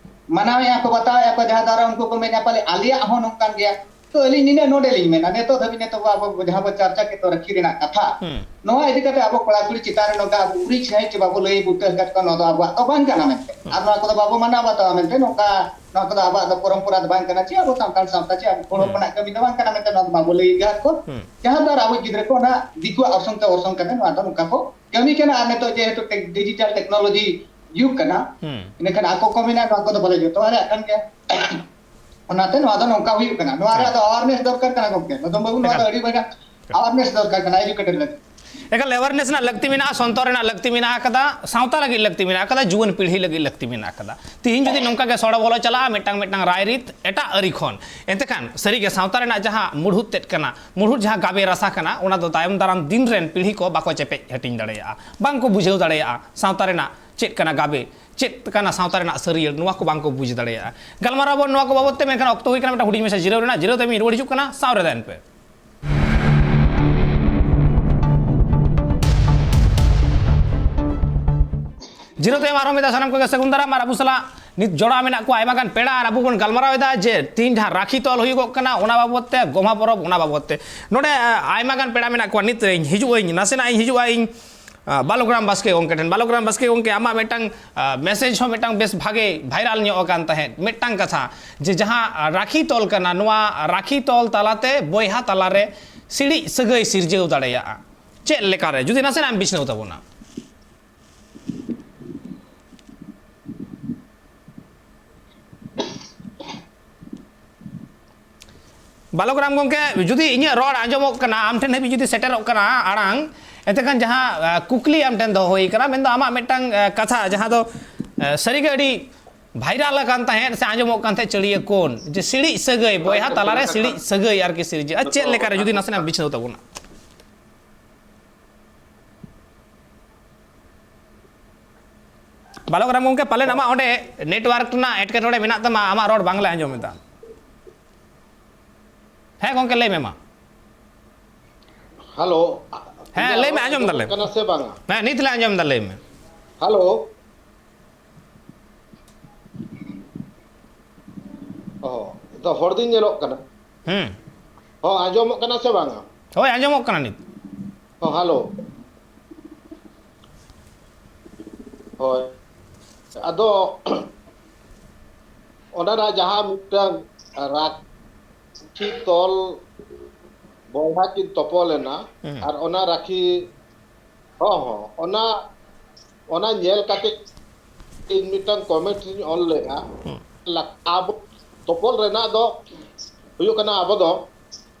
ᱢᱟᱱᱟᱣᱮᱫᱼᱟ ᱠᱚ, ᱵᱟᱛᱟᱣᱮᱫᱼᱟ ᱠᱚ, ᱡᱟᱦᱟᱸ ᱫᱣᱟᱨᱟ ᱩᱱᱠᱩ ᱠᱚ ᱢᱮᱱᱮᱫᱼᱟ ᱯᱟᱞᱮ ᱟᱞᱮᱭᱟᱜ ᱦᱚᱸ ᱱᱚᱝᱠᱟᱱ ᱜᱮᱭᱟ᱾ ᱛᱚ ᱟᱹᱞᱤᱧ ᱱᱤᱱᱟᱹᱜ ᱱᱚᱰᱮ ᱞᱤᱧ ᱢᱮᱱᱟ, ᱱᱤᱛᱚᱜ ᱫᱷᱟᱹᱵᱤᱡ ᱱᱤᱛᱚᱜ ᱟᱵᱚ ᱡᱟᱦᱟᱸ ᱵᱚ ᱪᱟᱨᱪᱟ ᱠᱮᱫ ᱫᱚ ᱨᱟᱹᱠᱷᱤ ᱨᱮᱱᱟᱜ ᱠᱟᱛᱷᱟ, ᱱᱚᱣᱟ ᱤᱫᱤ ᱠᱟᱛᱮ ᱟᱵᱚ ᱠᱚᱲᱟ ᱠᱩᱲᱤ ᱪᱮᱛᱟᱱ ᱨᱮ ᱱᱚᱝᱠᱟ ᱟᱵᱚ ᱩᱨᱤᱡ ᱥᱟᱺᱦᱤᱡ ᱪᱮ ᱵᱟᱵᱚ ᱞᱟᱹᱭ ᱵᱩᱴᱟᱹ ᱟᱠᱟᱫ ᱠᱚᱣᱟ, ᱱᱚᱣᱟ ᱫᱚ ᱟᱵᱚᱣᱟᱜ ᱫᱚ ᱵᱟᱝ ᱠᱟᱱᱟ ᱢᱮᱱᱛᱮ, ᱟᱨ ᱱᱚᱣᱟ ᱠᱚᱫᱚ ᱵᱟᱵᱚ ᱢᱟᱱᱟᱣ ᱵᱟᱛᱟᱣᱟ ᱢᱮᱱᱛᱮ, ᱱᱚᱝᱠᱟ ᱱᱚᱣᱟ ᱠᱚᱫᱚ ᱟᱵᱚᱣᱟᱜ ᱫᱚ ᱯᱚᱨᱚᱢᱯᱚᱨᱟ ᱫᱚ ᱵᱟᱝ ᱠᱟᱱᱟ ᱪᱮ ᱟᱵᱚ ᱥᱟᱱᱛᱟᱲ ᱥᱟᱶᱛᱟ ᱪᱮ ᱟᱵᱚ ᱦᱚᱲ ᱦᱚᱯᱚᱱᱟᱜ ᱠᱟᱹᱢᱤ ᱫᱚ ᱵᱟᱝ ᱠᱟᱱᱟ ᱢᱮᱱᱛᱮ ᱱᱚᱣᱟ ᱫᱚ ᱵᱟᱵᱚ ᱞᱟᱹᱭ ᱟᱠᱟᱫ ᱠᱚ᱾ ᱡᱟᱦᱟᱸ ᱫᱚ ᱟᱨ ᱟᱵᱚ ᱜᱤᱫᱽᱨᱟᱹ ᱠᱚ ᱚᱱᱟ ᱫᱤᱠᱩᱣᱟᱜ ᱚᱨᱥᱚᱝ ᱛᱮ ᱚᱨᱥᱚᱝ ᱠᱟᱛᱮ ᱱᱚᱣᱟ ᱫᱚ ᱱᱚᱝᱠᱟ ᱠᱚ ᱠᱟᱹᱢᱤ ᱠᱟᱱᱟ᱾ ᱟᱨ ᱱᱤᱛᱚᱜ ᱡᱮᱦᱮᱛᱩ ᱴᱮᱠ-, ᱰᱤᱡᱤᱴᱟᱞ ᱴᱮᱠᱱᱳᱞᱚᱡᱤ ᱡᱩᱜᱽ ᱠᱟᱱᱟ, ᱤᱱᱟᱹᱠᱷᱟᱱ ᱟᱠᱚ ᱠᱚ ᱢᱮᱱᱟ ᱱᱚᱣᱟ ᱠᱚᱫᱚ ᱵᱚᱞᱮ ᱡᱚᱛᱚᱣᱟᱜ ᱨᱮᱭᱟᱜ ᱠᱟᱱ ᱜᱮᱭᱟ᱾ ᱚᱱᱟᱛᱮ ᱱᱚᱣᱟ ᱫᱚ ᱱᱚᱝᱠᱟ ᱦᱩᱭᱩᱜ ᱠᱟᱱᱟ᱾ ᱱᱚᱣᱟ ᱨᱮᱭᱟᱜ ᱫᱚ ᱟᱣᱟᱨᱱᱮᱥ ᱫᱚᱨᱠᱟᱨ ᱠᱟᱱᱟ ᱜᱚᱢᱠᱮ, ᱢᱚᱫᱚᱱ ᱵᱟᱹᱵᱩ, ᱱᱚᱣᱟ ᱫᱚ ᱮᱠᱟᱞ᱾ ᱟᱹᱰᱤ ᱢᱟᱨᱟᱝ ᱟᱣᱟᱨᱱᱮᱥ ᱫᱚᱨᱠᱟᱨ ᱠᱟᱱᱟ, ᱮᱡᱩᱠᱮᱴᱮᱰ ᱞᱟᱹᱜᱤᱫ᱾ ᱮᱠᱟᱞ awareness ᱨᱮᱱᱟᱜ ᱞᱟᱹᱠᱛᱤ ᱢᱮᱱᱟᱜᱼᱟ, ᱥᱚᱱᱛᱚᱨ ᱨᱮᱱᱟᱜ ᱞᱟᱹᱠᱛᱤ ᱢᱮᱱᱟᱜ ᱟᱠᱟᱫᱟ, ᱥᱟᱶᱛᱟ ᱞᱟᱹᱜᱤᱫ ᱞᱟᱹᱠᱛᱤ ᱢᱮᱱᱟᱜ ᱟᱠᱟᱫᱟ, ᱡᱩᱣᱟᱹᱱ ᱯᱤᱲᱦᱤ ᱞᱟᱹᱜᱤᱫ ᱞᱟᱹᱠᱛᱤ ᱢᱮᱱᱟᱜ ᱟᱠᱟᱫᱟ᱾ ᱛᱤᱦᱤᱧ ᱡᱩᱫᱤ ᱱᱚᱝᱠᱟ ᱜᱮ ᱥᱚᱲᱚ ᱵᱚᱞᱚ ᱪᱟᱞᱟᱜᱼᱟ ᱢᱤᱫᱴᱟᱝ ᱢᱤᱫᱴᱟᱝ ᱨᱟᱭᱨᱤᱛ ᱮᱴᱟᱜ ᱟᱹᱨᱤ ᱠᱷᱚᱱ, ᱮᱱᱛᱮᱠᱷᱟᱱ ᱥᱟᱹᱨᱤᱜᱮ ᱥᱟᱶᱛᱟ ᱨᱮᱱᱟᱜ ᱡᱟᱦᱟᱸ ᱢᱩᱲᱦᱩᱫ ᱛᱮᱫ ᱠᱟᱱᱟ, ᱢᱩᱲᱦᱩᱫ ᱡᱟᱦᱟᱸ ᱜᱟᱵᱮ ᱨᱟᱥᱟ ᱠᱟᱱᱟ, ᱚᱱᱟ ᱫᱚ ᱛᱟᱭᱚᱢ ᱫᱟᱨᱟᱢ ᱫᱤᱱ ᱨᱮᱱ ᱯᱤᱲᱦᱤ ᱠᱚ ᱵᱟᱠᱚ ᱪᱮᱯᱮᱡ ᱦᱟᱹᱴᱤᱧ ᱫᱟᱲᱮᱭᱟᱜᱼᱟ, ᱵᱟᱝ ᱠᱚ ᱵᱩᱡᱷᱟᱹᱣ ᱫᱟᱲᱮᱭᱟᱜᱼᱟ ᱥᱟᱶᱛᱟ ᱨᱮᱱᱟᱜ ᱪᱮᱫ ᱠᱟᱱᱟ ᱜᱟᱵᱮ, ᱪᱮᱫ ᱠᱟᱱᱟ ᱥᱟᱶᱛᱟ ᱨᱮᱱᱟᱜ ᱥᱟᱹᱨᱭᱟᱹᱲ, ᱱᱚᱣᱟ ᱠᱚ ᱵᱟᱝ ᱠᱚ ᱵᱩᱡᱽ ᱫᱟᱲᱮᱭᱟᱜᱼᱟ᱾ ᱜᱟᱞᱢᱟᱨᱟᱣ ᱟᱵᱚᱱ ᱱᱚᱣᱟ ᱠᱚ ᱵᱟᱵᱚᱫ ᱛᱮ, ᱢᱮᱱᱠᱷᱟᱱ ᱚᱠᱛᱚ ᱦᱩᱭ ᱠᱟᱱᱟ ᱢᱤᱫᱴᱟᱝ ᱦᱩᱰᱤᱧ ᱢᱟᱪᱷᱟ ᱡᱤᱨᱟᱹᱣ ᱨᱮᱱᱟᱜ᱾ ᱡᱤᱨᱟᱹᱣ ᱛᱟᱭᱚᱢ ᱤᱧ ᱨᱩᱣᱟᱹᱲ ᱦᱤᱡᱩᱜ ᱠᱟᱱᱟ, ᱥᱟᱶ ᱨᱮ ᱛᱟᱦᱮᱱ ᱯᱮ᱾ ᱡᱤᱨᱟᱹᱣ ᱛᱟᱭᱚᱢ ᱟᱨᱦᱚᱸ ᱢᱤᱫ ᱫᱷᱟᱣ ᱥᱟᱱᱟᱢ ᱠᱚᱜᱮ ᱥᱟᱹᱜᱩᱱ ᱫᱟᱨᱟᱢ᱾ ᱟᱨ ᱟᱵᱚ ᱥᱟᱞᱟᱜ ᱱᱤᱛ ᱡᱚᱲᱟᱣ ᱢᱮᱱᱟᱜ ᱠᱚᱣᱟ ᱟᱭᱢᱟ ᱜᱟᱱ ᱯᱮᱲᱟ, ᱟᱨ ᱟᱵᱚ ᱵᱚᱱ ᱜᱟᱞᱢᱟᱨᱟᱣ ᱮᱫᱟ ᱡᱮ ᱛᱤᱦᱤᱧ ᱡᱟᱦᱟᱸ ᱨᱟᱠᱷᱤ ᱛᱚᱞ ᱦᱩᱭᱩᱜᱚᱜ ᱠᱟᱱᱟ, ᱚᱱᱟ ᱵᱟᱵᱚᱫ ᱛᱮ, ᱜᱚᱢᱦᱟ ᱯᱚᱨᱚᱵᱽ, ᱚᱱᱟ ᱵᱟᱵᱚᱫ ᱛᱮ᱾ ᱱᱚᱰᱮ, ᱟ, ᱟᱭᱢᱟ ᱜᱟᱱ ᱯᱮᱲᱟ ᱢᱮᱱᱟᱜ ᱠᱚᱣᱟ᱾ ᱱᱤᱛ ᱨᱮᱧ ᱦᱤᱡᱩᱜ ᱟᱹᱧ, ᱱᱟᱥᱮᱱᱟᱜ ᱤᱧ ᱦᱤᱡᱩᱜᱼᱟ ᱤᱧ, ᱟ, ᱵᱟᱞᱚᱠᱨᱟᱢ ᱵᱟᱥᱠᱮ ᱜᱚᱢᱠᱮ ᱴᱷᱮᱱ᱾ ᱵᱟᱞᱚᱠᱨᱟᱢ ᱵᱟᱥᱠᱮ ᱜᱚᱢᱠᱮ, ᱟᱢᱟᱜ ᱢᱤᱫᱴᱟᱝ, ᱟ, message ᱦᱚᱸ ᱢᱤᱫᱴᱟᱝ ᱵᱮᱥ ᱵᱷᱟᱜᱮ viral ᱧᱚᱜ ᱟᱠᱟᱱ ᱛᱟᱦᱮᱸᱫ, ᱢᱤᱫᱴᱟᱝ ᱠᱟᱛᱷᱟ, ᱡᱮ ᱡᱟᱦᱟᱸ, ᱟ, ᱨᱟᱠᱷᱤ ᱛᱚᱞ ᱠᱟᱱᱟ, ᱱᱚᱣᱟ ᱨᱟᱠᱷᱤ ᱛᱚᱞ ᱛᱟᱞᱟᱛᱮ ᱵᱚᱭᱦᱟ ᱛᱟᱞᱟᱨᱮ ᱥᱤᱲᱤᱡ ᱥᱟᱹᱜᱟᱹᱭ ᱥᱤᱨᱡᱟᱹᱣ ᱫᱟᱲᱮᱭᱟᱜᱼᱟ᱾ ᱪᱮᱫ ᱞᱮᱠᱟᱨᱮ, ᱡᱩᱫᱤ ᱱᱟᱥᱮᱱᱟᱜ ᱮᱢ ᱵᱤᱪᱷᱱᱟᱹᱣ ᱛᱟᱵᱚᱱᱟ? ᱵᱟᱞᱚᱠᱨᱟᱢ ᱜᱚᱢᱠᱮ, ᱡᱩᱫᱤ ᱤᱧᱟᱹᱜ ᱨᱚᱲ ᱟᱸᱡᱚᱢᱚᱜ ᱠᱟᱱᱟ, ᱟᱢ ᱴᱷᱮᱱ ᱦᱟᱹᱵᱤᱡ ᱡᱩᱫᱤ ᱥᱮᱴᱮᱨᱚᱜ ᱠᱟᱱᱟ ᱟᱲᱟᱝ, ᱮᱱᱛᱮᱠᱷᱟᱱ ᱡᱟᱦᱟᱸ, ᱟ, ᱠᱩᱠᱞᱤ ᱟᱢ ᱴᱷᱮᱱ ᱫᱚᱦᱚ ᱦᱩᱭ ᱠᱟᱱᱟ, ᱢᱮᱱᱫᱚ ᱟᱢᱟᱜ ᱢᱤᱫᱴᱟᱝ, ᱟ, ᱠᱟᱛᱷᱟ ᱡᱟᱦᱟᱸ ᱫᱚ, ᱟ, ᱥᱟᱹᱨᱤᱜᱮ ᱟᱹᱰᱤ viral ᱟᱠᱟᱱ ᱛᱟᱦᱮᱸᱫ ᱥᱮ ᱟᱸᱡᱚᱢᱚᱜ ᱠᱟᱱ ᱛᱟᱦᱮᱸᱫ, ᱪᱟᱹᱲᱤᱭᱟᱹ ᱠᱚᱱ, ᱡᱮ ᱥᱤᱲᱤᱡ ᱥᱟᱹᱜᱟᱹᱭ, ᱵᱚᱭᱦᱟ ᱛᱟᱞᱟᱨᱮ ᱥᱤᱲᱤᱡ ᱥᱟᱹᱜᱟᱹᱭ ᱟᱨᱠᱤ ᱥᱤᱨᱡᱟᱹᱜᱼᱟ᱾ ᱪᱮᱫ ᱞᱮᱠᱟᱨᱮ, ᱡᱩᱫᱤ ᱱᱟᱥᱮᱱᱟᱜ ᱮᱢ ᱵᱤᱪᱷᱱᱟᱹᱣ ᱛᱟᱵᱚᱱᱟ? ᱵᱟᱞᱚᱠᱨᱟᱢ ᱜᱚᱢᱠᱮ, ᱯᱟᱞᱮᱱ ᱟᱢᱟᱜ ᱚᱸᱰᱮ network ᱨᱮᱱᱟᱜ ᱮᱴᱠᱮᱴᱚᱬᱮ ᱢᱮᱱᱟᱜ ᱛᱟᱢᱟ, ᱟᱢᱟᱜ ᱨᱚᱲ ᱵᱟᱝᱞᱮ ᱟᱸᱡᱚᱢ ᱮᱫᱟ᱾ ᱦᱮᱸ ᱜᱚᱢᱠᱮ, ᱞᱟᱹᱭ ᱢᱮ ᱢᱟ᱾ ᱦᱮᱞᱳ᱾ ᱦᱮᱸ, ᱤᱧᱟᱹᱜ ᱞᱟᱹᱭ ᱢᱮ, ᱨᱚᱲ ᱟᱸᱡᱚᱢ ᱟᱸᱡᱚᱢᱚᱜ ᱫᱟᱞᱮ᱾ ᱠᱟᱱᱟ ᱥᱮ ᱵᱟᱝᱟ? ᱦᱮᱸ, ᱱᱤᱛ ᱞᱮ ᱟᱸᱡᱚᱢ ᱮᱫᱟ, ᱞᱟᱹᱭ ᱢᱮ᱾ ᱦᱮᱞᱳ᱾ ᱚ, ᱫᱚ ᱦᱚᱲ ᱫᱚᱧ ᱧᱮᱞᱚᱜ ᱠᱟᱱᱟ᱾ ᱦᱩᱸ᱾ ᱦᱚᱸ, ᱟᱸᱡᱚᱢᱚᱜ ᱠᱟᱱᱟ ᱥᱮ ᱵᱟᱝᱟ? ᱦᱳᱭ, ᱟᱸᱡᱚᱢᱚᱜ ᱠᱟᱱᱟ ᱱᱤᱛ᱾ ᱦᱚᱸ, ᱦᱮᱞᱳ᱾ ᱦᱳᱭ᱾ ᱟᱫᱚ ᱚᱱᱟ ᱨᱮᱱᱟᱜ ᱡᱟᱦᱟᱸ ᱢᱤᱫᱴᱟᱝ ᱨᱟᱠᱷᱤ ᱛᱚᱞ ᱵᱚᱭᱦᱟ ᱠᱤᱱ ᱛᱚᱯᱚᱞ ᱮᱱᱟ, ᱦᱩᱸ᱾ ᱟᱨ ᱚᱱᱟ ᱨᱟᱠᱷᱤ, ᱦᱚᱸ, ᱦᱚᱸ, ᱚᱱᱟ, ᱚᱱᱟ ᱧᱮᱞ ᱠᱟᱛᱮ ᱤᱧ ᱢᱤᱫᱴᱟᱝ comment ᱤᱧ ᱚᱞ ᱞᱮᱫᱼᱟ᱾ ᱦᱩᱸ᱾ ᱞᱟᱠ-, ᱟᱵᱚ ᱛᱚᱯᱚᱞ ᱨᱮᱱᱟᱜ ᱫᱚ ᱦᱩᱭᱩᱜ ᱠᱟᱱᱟ, ᱟᱵᱚ ᱫᱚ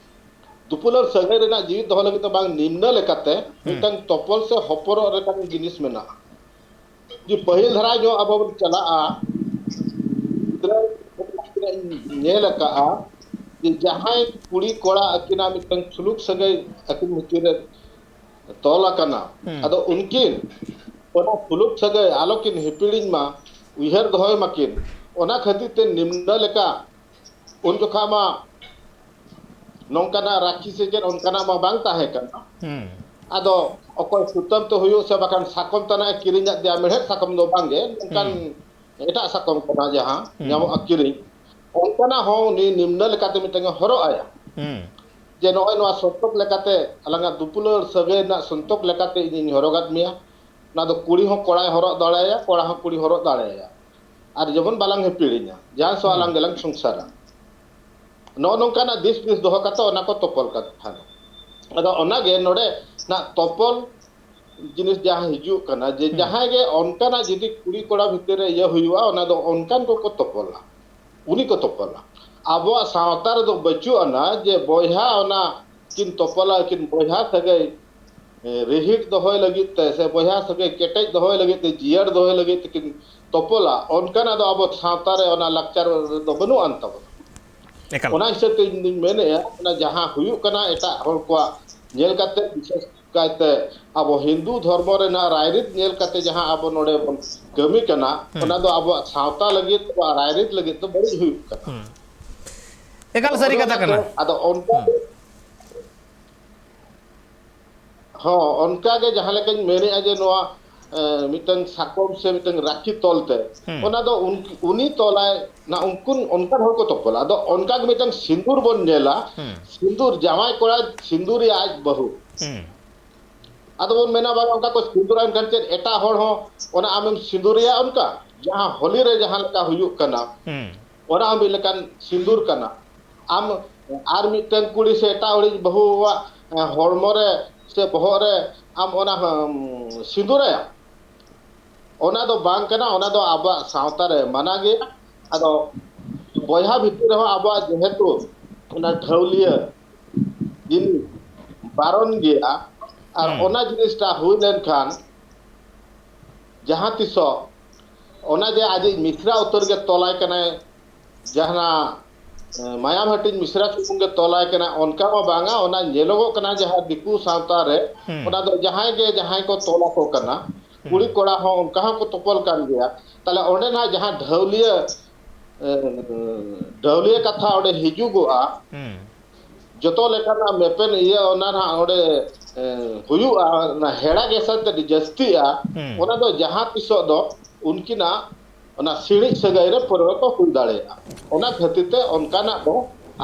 ᱫᱩᱯᱩᱞᱟᱹᱲ ᱥᱟᱹᱜᱟᱹᱭ ᱨᱮᱱᱟᱜ ᱡᱤᱣᱤ ᱫᱚᱦᱚ ᱞᱟᱹᱜᱤᱫ ᱫᱚ ᱵᱟᱝ, ᱱᱤᱢᱱᱚ ᱞᱮᱠᱟᱛᱮ ᱢᱤᱫᱴᱟᱝ ᱛᱚᱯᱚᱞ ᱥᱮ ᱦᱚᱯᱚᱨᱚᱜ ᱞᱮᱠᱟᱱ ᱡᱤᱱᱤᱥ ᱢᱮᱱᱟᱜᱼᱟ᱾ ᱡᱩᱫᱤ ᱯᱟᱹᱦᱤᱞ ᱫᱷᱟᱨᱟ ᱧᱚᱜ ᱟᱵᱚ ᱵᱚᱱ ᱪᱟᱞᱟᱜᱼᱟ, ᱜᱤᱫᱽᱨᱟᱹ ᱛᱤᱱᱟᱹᱜ ᱤᱧ ᱧᱮᱞ ᱟᱠᱟᱫᱼᱟ, ᱡᱮ ᱡᱟᱦᱟᱸᱭ ᱠᱩᱲᱤ ᱠᱚᱲᱟ ᱟᱹᱠᱤᱱᱟᱜ ᱢᱤᱫᱴᱟᱝ ᱥᱩᱞᱩᱠ ᱥᱟᱹᱜᱟᱹᱭ ᱟᱹᱠᱤᱱ ᱵᱷᱤᱛᱤᱨ ᱨᱮ ᱛᱚᱞ ᱟᱠᱟᱱᱟ, ᱦᱩᱸ᱾ ᱟᱫᱚ ᱩᱱᱠᱤᱱ ᱚᱱᱟ ᱥᱩᱞᱩᱠ ᱥᱟᱹᱜᱟᱹᱭ ᱟᱞᱚᱠᱤᱱ ᱦᱤᱯᱤᱲᱤᱧ ᱢᱟ, ᱩᱭᱦᱟᱹᱨ ᱫᱚᱦᱚᱭ ᱢᱟᱠᱤᱱ, ᱚᱱᱟ ᱠᱷᱟᱹᱛᱤᱨ ᱛᱮ ᱱᱤᱢᱱᱚ ᱞᱮᱠᱟ ᱩᱱ ᱡᱚᱠᱷᱟ ᱢᱟ ᱱᱚᱝᱠᱟᱱᱟᱜ ᱨᱟᱹᱠᱷᱤ ᱥᱮ ᱪᱮᱫ ᱚᱱᱠᱟᱱᱟᱜ ᱢᱟ ᱵᱟᱝ ᱛᱟᱦᱮᱸ ᱠᱟᱱᱟ᱾ ᱦᱩᱸ᱾ ᱟᱫᱚ ᱚᱠᱚᱭ ᱥᱩᱛᱟᱹᱢ ᱛᱮ ᱦᱩᱭᱩᱜ ᱥᱮ ᱵᱟᱠᱷᱟᱱ ᱥᱟᱠᱚᱢ ᱛᱟᱱᱟᱜ ᱮ ᱠᱤᱨᱤᱧ ᱟᱫᱮᱭᱟ, ᱢᱮᱲᱦᱮᱫ ᱥᱟᱠᱚᱢ ᱫᱚ ᱵᱟᱝᱜᱮ, ᱱᱚᱝᱠᱟᱱ ᱦᱩᱸ᱾ ᱮᱴᱟᱜ ᱥᱟᱠᱚᱢ ᱠᱟᱱᱟ ᱡᱟᱦᱟᱸ ᱦᱩᱸ᱾ ᱧᱟᱢᱚᱜᱼᱟ ᱠᱤᱨᱤᱧ, ᱚᱱᱠᱟᱱᱟᱜ ᱦᱚᱸ ᱩᱱᱤ ᱱᱤᱢᱱᱚ ᱞᱮᱠᱟᱛᱮ ᱢᱤᱫᱴᱟᱝ ᱮ ᱦᱚᱨᱚᱜ ᱟᱭᱟ᱾ ᱦᱩᱸ᱾ ᱡᱮ ᱱᱚᱜᱼᱚᱭ ᱱᱚᱣᱟ ᱥᱚᱱᱛᱚᱠ ᱞᱮᱠᱟᱛᱮ, ᱟᱞᱟᱝᱟᱜ ᱫᱩᱯᱩᱞᱟᱹᱲ ᱥᱟᱹᱜᱟᱹᱭ ᱨᱮᱱᱟᱜ ᱥᱚᱱᱛᱚᱠ ᱞᱮᱠᱟᱛᱮ ᱤᱧᱤᱧ ᱦᱚᱨᱚᱜᱟᱫ ᱢᱮᱭᱟ, ᱚᱱᱟ ᱫᱚ ᱠᱩᱲᱤ ᱦᱚᱸ ᱠᱚᱲᱟᱭ ᱦᱚᱨᱚᱜ ᱫᱟᱲᱮᱭᱟᱭᱟ, ᱠᱚᱲᱟ ᱦᱚᱸ ᱠᱩᱲᱤ ᱦᱚᱨᱚᱜ ᱫᱟᱲᱮᱭᱟᱭᱟ᱾ ᱟᱨ ᱡᱮᱢᱚᱱ ᱵᱟᱞᱟᱝ ᱦᱤᱯᱤᱲᱤᱧᱟ, ᱡᱟᱦᱟᱸ ᱥᱚ ᱦᱩᱸ᱾ ᱟᱞᱟᱝ ᱜᱮᱞᱟᱝ ᱥᱚᱝᱥᱟᱨᱟ᱾ ᱱᱚᱜᱼᱚ ᱱᱚᱝᱠᱟᱱᱟᱜ ᱫᱤᱥ ᱦᱩᱫᱤᱥ ᱫᱚᱦᱚ ᱠᱟᱛᱮ ᱚᱱᱟ ᱠᱚ ᱛᱚᱯᱚᱞ ᱠᱟᱛᱷᱟ ᱫᱚ᱾ ᱟᱫᱚ ᱚᱱᱟᱜᱮ ᱱᱚᱰᱮ ᱱᱟᱜ ᱛᱚᱯᱚᱞ ᱡᱤᱱᱤᱥ ᱡᱟᱦᱟᱸ ᱦᱤᱡᱩᱜ ᱠᱟᱱᱟ, ᱡᱮ ᱦᱩᱸ᱾ ᱡᱟᱦᱟᱸᱭ ᱜᱮ ᱚᱱᱠᱟᱱᱟᱜ ᱡᱩᱫᱤ ᱠᱩᱲᱤ ᱠᱚᱲᱟ ᱵᱷᱤᱛᱤᱨ ᱨᱮ ᱤᱭᱟᱹ ᱦᱩᱭᱩᱜᱼᱟ, ᱚᱱᱟ ᱫᱚ ᱚᱱᱠᱟᱱ ᱠᱚᱠᱚ ᱛᱚᱯᱚᱞᱟ, ᱩᱱᱤ ᱠᱚ ᱛᱚᱯᱚᱞᱟ᱾ ᱟᱵᱚᱣᱟᱜ ᱥᱟᱶᱛᱟ ᱨᱮᱫᱚ ᱵᱟᱹᱪᱩᱜ ᱟᱱᱟ ᱡᱮ ᱵᱚᱭᱦᱟ ᱚᱱᱟ ᱠᱤᱱ ᱛᱚᱯᱚᱞᱟ, ᱠᱤᱱ ᱵᱚᱭᱦᱟ ᱥᱟᱹᱜᱟᱹᱭ, ᱮ, ᱨᱤᱦᱤᱴ ᱫᱚᱦᱚᱭ ᱞᱟᱹᱜᱤᱫ ᱛᱮ ᱥᱮ ᱵᱚᱭᱦᱟ ᱥᱟᱹᱜᱟᱹᱭ ᱠᱮᱴᱮᱡ ᱫᱚᱦᱚᱭ ᱞᱟᱹᱜᱤᱫ ᱛᱮ, ᱡᱤᱭᱟᱹᱲ ᱫᱚᱦᱚᱭ ᱞᱟᱹᱜᱤᱫ ᱛᱮᱠᱤᱱ ᱛᱚᱯᱚᱞᱟ, ᱚᱱᱠᱟᱱᱟᱜ ᱫᱚ ᱟᱵᱚ ᱥᱟᱶᱛᱟ ᱨᱮ ᱚᱱᱟ ᱞᱟᱠᱪᱟᱨ ᱨᱮᱫᱚ ᱵᱟᱹᱱᱩᱜ ᱟᱱ ᱛᱟᱵᱚᱱᱟ᱾ ᱮᱠᱟᱞ᱾ ᱚᱱᱟ ᱦᱤᱥᱟᱹᱵ ᱛᱮ ᱤᱧ ᱫᱩᱧ ᱢᱮᱱᱮᱫᱼᱟ, ᱚᱱᱟ ᱡᱟᱦᱟᱸ ᱦᱩᱭᱩᱜ ᱠᱟᱱᱟ ᱮᱴᱟᱜ ᱦᱚᱲ ᱠᱚᱣᱟᱜ ᱧᱮᱞ ᱠᱟᱛᱮ, ᱵᱤᱥᱮᱥ ᱠᱟᱭᱛᱮ ᱟᱵᱚ ᱦᱤᱱᱫᱩ ᱫᱷᱚᱨᱢᱚ ᱨᱮᱱᱟᱜ ᱨᱟᱭᱨᱤᱛ ᱧᱮᱞ ᱠᱟᱛᱮ ᱡᱟᱦᱟᱸ ᱟᱵᱚ ᱱᱚᱰᱮ ᱵᱚᱱ ᱠᱟᱹᱢᱤ ᱠᱟᱱᱟ, ᱦᱩᱸ᱾ ᱚᱱᱟ ᱫᱚ ᱟᱵᱚᱣᱟᱜ ᱥᱟᱶᱛᱟ ᱞᱟᱹᱜᱤᱫ, ᱟᱵᱚᱣᱟᱜ ᱨᱟᱭᱨᱤᱛ ᱞᱟᱹᱜᱤᱫ ᱫᱚ ᱵᱟᱹᱲᱤᱡ ᱦᱩᱭᱩᱜ ᱠᱟᱱᱟ᱾ ᱦᱩᱸ᱾ ᱮᱠᱟᱞ ᱟᱫᱚ ᱥᱟᱹᱨᱤ ᱚᱱᱮ ᱠᱟᱛᱷᱟ ᱚᱱᱟᱛᱮ, ᱠᱟᱱᱟ᱾ ᱟᱫᱚ ᱚᱱᱠᱟ ᱦᱩᱸ᱾ ᱜᱮ ᱦᱚᱸ, ᱚᱱᱠᱟ ᱜᱮ ᱡᱟᱦᱟᱸ ᱞᱮᱠᱟᱧ ᱢᱮᱱᱮᱫᱼᱟ ᱡᱮ ᱱᱚᱣᱟ, ᱮ, ᱢᱤᱫᱴᱟᱝ ᱥᱟᱠᱚᱢ ᱥᱮ ᱢᱤᱫᱴᱟᱝ ᱨᱟᱹᱠᱷᱤ ᱛᱚᱞ ᱛᱮ, ᱦᱩᱸ᱾ ᱚᱱᱟ ᱫᱚ ᱩᱱ-, ᱩᱱᱤ ᱛᱚᱞᱟᱭ ᱱᱟ, ᱩᱱᱠᱩᱱ, ᱚᱱᱠᱟᱱ ᱦᱚᱲ ᱠᱚ ᱛᱚᱯᱚᱞᱟ᱾ ᱟᱫᱚ ᱚᱱᱠᱟ ᱜᱮ ᱢᱤᱫᱴᱟᱝ ᱥᱤᱸᱫᱩᱨ ᱵᱚᱱ ᱧᱮᱞᱟ, ᱦᱩᱸ᱾ ᱥᱤᱸᱫᱩᱨ, ᱡᱟᱶᱟᱭ ᱠᱚᱲᱟ ᱥᱤᱸᱫᱩᱨᱮᱭᱟ ᱟᱡ ᱵᱟᱹᱦᱩ᱾ ᱦᱩᱸ᱾ ᱟᱫᱚ ᱵᱚᱱ ᱢᱮᱱᱟ, "ᱵᱟᱝ, ᱚᱱᱠᱟ ᱠᱚ ᱥᱤᱸᱫᱩᱨᱟ, ᱮᱱᱠᱷᱟᱱ ᱪᱮᱫ ᱮᱴᱟᱜ ᱦᱚᱲ ᱦᱚᱸ ᱚᱱᱟ ᱟᱢᱮᱢ ᱥᱤᱸᱫᱩᱨᱮᱭᱟ?" ᱚᱱᱠᱟ ᱡᱟᱦᱟᱸ ᱦᱳᱞᱤ ᱨᱮ ᱡᱟᱦᱟᱸ ᱞᱮᱠᱟ ᱦᱩᱭᱩᱜ ᱠᱟᱱᱟ, ᱦᱩᱸ᱾ ᱚᱱᱟ ᱦᱚᱸ ᱢᱤᱫ ᱞᱮᱠᱟᱱ ᱥᱤᱸᱫᱩᱨ ᱠᱟᱱᱟ᱾ ᱟᱢ ᱟᱨ ᱢᱤᱫᱴᱟᱝ ᱠᱩᱲᱤ ᱥᱮ ᱮᱴᱟᱜ ᱦᱚᱲᱤᱡ ᱵᱟᱹᱦᱩᱣᱟᱜ, ᱮ, ᱦᱚᱲᱢᱚ ᱨᱮ ᱥᱮ ᱵᱚᱦᱚᱜ ᱨᱮ ᱟᱢ ᱚᱱᱟ ᱦᱚᱸᱢ ᱥᱤᱸᱫᱩᱨᱟᱭᱟ, ᱚᱱᱟ ᱫᱚ ᱵᱟᱝ ᱠᱟᱱᱟ᱾ ᱚᱱᱟ ᱫᱚ ᱟᱵᱚᱣᱟᱜ ᱥᱟᱶᱛᱟ ᱨᱮ ᱢᱟᱱᱟ ᱜᱮᱭᱟ᱾ ᱟᱫᱚ ᱵᱚᱭᱦᱟ ᱵᱷᱤᱛᱤᱨ ᱨᱮᱦᱚᱸ ᱟᱵᱚᱣᱟᱜ ᱡᱮᱦᱮᱛᱩ ᱚᱱᱟ ᱴᱷᱟᱹᱣᱞᱤᱭᱟᱹ ᱡᱤᱱᱤᱥ ᱵᱟᱨᱚᱱ ᱜᱮᱭᱟ᱾ ᱟᱨ ᱦᱩᱸ᱾ ᱚᱱᱟ ᱡᱤᱱᱤᱥᱴᱟ ᱦᱩᱭ ᱞᱮᱱᱠᱷᱟᱱ ᱡᱟᱦᱟᱸ ᱛᱤᱥᱚᱜ ᱚᱱᱟ ᱡᱮ ᱟᱡᱤᱡ ᱢᱤᱥᱨᱟ ᱩᱛᱟᱹᱨ ᱜᱮ ᱛᱚᱞᱟᱭ ᱠᱟᱱᱟᱭ, ᱡᱟᱦᱟᱱᱟᱜ, ᱮ, ᱢᱟᱭᱟᱢ ᱦᱟᱹᱴᱤᱧ ᱢᱤᱥᱨᱟ ᱥᱩᱢᱩᱝ ᱜᱮ ᱛᱚᱞᱟᱭ ᱠᱟᱱᱟ, ᱚᱱᱠᱟ ᱢᱟ ᱵᱟᱝᱟ᱾ ᱚᱱᱟ ᱧᱮᱞᱚᱜᱚᱜ ᱠᱟᱱᱟ ᱡᱟᱦᱟᱸ ᱫᱤᱠᱩ ᱥᱟᱶᱛᱟ ᱨᱮ, ᱦᱩᱸ᱾ ᱚᱱᱟ ᱫᱚ ᱡᱟᱦᱟᱸᱭ ᱜᱮ ᱡᱟᱦᱟᱸᱭ ᱠᱚ ᱛᱚᱞ ᱟᱠᱚ ᱠᱟᱱᱟ, ᱦᱩᱸ᱾ ᱠᱩᱲᱤ ᱠᱚᱲᱟ ᱦᱚᱸ ᱚᱱᱠᱟ ᱦᱚᱸᱠᱚ ᱛᱚᱯᱚᱞ ᱠᱟᱱ ᱜᱮᱭᱟ᱾ ᱛᱟᱦᱞᱮ ᱚᱸᱰᱮᱱᱟᱜ ᱡᱟᱦᱟᱸ ᱰᱷᱟᱹᱣᱞᱤᱭᱟᱹ, ᱮ, ᱰᱷᱟᱹᱣᱞᱤᱭᱟᱹ ᱠᱟᱛᱷᱟ ᱚᱸᱰᱮ ᱦᱤᱡᱩᱜᱚᱜᱼᱟ, ᱦᱩᱸ᱾ ᱡᱚᱛᱚ ᱞᱮᱠᱟᱱᱟᱜ ᱢᱮᱯᱮᱱ ᱤᱭᱟᱹ ᱚᱱᱟ ᱱᱟᱦᱟᱜ ᱚᱸᱰᱮ, ᱮ, ᱦᱩᱭᱩᱜᱼᱟ, ᱚᱱᱟ ᱦᱮᱲᱟ ᱜᱮᱥᱟ ᱛᱮ ᱟᱹᱰᱤ ᱡᱟᱹᱥᱛᱤᱜᱼᱟ, ᱦᱩᱸ᱾ ᱚᱱᱟ ᱫᱚ ᱡᱟᱦᱟᱸ ᱛᱤᱥᱚᱜ ᱫᱚ ᱩᱱᱠᱤᱱᱟᱜ ᱚᱱᱟ ᱥᱤᱬᱤᱡ ᱥᱟᱹᱜᱟᱹᱭ ᱨᱮ ᱯᱚᱨᱤᱱᱚᱛ ᱦᱩᱭ ᱫᱟᱲᱮᱭᱟᱜᱼᱟ᱾ ᱚᱱᱟ ᱠᱷᱟᱹᱛᱤᱨ ᱛᱮ ᱚᱱᱠᱟᱱᱟᱜ ᱫᱚ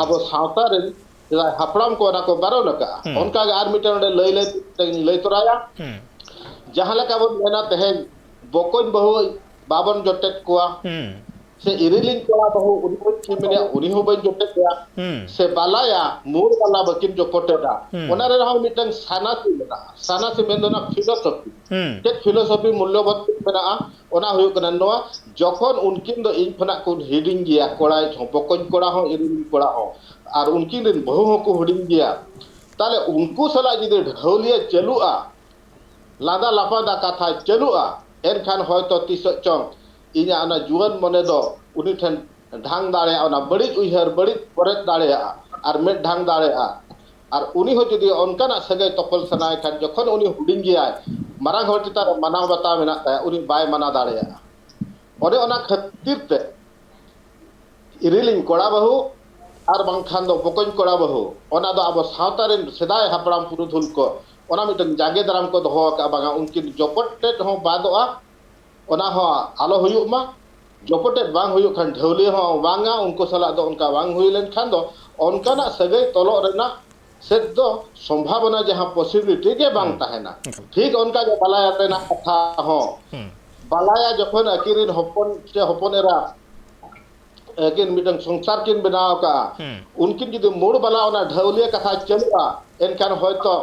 ᱟᱵᱚ ᱥᱟᱶᱛᱟ ᱨᱮᱱ ᱥᱮᱫᱟᱭ ᱦᱟᱯᱲᱟᱢ ᱠᱚ ᱚᱱᱟ ᱠᱚ ᱵᱟᱨᱚᱱ ᱟᱠᱟᱫᱼᱟ᱾ ᱦᱩᱸ᱾ ᱚᱱᱠᱟᱜᱮ ᱟᱨ ᱢᱤᱫᱴᱮᱱ ᱚᱸᱰᱮ ᱞᱟᱹᱭ ᱞᱟᱹᱭ ᱛᱮᱧ ᱞᱟᱹᱭ ᱛᱚᱨᱟᱭᱟ᱾ ᱦᱩᱸ᱾ ᱡᱟᱦᱟᱸ ᱞᱮᱠᱟ ᱵᱚᱱ ᱢᱮᱱᱟ ᱛᱮᱦᱮᱧ ᱵᱚᱠᱚᱧ ᱵᱟᱹᱦᱩ ᱵᱟᱵᱚᱱ ᱡᱚᱴᱮᱫ ᱠᱚᱣᱟ, ᱦᱩᱸ᱾ ᱥᱮ ᱤᱨᱤᱞᱤᱧ ᱠᱚᱲᱟ ᱵᱟᱹᱦᱩ ᱩᱱᱤ ᱦᱚᱸ ᱪᱮᱫ ᱢᱮᱱᱟ, ᱩᱱᱤ ᱦᱚᱸ ᱵᱟᱹᱧ ᱡᱚᱴᱮᱫ ᱮᱭᱟ, ᱦᱩᱸ᱾ ᱥᱮ ᱵᱟᱞᱟᱭᱟ ᱢᱩᱬ ᱵᱟᱞᱟ ᱵᱟᱹᱠᱤᱱ ᱡᱚᱯᱚᱴᱮᱫᱟ, ᱦᱩᱸ᱾ ᱚᱱᱟ ᱨᱮᱦᱚᱸ ᱢᱤᱫᱴᱟᱝ ᱥᱟᱱᱟᱥᱤ ᱢᱮᱱᱟᱜᱼᱟ᱾ ᱥᱟᱱᱟᱥᱤ ᱢᱮᱱ ᱫᱚ ᱚᱱᱟ ᱯᱷᱤᱞᱳᱥᱚᱯᱷᱤ᱾ ᱦᱩᱸ᱾ ᱪᱮᱫ ᱯᱷᱤᱞᱳᱥᱚᱯᱷᱤ ᱢᱩᱞᱞᱚᱵᱳᱫᱷ ᱢᱮᱱᱟᱜᱼᱟ? ᱚᱱᱟ ᱦᱩᱭᱩᱜ ᱠᱟᱱᱟ ᱱᱚᱣᱟ, ᱡᱚᱠᱷᱚᱱ ᱩᱱᱠᱤᱱ ᱫᱚ ᱤᱧ ᱠᱷᱚᱱᱟᱜ ᱠᱤᱱ ᱦᱩᱰᱤᱧ ᱜᱮᱭᱟ, ᱠᱚᱲᱟ ᱦᱚᱸ, ᱵᱚᱠᱚᱧ ᱠᱚᱲᱟ ᱦᱚᱸ, ᱤᱨᱤᱞᱤᱧ ᱠᱚᱲᱟ ᱦᱚᱸ, ᱟᱨ ᱩᱱᱠᱤᱱ ᱨᱮᱱ ᱵᱟᱹᱦᱩ ᱦᱚᱸᱠᱚ ᱦᱩᱰᱤᱧ ᱜᱮᱭᱟ, ᱛᱟᱦᱞᱮ ᱩᱱᱠᱩ ᱥᱟᱞᱟᱜ ᱡᱩᱫᱤ ᱰᱷᱟᱹᱣᱞᱤᱭᱟᱹ ᱪᱟᱹᱞᱩᱜᱼᱟ, ᱞᱟᱸᱫᱟ ᱞᱟᱯᱟᱸᱫᱟ ᱠᱟᱛᱷᱟ ᱪᱟᱹᱞᱩᱜᱼᱟ, ᱮᱱᱠᱷᱟᱱ ᱦᱚᱭᱛᱚ ᱛᱤᱥᱚᱜ ᱪᱚᱝ ᱤᱧᱟᱹᱜ ᱚᱱᱟ ᱡᱩᱣᱟᱹᱱ ᱢᱚᱱᱮ ᱫᱚ ᱩᱱᱤ ᱴᱷᱮᱱ ᱰᱷᱟᱝ ᱫᱟᱲᱮᱭᱟᱜᱼᱟ, ᱚᱱᱟ ᱵᱟᱹᱲᱤᱡ ᱩᱭᱦᱟᱹᱨ, ᱵᱟᱹᱲᱤᱡ ᱵᱚᱨᱮᱫ ᱫᱟᱲᱮᱭᱟᱜᱼᱟ ᱟᱨ ᱢᱮᱫ ᱰᱷᱟᱝ ᱫᱟᱲᱮᱭᱟᱜᱼᱟ᱾ ᱟᱨ ᱩᱱᱤ ᱦᱚᱸ ᱡᱩᱫᱤ ᱚᱱᱠᱟᱱᱟᱜ ᱥᱟᱹᱜᱟᱹᱭ ᱛᱚᱯᱚᱞ ᱥᱟᱱᱟᱭᱮ ᱠᱷᱟᱱ, ᱡᱚᱠᱷᱚᱱ ᱩᱱᱤ ᱦᱩᱰᱤᱧ ᱜᱮᱭᱟᱭ, ᱢᱟᱨᱟᱝ ᱦᱚᱲ ᱪᱮᱛᱟᱱ ᱨᱮ ᱢᱟᱱᱟᱣ ᱵᱟᱛᱟᱣ ᱢᱮᱱᱟᱜ ᱛᱟᱭᱟ, ᱩᱱᱤ ᱵᱟᱭ ᱢᱟᱱᱟ ᱫᱟᱲᱮᱭᱟᱜᱼᱟ᱾ ᱚᱱᱮ ᱚᱱᱟ ᱠᱷᱟᱹᱛᱤᱨ ᱛᱮ ᱤᱨᱤᱞᱤᱧ ᱠᱚᱲᱟ ᱵᱟᱹᱦᱩ ᱟᱨ ᱵᱟᱝᱠᱷᱟᱱ ᱫᱚ ᱵᱚᱠᱚᱧ ᱠᱚᱲᱟ ᱵᱟᱹᱦᱩ, ᱚᱱᱟ ᱫᱚ ᱟᱵᱚ ᱥᱟᱶᱛᱟ ᱨᱮᱱ ᱥᱮᱫᱟᱭ ᱦᱟᱯᱲᱟᱢ ᱯᱩᱨᱩᱫᱷᱩᱞ ᱠᱚ ᱚᱱᱟ ᱢᱤᱫᱴᱟᱝ ᱡᱟᱸᱜᱮ ᱫᱟᱨᱟᱢ ᱠᱚ ᱫᱚᱦᱚ ᱟᱠᱟᱫᱼᱟ, ᱵᱟᱝᱟ ᱩᱱᱠᱤᱱ ᱡᱚᱯᱚᱴᱮᱫ ᱦᱚᱸ ᱵᱟᱫᱚᱜᱼᱟ, ᱚᱱᱟ ᱦᱚᱸ ᱟᱞᱚ ᱦᱩᱭᱩᱜ ᱢᱟ᱾ ᱡᱚᱯᱚᱴᱮᱫ ᱵᱟᱝ ᱦᱩᱭᱩᱜ ᱠᱷᱟᱱ ᱰᱷᱟᱹᱣᱞᱤ ᱦᱚᱸ ᱵᱟᱝᱟ, ᱩᱱᱠᱩ ᱥᱟᱞᱟᱜ ᱫᱚ ᱚᱱᱠᱟ ᱵᱟᱝ ᱦᱩᱭ ᱞᱮᱱᱠᱷᱟᱱ ᱫᱚ ᱚᱱᱠᱟᱱᱟᱜ ᱥᱟᱹᱜᱟᱹᱭ ᱛᱚᱞᱚᱜ ᱨᱮᱱᱟᱜ ᱥᱮᱫ ᱫᱚ ᱥᱚᱢᱵᱷᱟᱵᱚᱱᱟ, ᱡᱟᱦᱟᱸ ᱯᱚᱥᱤᱵᱤᱞᱤᱴᱤ ᱜᱮ ᱵᱟᱝ ᱦᱩᱸ᱾ ᱛᱟᱦᱮᱱᱟ᱾ ᱦᱩᱸ᱾ ᱴᱷᱤᱠ ᱚᱱᱠᱟ ᱜᱮ ᱵᱟᱞᱟᱭᱟ ᱨᱮᱱᱟᱜ ᱠᱟᱛᱷᱟ ᱦᱚᱸ᱾ ᱦᱩᱸ᱾ ᱵᱟᱞᱟᱭᱟ ᱡᱚᱠᱷᱚᱱ ᱟᱹᱠᱤᱱ ᱨᱮᱱ ᱦᱚᱯᱚᱱ ᱥᱮ ᱦᱚᱯᱚᱱ ᱮᱨᱟ ᱟᱹᱠᱤᱱ ᱢᱤᱫᱴᱟᱝ ᱥᱚᱝᱥᱟᱨ ᱠᱤᱱ ᱵᱮᱱᱟᱣ ᱟᱠᱟᱫᱼᱟ, ᱦᱩᱸ᱾ ᱩᱱᱠᱤᱱ ᱡᱩᱫᱤ ᱢᱩᱲ ᱵᱟᱞᱟ ᱚᱱᱟ ᱰᱷᱟᱹᱣᱞᱤᱭᱟᱹ ᱠᱟᱛᱷᱟ ᱪᱟᱹᱞᱩᱜᱼᱟ, ᱮᱱᱠᱷᱟᱱ ᱦᱚᱭᱛᱚ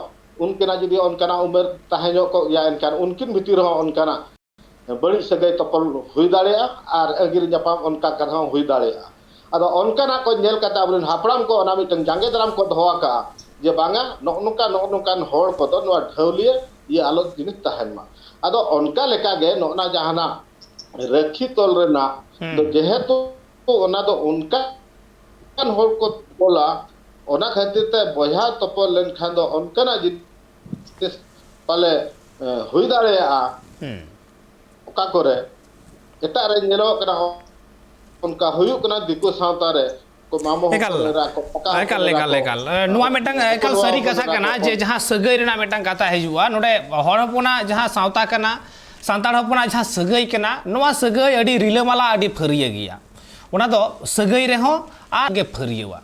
ᱩᱱᱠᱤᱱᱟᱜ ᱡᱩᱫᱤ ᱚᱱᱠᱟᱱᱟᱜ ᱩᱢᱮᱨ ᱛᱟᱦᱮᱸ ᱧᱚᱜ ᱠᱚᱜ ᱜᱮᱭᱟ, ᱮᱱᱠᱷᱟᱱ ᱩᱱᱠᱤᱱ ᱵᱷᱤᱛᱤᱨ ᱨᱮᱦᱚᱸ ᱚᱱᱠᱟᱱᱟᱜ ᱵᱟᱹᱲᱤᱡ ᱥᱟᱹᱜᱟᱹᱭ ᱛᱚᱯᱚᱞ ᱦᱩᱭ ᱫᱟᱲᱮᱭᱟᱜᱼᱟ ᱟᱨ ᱟᱹᱜᱤᱨ ᱧᱟᱯᱟᱢ ᱚᱱᱠᱟ ᱠᱟᱛᱷᱟ ᱦᱚᱸ ᱦᱩᱭ ᱫᱟᱲᱮᱭᱟᱜᱼᱟ᱾ ᱟᱫᱚ ᱚᱱᱠᱟᱱᱟᱜ ᱠᱚ ᱧᱮᱞ ᱠᱟᱛᱮ ᱟᱵᱚᱨᱮᱱ ᱦᱟᱯᱲᱟᱢ ᱠᱚ ᱚᱱᱟ ᱢᱤᱫᱴᱟᱝ ᱡᱟᱸᱜᱮ ᱫᱟᱨᱟᱢ ᱠᱚ ᱫᱚᱦᱚ ᱟᱠᱟᱫᱼᱟ, ᱡᱮ ᱵᱟᱝᱟ, ᱱᱚᱜᱼᱚ ᱱᱚᱝᱠᱟ, ᱱᱚᱜᱼᱚ ᱱᱚᱝᱠᱟᱱ ᱦᱚᱲ ᱠᱚᱫᱚ ᱱᱚᱣᱟ ᱴᱷᱟᱹᱣᱞᱤᱭᱟᱹ ᱤᱭᱟᱹ ᱟᱞᱚ ᱡᱤᱱᱤᱥ ᱛᱟᱦᱮᱱ ᱢᱟ᱾ ᱟᱫᱚ ᱚᱱᱠᱟ ᱞᱮᱠᱟᱜᱮ ᱱᱚᱜᱼᱚ ᱱᱟ ᱡᱟᱦᱟᱱᱟᱜ ᱨᱟᱹᱠᱷᱤ ᱛᱚᱞ ᱨᱮᱱᱟᱜ ᱫᱚ, ᱦᱩᱸ᱾ ᱡᱮᱦᱮᱛᱩ ᱚᱱᱟ ᱫᱚ ᱚᱱᱠᱟᱱ ᱦᱚᱲ ᱠᱚ ᱛᱚᱯᱚᱞᱟ, ᱚᱱᱟ ᱠᱷᱟᱹᱛᱤᱨ ᱛᱮ ᱵᱚᱭᱦᱟ ᱛᱚᱯᱚᱞ ᱞᱮᱱᱠᱷᱟᱱ ᱫᱚ ᱚᱱᱠᱟᱱᱟᱜ ᱡᱤᱱᱤᱥ ᱯᱟᱞᱮ, ᱮ, ᱦᱩᱭ ᱫᱟᱲᱮᱭᱟᱜᱼᱟ᱾ ᱦᱩᱸ᱾ ᱚᱠᱟ ᱠᱚᱨᱮ ᱮᱴᱟᱜ ᱨᱮ ᱧᱮᱞᱚᱜ ᱠᱟᱱᱟ, ᱚᱱᱠᱟ ᱦᱩᱭᱩᱜ ᱠᱟᱱᱟ ᱫᱤᱠᱩ ᱥᱟᱶᱛᱟ ᱨᱮ, ᱠᱚ ᱢᱟᱢᱚ ᱮᱠᱟᱞ, ᱦᱚᱯᱚᱱ ᱮᱨᱟ ᱠᱚ, ᱚᱠᱟ ᱮᱠᱟᱞ, ᱦᱚᱯᱚᱱ ᱮᱨᱟ ᱮᱠᱟᱞ, ᱠᱚ, ᱮᱠᱟᱞ᱾ ᱮ, ᱱᱚᱣᱟ ᱢᱤᱫᱴᱟᱝ ᱱᱚᱣᱟ ᱮᱠᱟᱞ ᱦᱚᱯᱚᱱ ᱥᱟᱹᱨᱤ ᱮᱨᱟ ᱠᱟᱛᱷᱟ ᱠᱚ, ᱠᱟᱱᱟ ᱡᱮ ᱡᱟᱦᱟᱸ ᱥᱟᱹᱜᱟᱹᱭ ᱨᱮᱱᱟᱜ ᱢᱤᱫᱴᱟᱝ ᱠᱟᱛᱷᱟ ᱦᱤᱡᱩᱜᱼᱟ, ᱱᱚᱰᱮ ᱦᱚᱲ ᱦᱚᱯᱚᱱᱟᱜ ᱡᱟᱦᱟᱸ ᱥᱟᱶᱛᱟ ᱠᱟᱱᱟ, ᱥᱟᱱᱛᱟᱲ ᱦᱚᱯᱚᱱᱟᱜ ᱡᱟᱦᱟᱸ ᱥᱟᱹᱜᱟᱹᱭ ᱠᱟᱱᱟ, ᱱᱚᱣᱟ ᱥᱟᱹᱜᱟᱹᱭ ᱟᱹᱰᱤ ᱨᱤᱞᱟᱹᱢᱟᱞᱟ, ᱟᱹᱰᱤ ᱯᱷᱟᱹᱨᱭᱟᱹ ᱜᱮᱭᱟ᱾ ᱚᱱᱟ ᱫᱚ ᱥᱟᱹᱜᱟᱹᱭ ᱨᱮᱦᱚᱸ ᱟᱨ ᱜᱮ ᱯᱷᱟᱹᱨᱭᱟᱹᱣᱟ᱾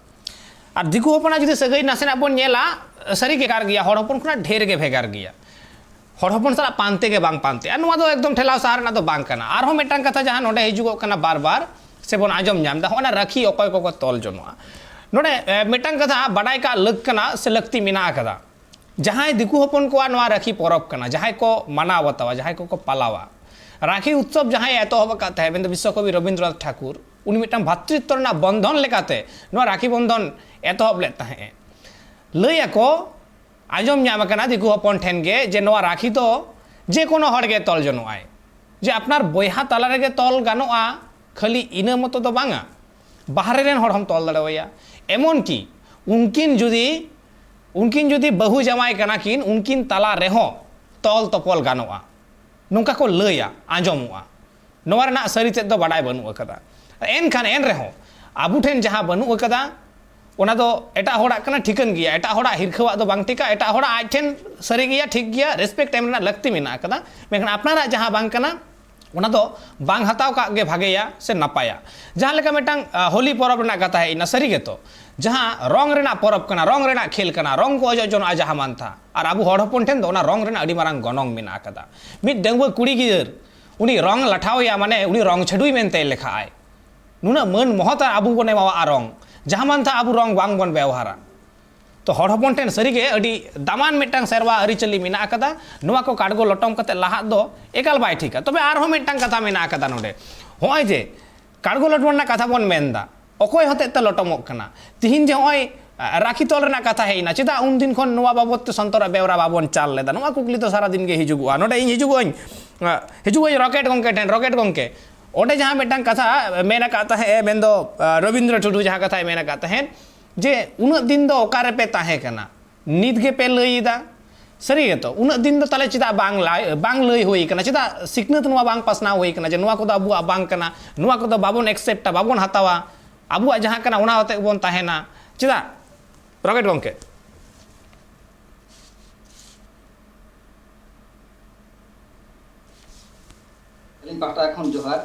ᱟᱨ ᱫᱤᱠᱩ ᱦᱚᱯᱚᱱᱟᱜ ᱡᱩᱫᱤ ᱥᱟᱹᱜᱟᱹᱭ ᱱᱟᱥᱮᱱᱟᱜ ᱵᱚᱱ ᱧᱮᱞᱟ, ᱥᱟᱹᱨᱤ ᱜᱮ ᱵᱷᱮᱜᱟᱨ ᱜᱮᱭᱟ, ᱦᱚᱲ ᱦᱚᱯᱚᱱ ᱠᱷᱚᱱᱟᱜ ᱰᱷᱮᱨ ᱜᱮ ᱵᱷᱮᱜᱟᱨ ᱜᱮᱭᱟ᱾ ᱦᱚᱲ ᱦᱚᱯᱚᱱ ᱥᱟᱞᱟᱜ ᱯᱟᱱᱛᱮ ᱜᱮ ᱵᱟᱝ ᱯᱟᱱᱛᱮᱜᱼᱟ᱾ ᱱᱚᱣᱟ ᱫᱚ ᱮᱠᱫᱚᱢ ᱴᱷᱮᱞᱟᱣ ᱥᱟᱦᱟ ᱨᱮᱱᱟᱜ ᱫᱚ ᱵᱟᱝ ᱠᱟᱱᱟ᱾ ᱟᱨᱦᱚᱸ ᱢᱤᱫᱴᱟᱝ ᱠᱟᱛᱷᱟ ᱡᱟᱦᱟᱸ ᱱᱚᱰᱮ ᱦᱤᱡᱩᱜᱚᱜ ᱠᱟᱱᱟ ᱵᱟᱨ ᱵᱟᱨ, ᱥᱮᱵᱚᱱ ᱟᱸᱡᱚᱢ ᱧᱟᱢ ᱮᱫᱟ, ᱦᱚᱸᱜᱼᱚ ᱱᱟ ᱨᱟᱹᱠᱷᱤ ᱚᱠᱚᱭ ᱠᱚᱠᱚ ᱛᱚᱞ ᱡᱚᱱᱚᱜᱼᱟ᱾ ᱱᱚᱰᱮ, ᱮ, ᱢᱤᱫᱴᱟᱝ ᱠᱟᱛᱷᱟ ᱵᱟᱰᱟᱭ ᱠᱟᱜ ᱞᱟᱹᱠ ᱠᱟᱱᱟ ᱥᱮ ᱞᱟᱹᱠᱛᱤ ᱢᱮᱱᱟᱜ ᱟᱠᱟᱫᱟ᱾ ᱡᱟᱦᱟᱸᱭ ᱫᱤᱠᱩ ᱦᱚᱯᱚᱱ ᱠᱚᱣᱟᱜ ᱱᱚᱣᱟ ᱨᱟᱹᱠᱷᱤ ᱯᱚᱨᱚᱵᱽ ᱠᱟᱱᱟ, ᱡᱟᱦᱟᱸᱭ ᱠᱚ ᱢᱟᱱᱟᱣ ᱵᱟᱛᱟᱣᱟ, ᱡᱟᱦᱟᱸᱭ ᱠᱚᱠᱚ ᱯᱟᱞᱟᱣᱟ, ᱨᱟᱹᱠᱷᱤ ᱩᱛᱥᱚᱵᱽ ᱡᱟᱦᱟᱸᱭ ᱮᱛᱚᱦᱚᱵ ᱟᱠᱟᱫ ᱛᱟᱦᱮᱸᱫ, ᱢᱮᱱᱫᱚ ᱵᱤᱥᱥᱚᱠᱚᱵᱤ ᱨᱚᱵᱤᱱᱫᱨᱚᱱᱟᱛᱷ ᱴᱷᱟᱠᱩᱨ, ᱩᱱᱤ ᱢᱤᱫᱴᱟᱝ ᱵᱷᱟᱛᱨᱤᱛᱛᱚ ᱨᱮᱱᱟᱜ ᱵᱚᱱᱫᱷᱚᱱ ᱞᱮᱠᱟᱛᱮ ᱱᱚᱣᱟ ᱨᱟᱹᱠᱷᱤ ᱵᱚᱱᱫᱷᱚᱱ ᱮᱛᱚᱦᱚᱵ ᱞᱮᱫ ᱛᱟᱦᱮᱸᱫ᱾ ᱞᱟᱹᱭ ᱟᱠᱚ, ᱟᱸᱡᱚᱢ ᱧᱟᱢ ᱟᱠᱟᱱᱟ ᱫᱤᱠᱩ ᱦᱚᱯᱚᱱ ᱴᱷᱮᱱ ᱜᱮ ᱡᱮ ᱱᱚᱣᱟ ᱨᱟᱹᱠᱷᱤ ᱫᱚ ᱡᱮ ᱠᱳᱱᱳ ᱦᱚᱲ ᱜᱮ ᱛᱚᱞ ᱡᱚᱱᱚᱜᱼᱟᱭ, ᱡᱮ ᱟᱯᱱᱟᱨ ᱵᱚᱭᱦᱟ ᱛᱟᱞᱟ ᱨᱮᱜᱮ ᱛᱚᱞ ᱜᱟᱱᱚᱜᱼᱟ, ᱠᱷᱟᱹᱞᱤ ᱤᱱᱟᱹ ᱢᱚᱛᱚ ᱫᱚ ᱵᱟᱝᱟ, ᱵᱟᱦᱨᱮ ᱨᱮᱱ ᱦᱚᱲ ᱦᱚᱸᱢ ᱛᱚᱞ ᱫᱟᱲᱮᱣᱟᱭᱟ᱾ ᱮᱢᱚᱱ ᱠᱤ ᱩᱱᱠᱤᱱ ᱡᱩᱫᱤ, ᱩᱱᱠᱤᱱ ᱡᱩᱫᱤ ᱵᱟᱹᱦᱩ ᱡᱟᱶᱟᱭ ᱠᱟᱱᱟ ᱠᱤᱱ, ᱩᱱᱠᱤᱱ ᱛᱟᱞᱟ ᱨᱮᱦᱚᱸ ᱛᱚᱞ ᱛᱚᱯᱚᱞ ᱜᱟᱱᱚᱜᱼᱟ, ᱱᱚᱝᱠᱟ ᱠᱚ ᱞᱟᱹᱭᱟ, ᱟᱸᱡᱚᱢᱚᱜᱼᱟ᱾ ᱱᱚᱣᱟ ᱨᱮᱱᱟᱜ ᱥᱟᱹᱨᱤ ᱛᱮᱫ ᱫᱚ ᱵᱟᱰᱟᱭ ᱵᱟᱹᱱᱩᱜ ᱟᱠᱟᱫᱟ᱾ ᱮᱱᱠᱷᱟᱱ ᱮᱱ ᱨᱮᱦᱚᱸ ᱟᱵᱚ ᱴᱷᱮᱱ ᱡᱟᱦᱟᱸ ᱵᱟᱹᱱᱩᱜ ᱟᱠᱟᱫᱟ, ᱚᱱᱟ ᱫᱚ ᱮᱴᱟᱜ ᱦᱚᱲᱟᱜ ᱠᱟᱱᱟ, ᱴᱷᱤᱠᱟᱹᱱ ᱜᱮᱭᱟ᱾ ᱮᱴᱟᱜ ᱦᱚᱲᱟᱜ ᱦᱤᱨᱠᱷᱟᱹᱣᱟᱜ ᱫᱚ ᱵᱟᱝ ᱴᱷᱤᱠᱟ᱾ ᱮᱴᱟᱜ ᱦᱚᱲᱟᱜ ᱟᱡ ᱴᱷᱮᱱ ᱥᱟᱹᱨᱤ ᱜᱮᱭᱟ, ᱴᱷᱤᱠ ᱜᱮᱭᱟ, respect ᱮᱢ ᱨᱮᱱᱟᱜ ᱞᱟᱹᱠᱛᱤ ᱢᱮᱱᱟᱜ ᱟᱠᱟᱫᱟ᱾ ᱢᱮᱱᱠᱷᱟᱱ ᱟᱯᱱᱟᱨᱟᱜ ᱡᱟᱦᱟᱸ ᱵᱟᱝ ᱠᱟᱱᱟ, ᱚᱱᱟ ᱫᱚ ᱵᱟᱝ ᱦᱟᱛᱟᱣ ᱠᱟᱜ ᱜᱮ ᱵᱷᱟᱜᱮᱭᱟ ᱥᱮ ᱱᱟᱯᱟᱭᱟ᱾ ᱡᱟᱦᱟᱸ ᱞᱮᱠᱟ ᱢᱤᱫᱴᱟᱝ, ᱟ, ᱦᱳᱞᱤ ᱯᱚᱨᱚᱵᱽ ᱨᱮᱱᱟᱜ ᱠᱟᱛᱷᱟ ᱦᱮᱡ ᱮᱱᱟ, ᱥᱟᱹᱨᱤ ᱜᱮᱛᱚ, ᱡᱟᱦᱟᱸ ᱨᱚᱝ ᱨᱮᱱᱟᱜ ᱯᱚᱨᱚᱵᱽ ᱠᱟᱱᱟ, ᱨᱚᱝ ᱨᱮᱱᱟᱜ ᱠᱷᱮᱞ ᱠᱟᱱᱟ, ᱨᱚᱝ ᱠᱚ ᱚᱡᱚᱜ ᱡᱚᱱᱚᱜᱼᱟ ᱡᱟᱦᱟᱸ ᱢᱟᱱᱛᱷᱟ, ᱟᱨ ᱟᱵᱚ ᱦᱚᱲ ᱦᱚᱯᱚᱱ ᱴᱷᱮᱱ ᱫᱚ ᱚᱱᱟ ᱨᱚᱝ ᱨᱮᱱᱟᱜ ᱟᱹᱰᱤ ᱢᱟᱨᱟᱝ ᱜᱚᱱᱚᱝ ᱢᱮᱱᱟᱜ ᱟᱠᱟᱫᱟ᱾ ᱢᱤᱫ ᱰᱟᱺᱜᱩᱣᱟᱹ ᱠᱩᱲᱤ ᱜᱤᱫᱟᱹᱨ, ᱩᱱᱤ ᱨᱚᱝ ᱞᱟᱴᱷᱟᱣ ᱮᱭᱟ, ᱢᱟᱱᱮ ᱩᱱᱤ ᱨᱚᱝ ᱪᱷᱟᱹᱰᱩᱭ ᱢᱮᱱᱛᱮ ᱞᱮᱠᱷᱟᱜᱼᱟᱭ᱾ ᱱᱩᱱᱟᱹᱜ ᱢᱟᱹᱱ ᱢᱚᱦᱚᱛ ᱟᱵᱚ ᱵᱚᱱ ᱮᱢᱟᱣᱟᱜᱼᱟ ᱨᱚᱝ, ᱡᱟᱦᱟᱸ ᱢᱟᱱᱛᱷᱟ ᱟᱵᱚ ᱨᱚᱝ ᱵᱟᱝ ᱵᱚᱱ ᱵᱮᱣᱦᱟᱨᱟ᱾ ᱛᱚ ᱦᱚᱲ ᱦᱚᱯᱚᱱ ᱴᱷᱮᱱ ᱥᱟᱹᱨᱤᱜᱮ ᱟᱹᱰᱤ ᱫᱟᱢᱟᱱ ᱢᱤᱫᱴᱟᱝ ᱥᱮᱨᱣᱟ ᱟᱹᱨᱤᱪᱟᱹᱞᱤ ᱢᱮᱱᱟᱜ ᱟᱠᱟᱫᱟ᱾ ᱱᱚᱣᱟ ᱠᱚ ᱠᱟᱰᱜᱚ ᱞᱚᱴᱚᱢ ᱠᱟᱛᱮ ᱞᱟᱦᱟᱜ ᱫᱚ ᱮᱠᱟᱞ ᱵᱟᱭ ᱴᱷᱤᱠᱟ᱾ ᱛᱚᱵᱮ ᱟᱨᱦᱚᱸ ᱢᱤᱫᱴᱟᱝ ᱠᱟᱛᱷᱟ ᱢᱮᱱᱟᱜ ᱟᱠᱟᱫᱟ ᱱᱚᱰᱮ᱾ ᱦᱚᱸᱜᱼᱚᱭ ᱡᱮ ᱠᱟᱰᱜᱚ ᱞᱚᱴᱚᱢ ᱨᱮᱱᱟᱜ ᱠᱟᱛᱷᱟ ᱵᱚᱱ ᱢᱮᱱᱫᱟ, ᱚᱠᱚᱭ ᱦᱚᱛᱮᱡ ᱛᱮ ᱞᱚᱴᱚᱢᱚᱜ ᱠᱟᱱᱟ? ᱛᱤᱦᱤᱧ ᱡᱮ ᱦᱚᱸᱜᱼᱚᱭ ᱨᱟᱠᱷᱤ ᱛᱚᱞ ᱨᱮᱱᱟᱜ ᱠᱟᱛᱷᱟ ᱦᱮᱡ ᱮᱱᱟ, ᱪᱮᱫᱟᱜ ᱩᱱᱫᱤᱱ ᱠᱷᱚᱱ ᱱᱚᱣᱟ ᱵᱟᱵᱚᱫ ᱛᱮ ᱥᱚᱱᱛᱚᱨᱟᱜ ᱵᱮᱣᱨᱟ ᱵᱟᱵᱚᱱ ᱪᱟᱞ ᱞᱮᱫᱟ? ᱱᱚᱣᱟ ᱠᱩᱠᱞᱤ ᱫᱚ ᱥᱟᱨᱟ ᱫᱤᱱ ᱜᱮ ᱦᱤᱡᱩᱜᱚᱜᱼᱟ᱾ ᱱᱚᱰᱮ ᱤᱧ ᱦᱤᱡᱩᱜᱚᱜᱼᱟᱹᱧ, ᱦᱤᱡᱩᱜᱚᱜᱼᱟᱹᱧ ᱨᱚᱠᱮᱴ ᱜᱚᱢᱠᱮ ᱴᱷᱮᱱ᱾ ᱨᱚᱠᱮᱴ ᱜᱚᱢᱠᱮ, ᱚᱸᱰᱮ ᱡᱟᱦᱟᱸ ᱢᱤᱫᱴᱟᱝ ᱠᱟᱛᱷᱟ ᱢᱮᱱ ᱟᱠᱟᱫ ᱛᱟᱦᱮᱸᱫ ᱮ, ᱢᱮᱱᱫᱚ ᱨᱚᱵᱤᱱᱫᱨᱚ ᱴᱩᱰᱩ ᱡᱟᱦᱟᱸ ᱠᱟᱛᱷᱟᱭ ᱢᱮᱱ ᱟᱠᱟᱫ ᱛᱟᱦᱮᱸᱫ, ᱡᱮ ᱩᱱᱟᱹᱜ ᱫᱤᱱ ᱫᱚ ᱚᱠᱟ ᱨᱮᱯᱮ ᱛᱟᱦᱮᱸ ᱠᱟᱱᱟ, ᱱᱤᱛ ᱜᱮᱯᱮ ᱞᱟᱹᱭ ᱮᱫᱟ? ᱥᱟᱹᱨᱤ ᱜᱮᱛᱚ, ᱩᱱᱟᱹᱜ ᱫᱤᱱ ᱫᱚ ᱛᱟᱦᱞᱮ ᱪᱮᱫᱟᱜ ᱵᱟᱝ ᱞᱟᱭ-, ᱵᱟᱝ ᱞᱟᱹᱭ ᱦᱩᱭ ᱠᱟᱱᱟ? ᱪᱮᱫᱟᱜ ᱥᱤᱠᱷᱱᱟᱹᱛ ᱱᱚᱣᱟ ᱵᱟᱝ ᱯᱟᱥᱱᱟᱣ ᱦᱩᱭ ᱠᱟᱱᱟ ᱡᱮ ᱱᱚᱣᱟ ᱠᱚᱫᱚ ᱟᱵᱚᱣᱟᱜ ᱵᱟᱝ ᱠᱟᱱᱟ, ᱱᱚᱣᱟ ᱠᱚᱫᱚ ᱵᱟᱵᱚᱱ ᱮᱠᱥᱮᱯᱴᱟ, ᱵᱟᱵᱚᱱ ᱦᱟᱛᱟᱣᱟ, ᱟᱵᱚᱣᱟᱜ ᱡᱟᱦᱟᱸ ᱠᱟᱱᱟ ᱚᱱᱟ ᱟᱛᱮ ᱵᱚᱱ ᱛᱟᱦᱮᱱᱟ? ᱪᱮᱫᱟᱜ? ᱨᱚᱠᱮᱴ ᱜᱚᱢᱠᱮ᱾ ᱟᱹᱞᱤᱧ ᱯᱟᱦᱴᱟ ᱠᱷᱚᱱ ᱡᱚᱦᱟᱨ᱾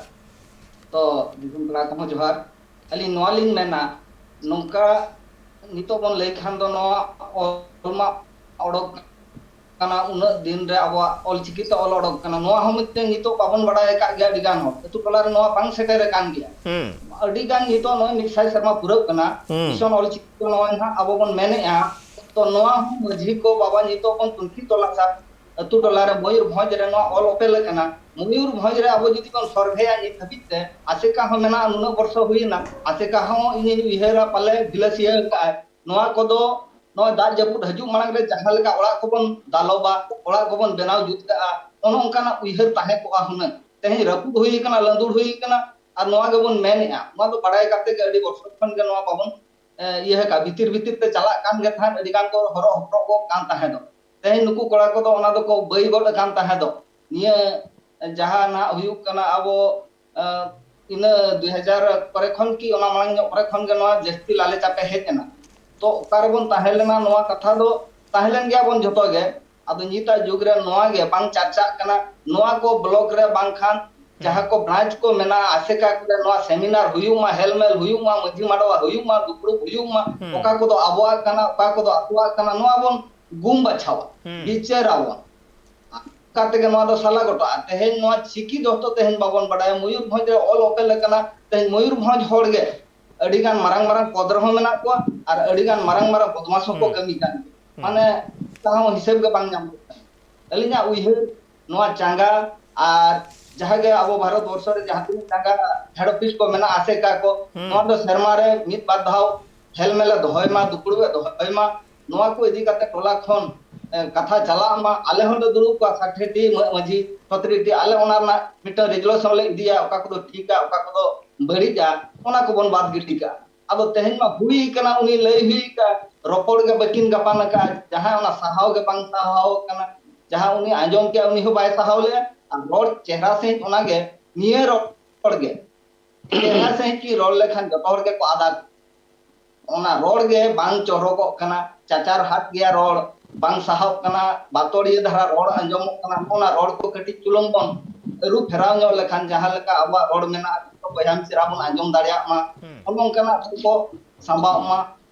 ᱛᱚ ᱫᱤᱥᱚᱢ ᱯᱮᱲᱟ ᱠᱚᱦᱚᱸ ᱡᱚᱦᱟᱨ᱾ ᱟᱹᱞᱤᱧ ᱱᱚᱣᱟ ᱞᱤᱧ ᱢᱮᱱᱟ, ᱱᱚᱝᱠᱟ ᱱᱤᱛᱚᱜ ᱵᱚᱱ ᱞᱟᱹᱭ ᱠᱷᱟᱱ ᱫᱚ ᱱᱚᱣᱟ ᱚᱞ ᱢᱟ ᱚᱰᱚᱠ ᱠᱟᱱᱟ, ᱩᱱᱟᱹᱜ ᱫᱤᱱ ᱨᱮ ᱟᱵᱚᱣᱟᱜ ᱚᱞᱪᱤᱠᱤ ᱛᱮ ᱚᱞ ᱚᱰᱚᱠ ᱠᱟᱱᱟ, ᱱᱚᱣᱟ ᱦᱚᱸ ᱢᱤᱫᱴᱮᱱ ᱱᱤᱛᱚᱜ ᱵᱟᱵᱚᱱ ᱵᱟᱲᱟᱭ ᱟᱠᱟᱫ ᱜᱮᱭᱟ᱾ ᱟᱹᱰᱤ ᱜᱟᱱ ᱦᱚᱲ ᱟᱹᱛᱩ ᱴᱚᱞᱟ ᱨᱮ ᱱᱚᱣᱟ ᱵᱟᱝ ᱥᱮᱴᱮᱨ ᱟᱠᱟᱱ ᱜᱮᱭᱟ᱾ ᱦᱩᱸ ᱟᱹᱰᱤ ᱜᱟᱱ ᱱᱤᱛᱚᱜ ᱱᱚᱜᱼᱚᱭ ᱢᱤᱫ ᱥᱟᱭ ᱥᱮᱨᱢᱟ ᱯᱩᱨᱟᱹᱣ ᱠᱟᱱᱟ, ᱦᱩᱸ᱾ ᱢᱤᱥᱚᱱ ᱚᱞᱪᱤᱠᱤ ᱛᱮ ᱱᱚᱜᱼᱚᱭ ᱱᱟᱦᱟᱜ ᱟᱵᱚ ᱵᱚᱱ ᱢᱮᱱᱮᱫᱼᱟ᱾ ᱛᱚ ᱱᱚᱣᱟ ᱦᱚᱸ ᱢᱟᱹᱡᱷᱤ ᱠᱚ ᱵᱟᱵᱟ ᱱᱤᱛᱚᱜ ᱵᱚᱱ ᱛᱩᱱᱠᱷᱤ ᱛᱚᱞᱟᱥᱟ, ᱟᱹᱛᱩ ᱴᱚᱞᱟ ᱨᱮ ᱢᱚᱭᱩᱨᱵᱷᱚᱸᱡᱽ ᱨᱮ ᱱᱚᱣᱟ ᱚᱞ ᱚᱯᱮᱞ ᱟᱠᱟᱱᱟ᱾ ᱢᱚᱭᱩᱨᱵᱷᱚᱸᱡᱽ ᱨᱮ ᱟᱵᱚ ᱡᱩᱫᱤ ᱵᱚᱱ ᱥᱚᱨᱵᱷᱮᱭᱟ ᱱᱤᱛ ᱦᱟᱹᱵᱤᱡ ᱛᱮ, ᱟᱥᱮᱠᱟ ᱦᱚᱸ ᱢᱮᱱᱟᱜᱼᱟ, ᱱᱩᱱᱟᱹᱜ ᱵᱚᱨᱥᱚ ᱦᱩᱭᱮᱱᱟ, ᱟᱥᱮᱠᱟ ᱦᱚᱸ ᱤᱧᱤᱧ ᱩᱭᱦᱟᱹᱨᱟ ᱯᱟᱞᱮ ᱵᱤᱞᱟᱹᱥᱤᱭᱟᱹ ᱟᱠᱟᱫᱼᱟᱭ᱾ ᱱᱚᱣᱟ ᱠᱚᱫᱚ ᱱᱚᱣᱟ ᱫᱟᱜ ᱡᱟᱹᱯᱩᱫ ᱦᱤᱡᱩᱜ ᱢᱟᱲᱟᱝ ᱨᱮ ᱡᱟᱦᱟᱸ ᱞᱮᱠᱟ ᱚᱲᱟᱜ ᱠᱚᱵᱚᱱ ᱫᱟᱞᱚᱵᱟ, ᱚᱲᱟᱜ ᱠᱚᱵᱚᱱ ᱵᱮᱱᱟᱣ ᱡᱩᱛ ᱠᱟᱜᱼᱟ, ᱚᱱᱮ ᱚᱱᱠᱟᱱᱟᱜ ᱩᱭᱦᱟᱹᱨ ᱛᱟᱦᱮᱸ ᱠᱚᱜᱼᱟ ᱦᱩᱱᱟᱹᱝ᱾ ᱛᱮᱦᱮᱧ ᱨᱟᱹᱯᱩᱫ ᱦᱩᱭ ᱟᱠᱟᱱᱟ, ᱞᱟᱹᱸᱫᱩᱲ ᱦᱩᱭ ᱟᱠᱟᱱᱟ, ᱟᱨ ᱱᱚᱣᱟ ᱜᱮᱵᱚᱱ ᱢᱮᱱᱮᱜᱼᱟ᱾ ᱱᱚᱣᱟ ᱫᱚ ᱵᱟᱲᱟᱭ ᱠᱟᱛᱮ ᱜᱮ ᱟᱹᱰᱤ ᱵᱚᱪᱷᱚᱨ ᱠᱷᱚᱱ ᱜᱮ ᱱᱚᱣᱟ ᱵᱟᱵᱚᱱ, ᱮ, ᱤᱭᱟᱹ ᱟᱠᱟᱫ, ᱵᱷᱤᱛᱤᱨ ᱵᱷᱤᱛᱤᱨ ᱛᱮ ᱪᱟᱞᱟᱜ ᱠᱟᱱ ᱜᱮ ᱛᱟᱦᱮᱸᱫ, ᱟᱹᱰᱤ ᱜᱟᱱ ᱠᱚ ᱦᱚᱨᱚᱜ ᱦᱚᱴᱚᱜ ᱠᱚᱜ ᱠᱟᱱ ᱛᱟᱦᱮᱸ ᱫᱚ᱾ ᱛᱮᱦᱮᱧ ᱱᱩᱠᱩ ᱠᱚᱲᱟ ᱠᱚᱫᱚ ᱚᱱᱟ ᱫᱚᱠᱚ ᱵᱟᱹᱭ ᱜᱚᱫ ᱟᱠᱟᱱ ᱛᱟᱦᱮᱸ ᱫᱚ᱾ ᱱᱤᱭᱟᱹ ᱡᱟᱦᱟᱸ ᱱᱟᱦᱟᱜ ᱦᱩᱭᱩᱜ ᱠᱟᱱᱟ, ᱟᱵᱚ, ᱮ, ᱤᱱᱟᱹ ᱫᱩᱭ ᱦᱟᱡᱟᱨ ᱠᱚᱨᱮ ᱠᱷᱚᱱ ᱠᱤ ᱚᱱᱟ ᱢᱟᱲᱟᱝ ᱧᱚᱜ ᱠᱚᱨᱮ ᱠᱷᱚᱱ ᱜᱮ ᱱᱚᱣᱟ ᱡᱟᱹᱥᱛᱤ ᱞᱟᱞᱮ ᱪᱟᱯᱮ ᱦᱮᱡ ᱮᱱᱟ᱾ ᱛᱚ ᱚᱠᱟ ᱨᱮᱵᱚᱱ ᱛᱟᱦᱮᱸ ᱞᱮᱱᱟ, ᱱᱚᱣᱟ ᱠᱟᱛᱷᱟ ᱫᱚ ᱛᱟᱦᱮᱸ ᱞᱮᱱ ᱜᱮᱭᱟ ᱵᱚᱱ ᱡᱚᱛᱚ ᱜᱮ᱾ ᱟᱫᱚ ᱱᱤᱛᱟᱜ ᱡᱩᱜᱽ ᱨᱮ ᱱᱚᱣᱟ ᱜᱮ ᱵᱟᱝ ᱪᱟᱨᱪᱟᱜ ᱠᱟᱱᱟ᱾ ᱱᱚᱣᱟ ᱠᱚ ᱵᱞᱚᱠ ᱨᱮ ᱵᱟᱝᱠᱷᱟᱱ ᱡᱟᱦᱟᱸ ᱠᱚ ᱵᱨᱟᱧᱪ ᱠᱚ ᱢᱮᱱᱟᱜᱼᱟ, ᱟᱥᱮᱠᱟ ᱠᱚᱨᱮ ᱱᱚᱣᱟ ᱥᱮᱢᱤᱱᱟᱨ ᱦᱩᱭᱩᱜ ᱢᱟ, ᱦᱮᱞᱢᱮᱞ ᱦᱩᱭᱩᱜ ᱢᱟ, ᱢᱟᱹᱡᱷᱤ ᱢᱟᱰᱣᱟ ᱦᱩᱭᱩᱜ ᱢᱟ, ᱫᱩᱯᱲᱩᱵ ᱦᱩᱭᱩᱜ ᱢᱟ, ᱦᱩᱸ᱾ ᱚᱠᱟ ᱠᱚᱫᱚ ᱟᱵᱚᱣᱟᱜ ᱠᱟᱱᱟ, ᱚᱠᱟ ᱠᱚᱫᱚ ᱟᱠᱚᱣᱟᱜ ᱠᱟᱱᱟ, ᱱᱚᱣᱟ ᱵᱚᱱ ᱜᱩᱢ ᱵᱟᱪᱷᱟᱣᱟ, ᱦᱩᱸ᱾ ᱵᱤᱪᱟᱹᱨ ᱟᱵᱚᱱ᱾ ᱚᱱᱠᱟ ᱛᱮᱜᱮ ᱱᱚᱣᱟ ᱫᱚ ᱥᱟᱞᱟ ᱜᱚᱴᱟᱜᱼᱟ᱾ ᱛᱮᱦᱮᱧ ᱱᱚᱣᱟ ᱪᱤᱠᱤ ᱫᱚ ᱦᱚᱭᱛᱳ ᱛᱮᱦᱮᱧ ᱵᱟᱵᱚᱱ ᱵᱟᱰᱟᱭᱟ, ᱢᱚᱭᱩᱨᱵᱷᱚᱸᱡᱽ ᱨᱮ ᱚᱞ ᱚᱯᱮᱞ ᱟᱠᱟᱱᱟ, ᱛᱮᱦᱮᱧ ᱢᱚᱭᱩᱨᱵᱷᱚᱸᱡᱽ ᱦᱚᱲ ᱜᱮ ᱟᱹᱰᱤ ᱜᱟᱱ ᱢᱟᱨᱟᱝ ᱢᱟᱨᱟᱝ ᱯᱚᱫᱽ ᱨᱮᱦᱚᱸ ᱢᱮᱱᱟᱜ ᱠᱚᱣᱟ ᱟᱨ ᱟᱹᱰᱤ ᱜᱟᱱ ᱢᱟᱨᱟᱝ ᱢᱟᱨᱟᱝ ᱵᱚᱫᱢᱟᱥ ᱦᱚᱸᱠᱚ ᱦᱩᱸ᱾ ᱠᱟᱹᱢᱤ ᱠᱟᱱ ᱜᱮᱭᱟ᱾ ᱦᱩᱸ᱾ ᱢᱟᱱᱮ ᱚᱱᱠᱟ ᱦᱚᱸ ᱦᱤᱥᱟᱹᱵ ᱜᱮ ᱵᱟᱝ ᱧᱟᱢᱚᱜ ᱠᱟᱱᱟ᱾ ᱟᱹᱞᱤᱧᱟᱜ ᱩᱭᱦᱟᱹᱨ, ᱱᱚᱣᱟ ᱪᱟᱸᱜᱟ ᱟᱨ ᱡᱟᱦᱟᱸ ᱜᱮ ᱟᱵᱚ ᱵᱷᱟᱨᱚᱛ ᱵᱚᱨᱥᱚ ᱨᱮ ᱡᱟᱦᱟᱸ ᱛᱤᱱᱟᱹᱜ ᱪᱟᱸᱜᱟ ᱦᱮᱰ ᱚᱯᱷᱤᱥ ᱠᱚ ᱢᱮᱱᱟᱜᱼᱟ, ᱟᱥᱮᱠᱟ ᱠᱚ, ᱦᱩᱸ᱾ ᱱᱚᱣᱟ ᱫᱚ ᱥᱮᱨᱢᱟ ᱨᱮ ᱢᱤᱫ ᱵᱟᱨ ᱫᱷᱟᱣ ᱦᱮᱞᱢᱮᱞᱮ ᱫᱚᱦᱚᱭ ᱢᱟ, ᱫᱩᱯᱲᱩᱵ ᱮ ᱫᱚᱦᱚᱭ ᱢᱟ᱾ ᱱᱚᱣᱟ ᱠᱚ ᱤᱫᱤ ᱠᱟᱛᱮ ᱴᱚᱞᱟ ᱠᱷᱚᱱ ᱠᱟᱛᱷᱟ ᱪᱟᱞᱟᱜ ᱢᱟ᱾ ᱟᱞᱮ ᱦᱚᱸᱞᱮ ᱫᱩᱲᱩᱵ ᱠᱚᱜᱼᱟ, ᱥᱟᱴᱷᱮᱴᱤ ᱢᱟᱹᱡᱷᱤ ᱪᱷᱚᱛᱨᱤᱥᱴᱤ, ᱟᱞᱮ ᱚᱱᱟ ᱨᱮᱱᱟᱜ ᱢᱤᱫᱴᱟᱝ ᱨᱮᱡᱩᱞᱮᱥᱚᱱ ᱞᱮ ᱤᱫᱤᱭᱟ, ᱚᱠᱟ ᱠᱚᱫᱚ ᱴᱷᱤᱠᱟ, ᱚᱠᱟ ᱠᱚᱫᱚ ᱵᱟᱹᱲᱤᱡᱼᱟ, ᱚᱱᱟ ᱠᱚᱵᱚᱱ ᱵᱟᱫ ᱜᱤᱰᱤ ᱠᱟᱜᱼᱟ᱾ ᱟᱫᱚ ᱛᱮᱦᱮᱧ ᱢᱟ ᱦᱩᱭ ᱠᱟᱱᱟ, ᱩᱱᱤ ᱞᱟᱹᱭ ᱦᱩᱭ ᱠᱟᱱᱟ, ᱨᱚᱯᱚᱲ ᱜᱮ ᱵᱟᱹᱠᱤᱱ ᱜᱟᱯᱟᱱ ᱟᱠᱟᱫᱼᱟ᱾ ᱡᱟᱦᱟᱸᱭ ᱚᱱᱟ ᱥᱟᱦᱟᱣ ᱜᱮ ᱵᱟᱝ ᱥᱟᱦᱟᱣ ᱠᱟᱱᱟ, ᱡᱟᱦᱟᱸ ᱩᱱᱤ ᱟᱸᱡᱚᱢ ᱠᱮᱜᱼᱟ, ᱩᱱᱤ ᱦᱚᱸ ᱵᱟᱭ ᱥᱟᱦᱟᱣ ᱞᱮᱜᱼᱟ᱾ ᱟᱨ ᱨᱚᱲ ᱪᱮᱦᱨᱟ ᱥᱟᱺᱦᱤᱡ ᱚᱱᱟᱜᱮ, ᱱᱤᱭᱟᱹ ᱨᱚᱲ ᱜᱮ ᱪᱮᱦᱨᱟ ᱥᱟᱺᱦᱤᱡ ᱠᱤ ᱨᱚᱲ ᱞᱮᱠᱷᱟᱱ ᱡᱚᱛᱚ ᱦᱚᱲ ᱜᱮᱠᱚ ᱟᱫᱟ᱾ ᱚᱱᱟ ᱨᱚᱲ ᱜᱮ ᱵᱟᱝ ᱪᱚᱨᱚᱠᱚᱜ ᱠᱟᱱᱟ, ᱪᱟᱪᱟᱨ ᱦᱟᱫ ᱜᱮᱭᱟ ᱨᱚᱲ, ᱵᱟᱝ ᱥᱟᱦᱟᱣᱜ ᱠᱟᱱᱟ, ᱵᱟᱛᱚᱲᱤᱭᱟᱹ ᱫᱷᱟᱨᱟ ᱨᱚᱲ ᱟᱸᱡᱚᱢᱚᱜ ᱠᱟᱱᱟ᱾ ᱚᱱᱟ ᱨᱚᱲ ᱠᱚ ᱠᱟᱹᱴᱤᱡ ᱪᱩᱞᱩᱝ ᱵᱚᱱ ᱟᱹᱨᱩ ᱯᱷᱮᱨᱟᱣ ᱧᱚᱜ ᱞᱮᱠᱷᱟᱱ, ᱡᱟᱦᱟᱸ ᱞᱮᱠᱟ ᱟᱵᱚᱣᱟᱜ ᱨᱚᱲ ᱢᱮᱱᱟᱜᱼᱟ, ᱡᱚᱛᱚ ᱵᱚᱭᱦᱟ ᱢᱤᱥᱨᱟ ᱵᱚᱱ ᱟᱸᱡᱚᱢ ᱫᱟᱲᱮᱭᱟᱜ ᱢᱟ, ᱦᱩᱸ᱾ ᱚᱱᱮ ᱚᱱᱠᱟᱱᱟᱜ ᱠᱚ ᱥᱟᱢᱵᱟᱣ ᱢᱟ᱾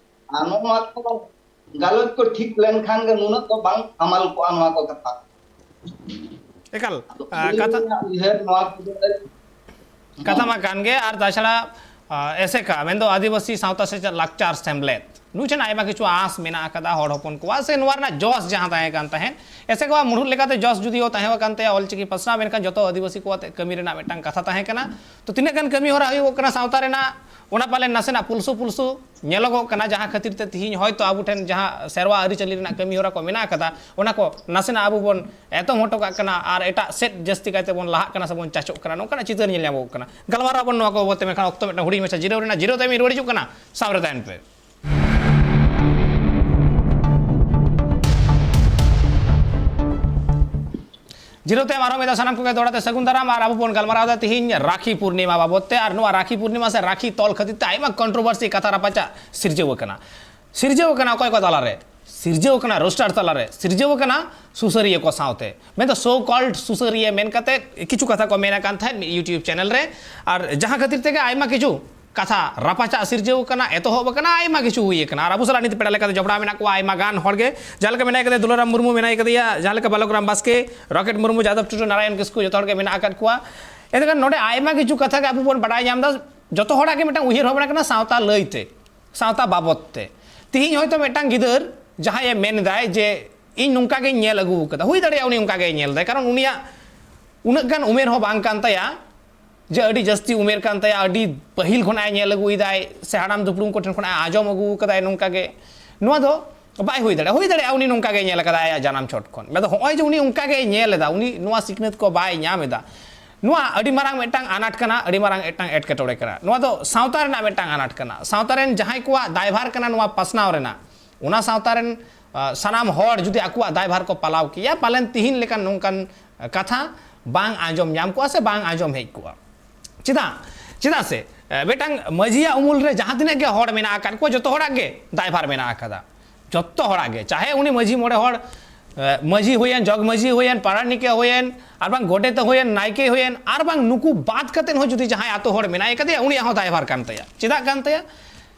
ᱟᱨ ᱱᱚᱜᱼᱚ ᱱᱚᱣᱟ ᱠᱚ ᱜᱟᱞᱚᱪ ᱠᱚ ᱴᱷᱤᱠ ᱞᱮᱱᱠᱷᱟᱱ ᱜᱮ ᱱᱩᱱᱟᱹᱜ ᱫᱚ ᱵᱟᱝ ᱦᱟᱢᱟᱞ ᱠᱚᱜᱼᱟ ᱱᱚᱣᱟ ᱠᱚ ᱠᱟᱛᱷᱟ᱾ ᱮᱠᱟᱞ, ᱟᱫᱚ ᱟ, ᱟᱹᱞᱤᱧ ᱠᱟᱛᱷᱟ ᱞᱤᱧ ᱩᱭᱦᱟᱹᱨ ᱱᱚᱣᱟ ᱠᱚᱫᱚ ᱠᱟᱛᱷᱟ ᱢᱟ ᱠᱟᱱ ᱜᱮ᱾ ᱟᱨ ᱛᱟᱪᱷᱟᱲᱟ, ᱟ, ᱮᱥᱮᱠᱟ ᱢᱮᱱᱫᱚ ᱟᱹᱫᱤᱵᱟᱹᱥᱤ ᱥᱟᱶᱛᱟ ᱥᱮᱪᱮᱫ ᱞᱟᱠᱪᱟᱨ ᱥᱮᱢᱞᱮᱫ, ᱱᱩᱭ ᱴᱷᱮᱱ ᱟᱭᱢᱟ ᱠᱤᱪᱷᱩ ᱟᱸᱥ ᱢᱮᱱᱟᱜ ᱟᱠᱟᱫᱟ ᱦᱚᱲ ᱦᱚᱯᱚᱱ ᱠᱚᱣᱟᱜ, ᱥᱮ ᱱᱚᱣᱟ ᱨᱮᱱᱟᱜ ᱡᱚᱥ ᱡᱟᱦᱟᱸ ᱛᱟᱦᱮᱸ ᱠᱟᱱ ᱛᱟᱦᱮᱸᱫ᱾ ᱮᱥᱮᱠᱟᱣᱟᱜ ᱢᱩᱲᱩᱫ ᱞᱮᱠᱟᱛᱮ ᱡᱚᱥ ᱡᱩᱫᱤᱭᱳ ᱛᱟᱦᱮᱸ ᱠᱟᱱ ᱛᱟᱭᱟ ᱚᱞᱪᱤᱠᱤ ᱯᱟᱥᱱᱟᱣ, ᱢᱮᱱᱠᱷᱟᱱ ᱡᱚᱛᱚ ᱟᱹᱫᱤᱵᱟᱹᱥᱤ ᱠᱚ ᱟᱛᱮ ᱠᱟᱹᱢᱤ ᱨᱮᱱᱟᱜ ᱢᱤᱫᱴᱟᱝ ᱠᱟᱛᱷᱟ ᱛᱟᱦᱮᱸ ᱠᱟᱱᱟ᱾ ᱛᱚ ᱛᱤᱱᱟᱹᱜ ᱜᱟᱱ ᱠᱟᱹᱢᱤ ᱦᱚᱨᱟ ᱦᱩᱭᱩᱜ ᱠᱟᱱᱟ ᱥᱟᱶᱛᱟ ᱨᱮᱱᱟᱜ, ᱚᱱᱟ ᱯᱟᱞᱮᱱ ᱱᱟᱥᱮᱱᱟᱜ ᱯᱩᱞᱥᱩ ᱯᱩᱞᱥᱩ ᱧᱮᱞᱚᱜᱚᱜ ᱠᱟᱱᱟ, ᱡᱟᱦᱟᱸ ᱠᱷᱟᱹᱛᱤᱨ ᱛᱮ ᱛᱤᱦᱤᱧ ᱦᱚᱭᱛᱳ ᱟᱵᱚ ᱴᱷᱮᱱ ᱡᱟᱦᱟᱸ ᱥᱮᱨᱣᱟ ᱟᱹᱨᱤᱪᱟᱹᱞᱤ ᱨᱮᱱᱟᱜ ᱠᱟᱹᱢᱤ ᱦᱚᱨᱟ ᱠᱚ ᱢᱮᱱᱟᱜ ᱟᱠᱟᱫᱟ, ᱚᱱᱟ ᱠᱚ ᱱᱟᱥᱮᱱᱟᱜ ᱟᱵᱚ ᱵᱚᱱ ᱮᱛᱚᱢ ᱦᱚᱴᱚ ᱠᱟᱜ ᱠᱟᱱᱟ ᱟᱨ ᱮᱴᱟᱜ ᱥᱮᱫ ᱡᱟᱹᱥᱛᱤ ᱠᱟᱭᱛᱮ ᱵᱚᱱ ᱞᱟᱦᱟᱜ ᱠᱟᱱᱟ ᱥᱮ ᱵᱚᱱ ᱪᱟᱪᱚᱜ ᱠᱟᱱᱟ, ᱱᱚᱝᱠᱟᱱᱟᱜ ᱪᱤᱛᱟᱹᱨ ᱧᱮᱞ ᱧᱟᱢᱚᱜ ᱠᱟᱱᱟ᱾ ᱜᱟᱞᱢᱟᱨᱟᱣ ᱟᱵᱚᱱ ᱱᱚᱣᱟ ᱠᱚ ᱵᱟᱵᱚᱫ ᱛᱮ, ᱢᱮᱱᱠᱷᱟᱱ ᱚᱠᱛᱚ ᱢᱤᱫᱴᱟᱝ ᱦᱩᱰᱤᱧ ᱢᱟᱪᱷᱟ ᱡᱤᱨᱟᱹᱣ ᱨᱮᱱᱟᱜ, ᱡᱤᱨᱟᱹᱣ ᱛᱟᱭᱚᱢ ᱤᱧ ᱨᱩᱣᱟᱹᱲ ᱦᱤᱡᱩᱜ ᱠᱟᱱᱟ᱾ ᱥᱟᱶᱨᱮ ᱛᱟᱦᱮᱱ ᱯᱮ᱾ ᱡᱤᱨᱟᱹᱣ ᱛᱟᱭᱚᱢ ᱟᱨᱦᱚᱸ ᱢᱤᱫ ᱫᱷᱟᱣ ᱥᱟᱱᱟᱢ ᱠᱚᱜᱮ ᱫᱚᱦᱲᱟ ᱛᱮ ᱥᱟᱹᱜᱩᱱ ᱫᱟᱨᱟᱢ᱾ ᱟᱨ ᱟᱵᱚ ᱵᱚᱱ ᱜᱟᱞᱢᱟᱨᱟᱣ ᱮᱫᱟ ᱛᱤᱦᱤᱧ ᱨᱟᱠᱷᱤ ᱯᱩᱨᱱᱤᱢᱟ ᱵᱟᱵᱚᱫ ᱛᱮ᱾ ᱟᱨ ᱱᱚᱣᱟ ᱨᱟᱠᱷᱤ ᱯᱩᱨᱱᱤᱢᱟ ᱥᱮ ᱨᱟᱠᱷᱤ ᱛᱚᱞ ᱠᱷᱟᱹᱛᱤᱨ ᱛᱮ ᱟᱭᱢᱟ ᱠᱚᱱᱴᱨᱳᱵᱷᱟᱨᱥᱤ, ᱠᱟᱛᱷᱟ ᱨᱟᱯᱟᱪᱟᱜ ᱥᱤᱨᱡᱟᱹᱣ ᱟᱠᱟᱱᱟ᱾ ᱥᱤᱨᱡᱟᱹᱣ ᱟᱠᱟᱱᱟ ᱚᱠᱚᱭ ᱠᱚ ᱛᱟᱞᱟᱨᱮ? ᱥᱤᱨᱡᱟᱹᱣ ᱟᱠᱟᱱᱟ ᱨᱳᱥᱴᱟᱨ ᱛᱟᱞᱟᱨᱮ, ᱥᱤᱨᱡᱟᱹᱣ ᱟᱠᱟᱱᱟ ᱥᱩᱥᱟᱹᱨᱤᱭᱟᱹ ᱠᱚ ᱥᱟᱶᱛᱮ, ᱢᱮᱱᱫᱚ so called ᱥᱩᱥᱟᱹᱨᱤᱭᱟᱹ ᱢᱮᱱ ᱠᱟᱛᱮ ᱠᱤᱪᱷᱩ ᱠᱟᱛᱷᱟ ᱠᱚ ᱢᱮᱱ ᱟᱠᱟᱱ ᱛᱟᱦᱮᱸᱫ ᱢᱤᱫ YouTube ᱪᱮᱱᱮᱞ ᱨᱮ᱾ ᱟᱨ ᱡᱟᱦᱟᱸ ᱠᱷᱟᱹᱛᱤᱨ ᱛᱮᱜᱮ ᱟᱭᱢᱟ ᱠᱤᱪᱷᱩ ᱠᱟᱛᱷᱟ ᱨᱟᱯᱟᱪᱟᱜ ᱥᱤᱨᱡᱟᱹᱣ ᱟᱠᱟᱱᱟ, ᱮᱛᱚᱦᱚᱵ ᱟᱠᱟᱱᱟ, ᱟᱭᱢᱟ ᱠᱤᱪᱷᱩ ᱦᱩᱭ ᱟᱠᱟᱱᱟ᱾ ᱟᱨ ᱟᱵᱚ ᱥᱟᱞᱟᱜ ᱱᱤᱛ ᱯᱮᱲᱟ ᱞᱮᱠᱟᱛᱮ ᱡᱚᱯᱲᱟᱣ ᱢᱮᱱᱟᱜ ᱠᱚᱣᱟ ᱟᱭᱢᱟ ᱜᱟᱱ ᱦᱚᱲ ᱜᱮ, ᱡᱟᱦᱟᱸ ᱞᱮᱠᱟ ᱢᱮᱱᱟᱭ ᱠᱟᱫᱮᱭᱟ ᱫᱩᱞᱟᱨᱟᱢ ᱢᱩᱨᱢᱩ, ᱢᱮᱱᱟᱭ ᱠᱟᱫᱮᱭᱟ ᱡᱟᱦᱟᱸ ᱞᱮᱠᱟ ᱵᱟᱞᱚᱠ ᱨᱟᱢ ᱵᱟᱥᱠᱮ, ᱨᱚᱠᱮᱴ ᱢᱩᱨᱢᱩ, ᱡᱟᱫᱚᱵ ᱴᱩᱰᱩ, ᱱᱟᱨᱟᱭᱚᱱ ᱠᱤᱥᱠᱩ, ᱡᱚᱛᱚ ᱦᱚᱲ ᱜᱮ ᱢᱮᱱᱟᱜ ᱟᱠᱟᱫ ᱠᱚᱣᱟ᱾ ᱮᱱᱠᱷᱟᱱ ᱱᱚᱰᱮ ᱟᱭᱢᱟ ᱠᱤᱪᱷᱩ ᱠᱟᱛᱷᱟ ᱜᱮ ᱟᱵᱚ ᱵᱚᱱ ᱵᱟᱰᱟᱭ ᱧᱟᱢ ᱮᱫᱟ᱾ ᱡᱚᱛᱚ ᱦᱚᱲᱟᱜ ᱜᱮ ᱢᱤᱫᱴᱟᱝ ᱩᱭᱦᱟᱹᱨ ᱵᱷᱟᱵᱽᱱᱟ ᱠᱟᱱᱟ ᱥᱟᱶᱛᱟ ᱞᱟᱹᱭᱛᱮ, ᱥᱟᱶᱛᱟ ᱵᱟᱵᱚᱫ ᱛᱮ᱾ ᱛᱤᱦᱤᱧ ᱦᱚᱭᱛᱳ ᱢᱤᱫᱴᱟᱝ ᱜᱤᱫᱟᱹᱨ ᱡᱟᱦᱟᱸᱭᱮ ᱢᱮᱱ ᱮᱫᱟᱭ ᱡᱮ ᱤᱧ ᱱᱚᱝᱠᱟ ᱜᱤᱧ ᱧᱮᱞ ᱟᱹᱜᱩ ᱟᱠᱟᱫᱟ, ᱦᱩᱭ ᱫᱟᱲᱮᱭᱟᱜᱼᱟ ᱩᱱᱤ ᱚᱱᱠᱟ ᱜᱮᱭ ᱧᱮᱞ ᱮᱫᱟᱭ, ᱠᱟᱨᱚᱱ ᱩᱱᱤᱭᱟᱜ ᱩᱱᱟᱹᱜ ᱜᱟᱱ ᱩᱢᱮᱨ ᱦᱚᱸ ᱵᱟᱝ ᱠᱟᱱ ᱛᱟᱭᱟ᱾ ᱡᱮ ᱟᱹᱰᱤ ᱡᱟᱹᱥᱛᱤ ᱩᱢᱮᱨ ᱠᱟᱱ ᱛᱟᱭᱟ, ᱟᱹᱰᱤ ᱯᱟᱹᱦᱤᱞ ᱠᱷᱚᱱᱟᱜ ᱮ ᱧᱮᱞ ᱟᱹᱜᱩᱭᱮᱫᱟᱭ ᱥᱮ ᱦᱟᱲᱟᱢ ᱫᱩᱯᱲᱩᱢ ᱠᱚᱴᱷᱮᱱ ᱠᱷᱚᱱᱟᱜ ᱮ ᱟᱸᱡᱚᱢ ᱟᱹᱜᱩ ᱟᱠᱟᱫᱟᱭ ᱱᱚᱝᱠᱟ ᱜᱮ, ᱱᱚᱣᱟ ᱫᱚ ᱵᱟᱭ ᱦᱩᱭ ᱫᱟᱲᱮᱭᱟᱜᱼᱟ᱾ ᱦᱩᱭ ᱫᱟᱲᱮᱭᱟᱜᱼᱟ ᱩᱱᱤ ᱱᱚᱝᱠᱟ ᱜᱮ ᱧᱮᱞ ᱟᱠᱟᱫᱟᱭ ᱟᱭᱟᱜ ᱡᱟᱱᱟᱢ ᱪᱷᱚᱴ ᱠᱷᱚᱱ᱾ ᱢᱮᱱᱫᱚ ᱦᱚᱸᱜᱼᱚᱭ ᱡᱮ ᱩᱱᱤ ᱚᱱᱠᱟ ᱜᱮᱭ ᱧᱮᱞ ᱮᱫᱟ, ᱩᱱᱤ ᱱᱚᱣᱟ ᱥᱤᱠᱷᱱᱟᱹᱛ ᱠᱚ ᱵᱟᱭ ᱧᱟᱢ ᱮᱫᱟ, ᱱᱚᱣᱟ ᱟᱹᱰᱤ ᱢᱟᱨᱟᱝ ᱢᱤᱫᱴᱟᱝ ᱟᱱᱟᱴ ᱠᱟᱱᱟ, ᱟᱹᱰᱤ ᱢᱟᱨᱟᱝ ᱢᱤᱫᱴᱟᱝ ᱮᱴᱠᱮᱴᱚᱬᱮ ᱠᱟᱱᱟ᱾ ᱱᱚᱣᱟ ᱫᱚ ᱥᱟᱶᱛᱟ ᱨᱮᱱᱟᱜ ᱢᱤᱫᱴᱟᱝ ᱟᱱᱟᱴ ᱠᱟᱱᱟ᱾ ᱥᱟᱶᱛᱟ ᱨᱮᱱ ᱡᱟᱦᱟᱸᱭ ᱠᱚᱣᱟᱜ ᱫᱟᱭᱵᱷᱟᱨ ᱠᱟᱱᱟ ᱱᱚᱣᱟ ᱯᱟᱥᱱᱟᱣ ᱨᱮᱱᱟᱜ, ᱚᱱᱟ ᱥᱟᱶᱛᱟ ᱨᱮᱱ, ᱟ, ᱥᱟᱱᱟᱢ ᱦᱚᱲ ᱡᱩᱫᱤ ᱟᱠᱚᱣᱟᱜ ᱫᱟᱭᱵᱷᱟᱨ ᱠᱚ ᱯᱟᱞᱟᱣ ᱠᱮᱭᱟ, ᱯᱟᱞᱮᱱ ᱛᱤᱦᱤᱧ ᱞᱮᱠᱟᱱ ᱱᱚᱝᱠᱟᱱ, ᱟ, ᱠᱟᱛᱷᱟ ᱵᱟᱝ ᱟᱸᱡᱚᱢ ᱧᱟᱢ ᱠᱚᱜᱼᱟ ᱥᱮ ᱵᱟᱝ ᱟᱸᱡᱚᱢ ᱦᱮᱡ ᱠᱚᱜᱼᱟ᱾ ᱪᱮᱫᱟᱜ? ᱪᱮᱫᱟᱜ ᱥᱮ, ᱮ, ᱢᱤᱫᱴᱟᱝ ᱢᱟᱹᱡᱷᱤᱭᱟᱜ ᱩᱢᱩᱞ ᱨᱮ ᱡᱟᱦᱟᱸ ᱛᱤᱱᱟᱹᱜ ᱜᱮ ᱦᱚᱲ ᱢᱮᱱᱟᱜ ᱟᱠᱟᱫ ᱠᱚᱣᱟ, ᱡᱚᱛᱚ ᱦᱚᱲᱟᱜ ᱜᱮ ᱫᱟᱭᱵᱷᱟᱨ ᱢᱮᱱᱟᱜ ᱟᱠᱟᱫᱟ᱾ ᱡᱚᱛᱚ ᱦᱚᱲᱟᱜ ᱜᱮ, ᱪᱟᱦᱮ ᱩᱱᱤ ᱢᱟᱹᱡᱷᱤ ᱢᱚᱬᱮ ᱦᱚᱲ, ᱮ, ᱢᱟᱹᱡᱷᱤ ᱦᱩᱭᱮᱱ, ᱡᱚᱜᱽ ᱢᱟᱹᱡᱷᱤ ᱦᱩᱭᱮᱱ, ᱯᱟᱨᱟᱱᱤᱠᱮ ᱦᱩᱭᱮᱱ, ᱟᱨ ᱵᱟᱝ ᱜᱚᱰᱮᱛᱮ ᱦᱩᱭᱮᱱ, ᱱᱟᱭᱠᱮ ᱦᱩᱭᱮᱱ, ᱟᱨ ᱵᱟᱝ ᱱᱩᱠᱩ ᱵᱟᱫ ᱠᱟᱛᱮᱫ ᱦᱚᱸ ᱡᱩᱫᱤ ᱡᱟᱦᱟᱸᱭ ᱟᱛᱳ ᱦᱚᱲ ᱢᱮᱱᱟᱭ ᱠᱟᱫᱮᱭᱟ, ᱩᱱᱤᱭᱟᱜ ᱦᱚᱸ ᱫᱟᱭᱵᱷᱟᱨ ᱠᱟᱱ ᱛᱟᱭᱟ᱾ ᱪᱮᱫᱟᱜ ᱠᱟᱱ ᱛᱟᱭᱟ?